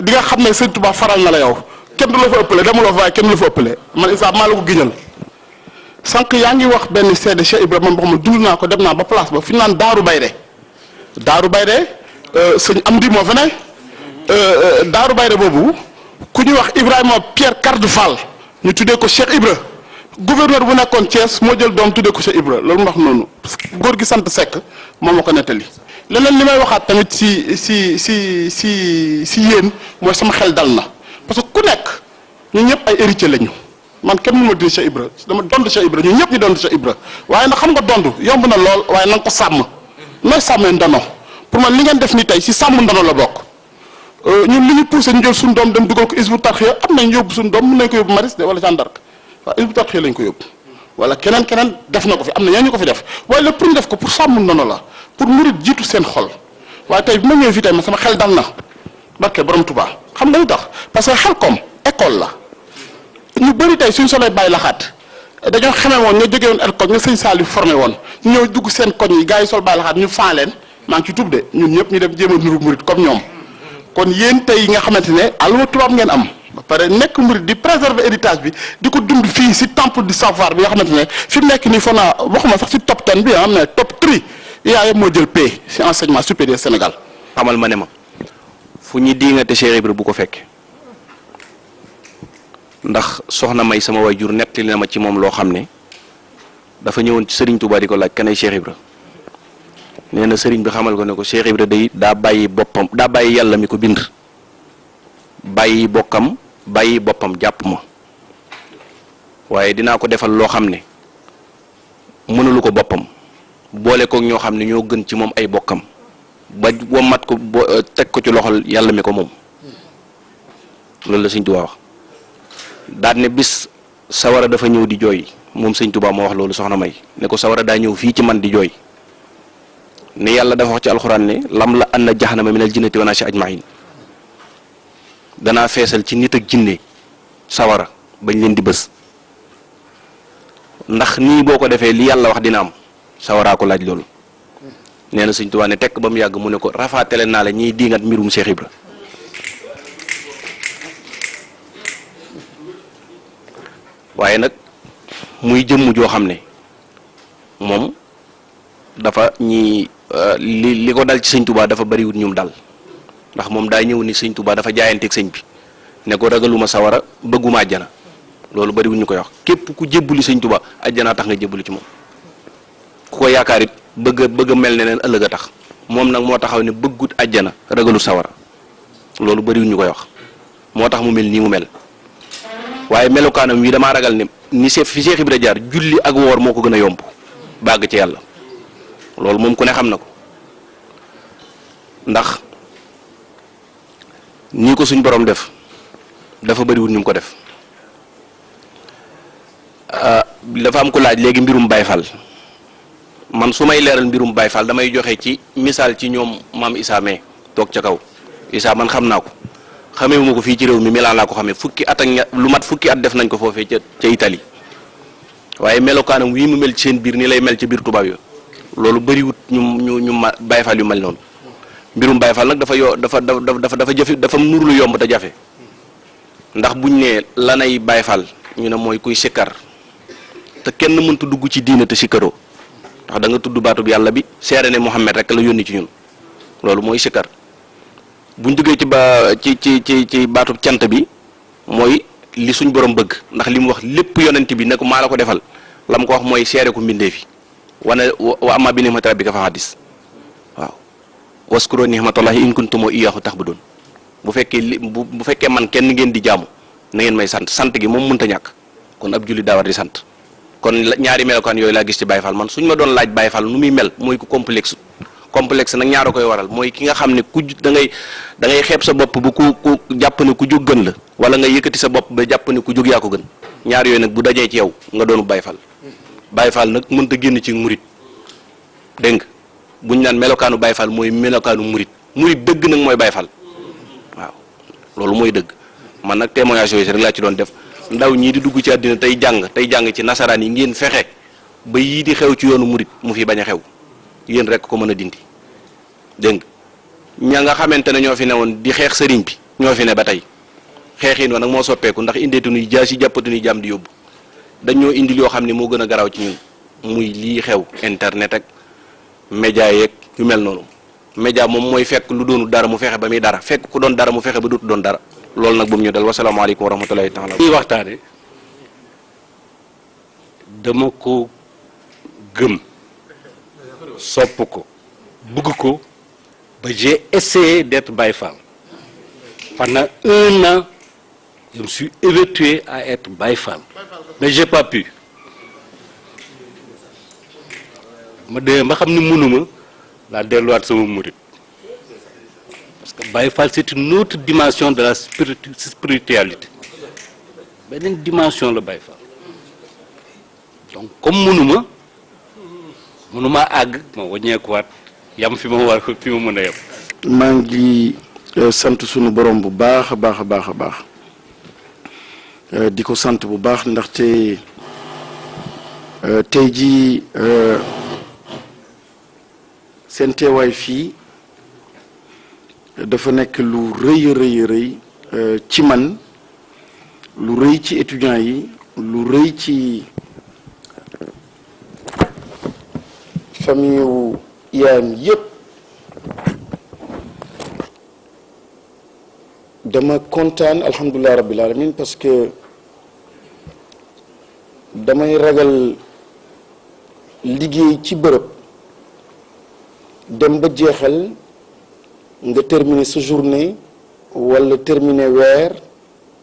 di nga xam ne sëñ Touba faral na la yow kenn du la fa ëppale demuloo fa waaye kenn du la fa ëppale man Issa maa la ko giñal sànq yaa ngi wax benn seede Cheikh Ibra man boo xam ne dund naa ko dem naa ba place ba fi ñu naan Daaru Bayde sëñ Amdi moo fa ne Daaru Bayde boobu ku ñuy wax Ibrahima Pierre Cardou Fall ñu tuddee ko Cheikh Ibra gouverneur bu nekkoon Thiès moo jël doom tuddee ko Cheikh Ibra loolu mu wax noonu parce que góor gi sant Seck moom ma ko nettali leneen li may waxaat tamit si yéen mooy sama xel dal na parce que ku nekk ñu ñëpp ay héritier lañu man kenn mënu ma dindi Cheikh Ibra dama dond Cheikh Ibra ñu ñëpp ñu dond Cheikh Ibra waaye nag xam nga dond yomb na lool waaye na nga ko sàmm nooy sàmmee ndono pour man li ngeen def ni tey si sàmm ndono la bokk ñun li ñu poussé ñu jël suñu doom dem dugal ko Hizbut Tarqiyyah am nañ yóbbu suñu doom mën nañ ko yóbbu Maris de wala Jeanne d'Arc waaw Hizbut Tarqiyyah lañ ko yóbbu wala keneen def na ko fi am na ñoo ñu ko fi def waaye lépp pour ñu def ko pour sàmm ndono la pour murit jiitu seen xol waaye tey bi ma ñëwee fii tey ma sama xel dal na barke borom Touba xam nga lu tax parce que Xelkom école la ñu bëri tey suñ solee bàyyi laxaat dañoo xamee woon ñoo jógee woon école nga sëñ Saliou formé woon ñu ñëw dugg seen koñ yi gars yi sol bàyyi laxaat ñu faa leen maa ngi ci tub de ñun ñëpp ñu dem jéem a nuru murit comme ñoom kon yéen tey yi nga xamante ne àlluwa tubaab ngeen am ba pare nekk murid di préserver héritage bi di ko dund fii si temple du savoir bi nga xamante ne fi mu nekk nii foog naa waxuma sax si top 10 bi nga xam ne top 3 IAM moo jël paie si enseignement supérieur Sénégal. xamal ma ne ma fu ñu diingate Cheikh Ibra bu ko fekke ndax soxna May sama waajur nettali na ma ci moom loo xam ne dafa ñëwoon ci Serigne Touba di ko laaj kanay Cheikh Ibra nee na Serigne bi xamal ko ne ko Cheikh Ibra day daa bàyyi boppam daa bàyyi yàlla mi ko bind bàyyi boppam jàpp ma waaye dinaa ko defal loo xam ne mënulu ko boppam boole koog ñoo xam ne ñoo gën ci moom ay bokkam ba wommat ko teg ko ci loxol yàlla mi ko moom loolu la Sëñ Tuubaa wax daal ne bis sawara dafa ñëw di jooy moom Sëñ Tuubaa moo wax loolu soxna May ne ko sawara daa ñëw fii ci man di jooy ne yàlla dafa wax ci alxuraan ne lam la anna jahannama minal jinnati wan naasi ajmain danaa feesal ci nit ak jinne sawara bañ leen di bës ndax nii boo ko defee li yàlla wax dina am sawaraa ko laaj loolu nee na Sëñ Tuubaa ne tekk ba mu yàgg mu ne ko rafaatale naa la ñiy diingat mbirum Cheikh Ibra waaye nag muy jëmm joo xam ne moom dafa li ko dal ci Sëñ Tuubaa dafa bariwut ñum dal ndax moom daa ñëw ni Sëñ Tuubaa dafa jaayanteeg sëñ bi ne ko ragaluma sawara bëgguma àjjana loolu bariwut ñu koy wax képp ku jébbuli Sëñ Tuubaa àjjanaa tax nga jébbuli ci moom ku ko yaakaar it bëgg a mel ne neen ëllëg a tax moom nag moo taxaw ne bëggut àjjana ragalu sawara loolu bariwut ñu koy wax moo tax mu mel nii mu mel waaye melokaanam wi damaa ragal ne ni fi Cheikh Ibra jaar julli ak woor moo ko gën a yomb bàgg ci yàlla loolu moom ku ne xam na ko ndax nii ko suñ borom def dafa bariwul ñu ko def dafa am ko laaj léegi mbirum Baye Fall man su may leeral mbirum Baye Fall damay joxe ci misaal ci ñoom maam Issa mee toog ca kaw Issa man xam naa ko xamee wu ma ko fii ci réew mi Milan laa ko xamee fukki at ak lu mat fukki at def nañ ko foofee ca Italie waaye melokaanam wii mu mel ci seen biir ni lay mel ci biir tubaab yo loolu bëriwut ñu Baye Fall yu mel noonu mbirum Baye Fall nag dafa jafe dafa nur lu yomb te jafe ndax buñ ne lanay Baye Fall ñu ne mooy kuy sikkar te kenn mënta dugg ci diina te sikkaroo ndax da nga tudd baatub yàlla bi seere ne Muhammad rek la yónni ci ñun loolu mooy sikkar buñ duggee ci baatub cant bi mooy li suñ borom bëgg ndax li mu wax lépp yonent bi ne ko maa la ko defal la mu ko wax mooy seere ko mbindee fi wane wa amma bi ni'mati rabbika fa hadis waaw waskuro ni'matallahi in kuntum iyyahu ta'budun bu fekkee man kenn ngeen di jaamu na ngeen may sant gi moom mënta ñàkk kon ab julli daa war di sant kon ñaari melokaan yooyu laa gis ci Baye Fall man suñ ma doon laaj Baye Fall nu muy mel mooy ku complexe nag ñaara koy waral mooy ki nga xam ne ku da ngay xeeb sa bopp bu ku jàpp ne ku jóg gën la wala nga yëkkati sa bopp ba jàpp ne ku jóg yaa ko gën ñaar yooyu nag bu dajee ci yow nga doonu Baye Fall Baye Fall nag mënta génn ci murit dégg nga buñ naan melokaanu Baye Fall mooy melokaanu murit dëgg nag mooy Baye Fall waaw loolu mooy dëgg man nag témoignage yooyu rek laa ci doon def ndaw ñii di dugg ci àddina tey jàng ci nasaraan yi ngeen fexe ba yii di xew ci yoonu murit mu fi bañ a xew yéen rek ko mën a dindi dégg nga ña nga xamante ne ñoo fi newoon di xeex sëriñ bi ñoo fi ne ba tey xeexin wa nag moo soppeeku ndax indeetunuy jaasi jàppatunuy jaam di yóbbu dañoo indil yoo xam ne moo gën a garaaw ci ñun muy lii xew internet ak média yeeg yu mel noonu média moom mooy fekk lu doonu dara mu fexe ba muy dara fekk ku doon dara mu fexe ba dootu doon dara loolu nag bu mu ñu dal wasalaamaaleykum wa rahmatulahi taala ñuy waxtaane dama ko gëm sopp ko bëgg ko ba j'ai essayé d'être Baye Fall pendant 1 an je me suis évertué à être Baye Fall mais j'ai pas pu ma demee ba xam ni mënuma laa delluwaat sama murit parce que Baye Fall c'est une autre dimension de la spiritualité beneen dimension la Baye Fall donc comme mënuma àgg ma wàññeekuwaat yam fi ma mën a yem. maa ngi sant sunu borom bu baax a baax a baax a baax di ko sant bu baax ndaxte tey jii seen teewaay fii dafa nekk lu rëy ci man lu rëy ci étudiants yi lu rëy ci famille wu yaayam yépp dama kontaan alhamdulilah rabbil alamin parce que damay ragal liggéey ci bërëb dem ba jeexal nga terminer sa journée wala terminer weer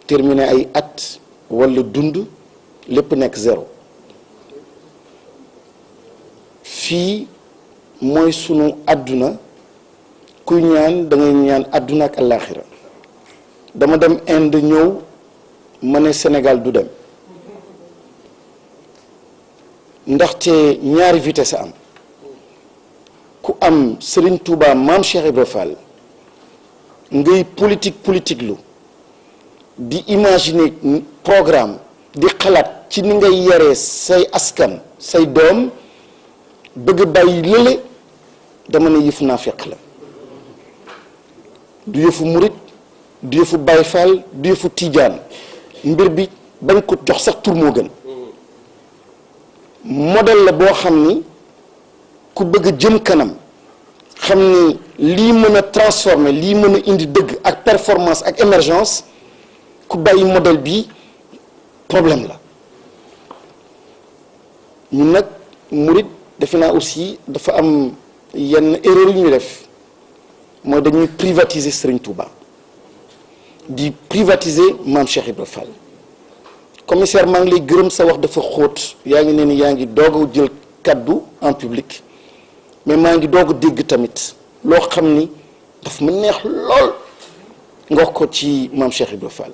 terminer ay at wala dund lépp nekk zéro fii mooy sunu àdduna kuy ñaan da ngay ñaan àdduna ak àllaaxira dama dem Inde ñëw ma ne Sénégal du dem ndaxte ñaari vitesse am ku am Serigne Touba Maam Cheikh Ibra Fall ngay politique lu di imaginer programme di xalaat ci ni ngay yaree say askan say doom bëgg bàyyi lële dama ne yëfu naafeq la du yëfu murit du yëfu Baay Faal du yëfu Tijaan mbir bi bañ ko jox sax tur moo gën modèle la boo xam ni ku bëgg a jëm kanam xam ni lii mën a transformer lii mën a indi dëgg ak performance ak émergence ku bàyyi modèle bi problème la ñun nag murit defe naa aussi dafa am yenn erreur yu ñu def mooy dañuy privatiser Serigne Touba di privatiser Maam Cheikh Ibra Fall commissaire maa ngi lay gërëm sa wax dafa xóot yaa ngi ne ni yaa ngi doog a jël kaddu en public mais maa ngi doog a dégg tamit loo xam ni daf ma neex lool nga wax ko ci Maam Cheikh Ibra Fall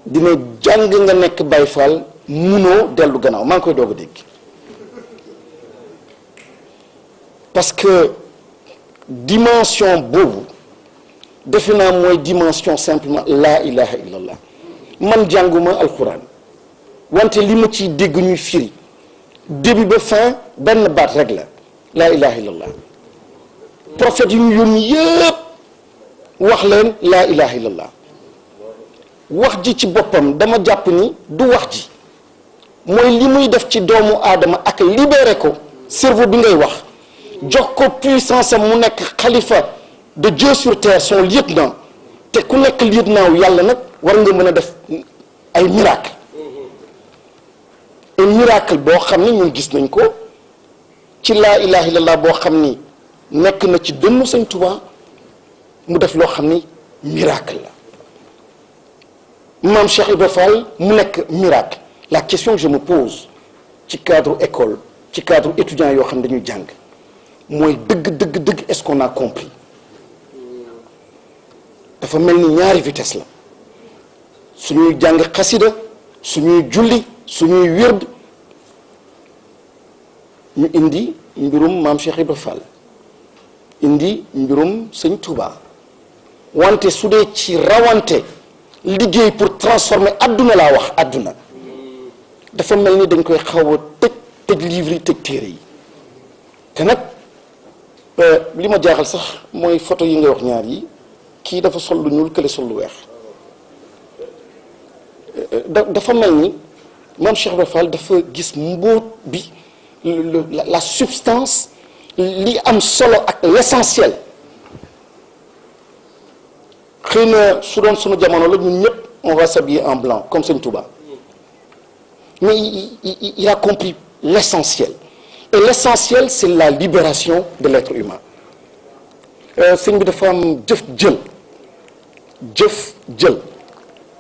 dina jàng nga nekk Baye Fall munoo dellu gannaaw maa ngi koy doog a dégg parce que dimension boobu defe naa mooy dimension simplement laa ilaha illallah man jànguma alxuraan wante li ma ciy dégg ñuy firi début ba fin benn baat rek la laa ilaha illallah prophète yu ñu yónni yëpp wax leen laa ilaha illallah wax ji ci boppam dama jàpp ni du wax ji mooy li muy def ci doomu aadama ak libéré ko cerveau bi ngay wax jox ko puissance am mu nekk xalifa de Dieu sur terre son lieutenant te ku nekk lieutenant wu yàlla nag war nga mën a def ay miracle ay miracle boo xam ni ñun gis nañ ko ci laa ilaha illallah boo xam ni nekk na ci dënnu Sëñ Tuubaa mu def loo xam ni miracle la Maam Cheikh Ibra Fall mu nekk miracle la question que je me pose ci cadre école ci cadre étudiant yoo xam ne dañuy jàng mooy dëgg est-ce qu'on a compris dafa mel ni ñaari vitesse la suñuy jàng xasida suñuy julli suñuy wird ñu indi mbirum Maam Cheikh Ibra Fall indi mbirum Sëñ Touba wante su dee ci rawante liggéey pour transformer adduna laa wax adduna dafa mel ni dañ koy xaw a tëj livre yi tëj téere yi te nag li ma jaaxal sax mooy photo yi ngay wax ñaar yi kii dafa sol lu ñuul kële sol lu weex dafa mel ni Maam Cheikh Ibra Fall dafa gis mbóot bi la substance li am solo ak l'essentiel xëy na su doon sunu jamono la ñun ñëpp on va s'habiller en blanc comme Sëñ Touba mais il a compris l'essentiel et l'essentiel c'est la libération de l'être humain sëñ bi dafa am jëf jël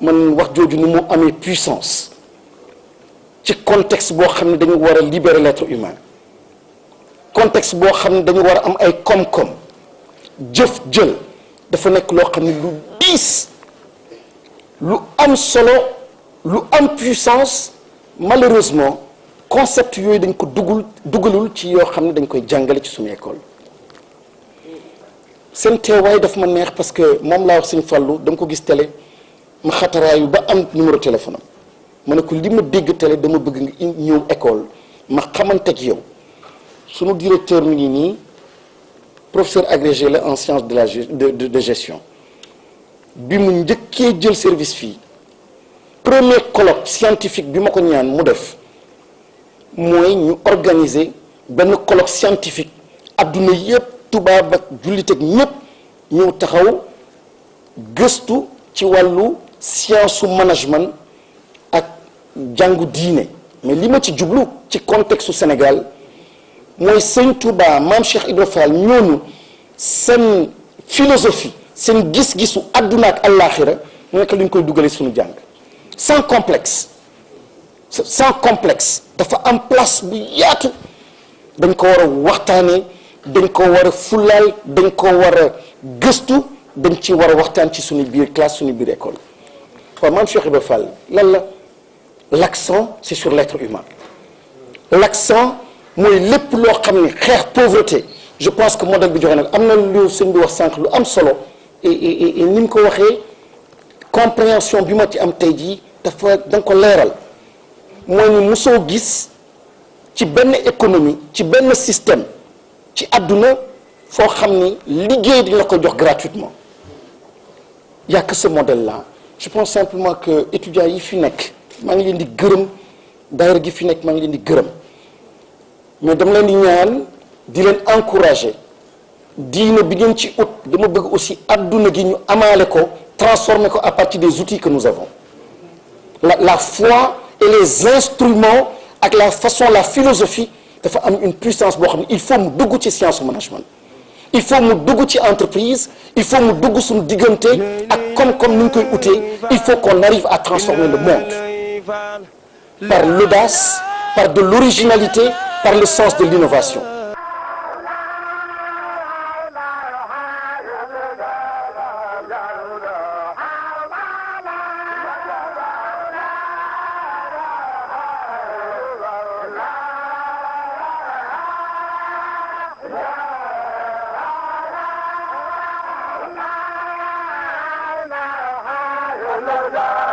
man wax jooju ni mu amee puissance ci contexte boo xam ne dañu war a libérer l'être humain contexte boo xam ne dañu war a am ay koom-koom jël dafa nekk loo xam ne lu diis lu am solo lu am puissance malheureusement concept yooyu dañ ko dugalul ci yoo xam ne dañ koy jàngale ci suñu école seen teewaay daf ma neex parce que moom laa wax Sëñ Fallu dama ko gis télé ma xataraayu ba am numéro téléphone am ma ne ko li ma dégg télé dama bëgg nga ñëw école ma xamante ak yow sunu directeur mi ngi nii professeur agrégé la en sciences de gestion bi mu njëkkee jël service fii premier colloque scientifique bi ma ko ñaan mu def mooy ñu organiser benn colloque scientifique adduna yépp tubaab ak jullit ak ñépp ñëw taxaw gëstu ci wàllu science su management ak jàngu diine. mais li ma ci jublu ci contexte su Sénégal mooy sëñ Touba maam Cheikh Ibra Fall ñooñu seen philosophie seen gis-gisu àdduna ak àllaaxira mu nekk li ñu koy dugalee suñu jàng sans complexe dafa am place bu yaatu dañ ko war a waxtaanee dañ ko war a fulaal dañ ko war a gëstu dañ ci war a waxtaan ci suñu biir classe suñu biir école waaw maam Cheikh Ibra Fall lan la. L'accent c'est sur l'être humain l'accent mooy lépp loo xam ne xeex pauvreté je pense que modèle bi joxe nag am na lu sëñ bi wax sànq lu am solo et ni mu ko waxee compréhension bi ma ci am tey jii dafa da nga ko leeral mooy ni mosoo gis ci benn économie ci benn système ci àdduna foo xam ni liggéey di la ko jox gratuitement y a que ce modèle là je pense simplement que étudiants yi fi nekk maa ngi leen di gërëm daayira gi fi nekk maa ngi leen di gërëm mais dama leen di ñaan di leen encourager diine bi ngeen ci ut dama bëgg aussi adduna gi ñu amaale ko transformer ko à partir des outils que nous avons la foi et les instruments ak la façon la philosophie dafa am une puissance boo xam ne il faut mu dugg ci science management il faut mu dugg ci entreprise il faut mu dugg suñu diggante ak comme ni ñu koy utee il faut qu'on arrive à transformer le monde par l'audace, par de l'originalité, par le sens de l'innovation. Allah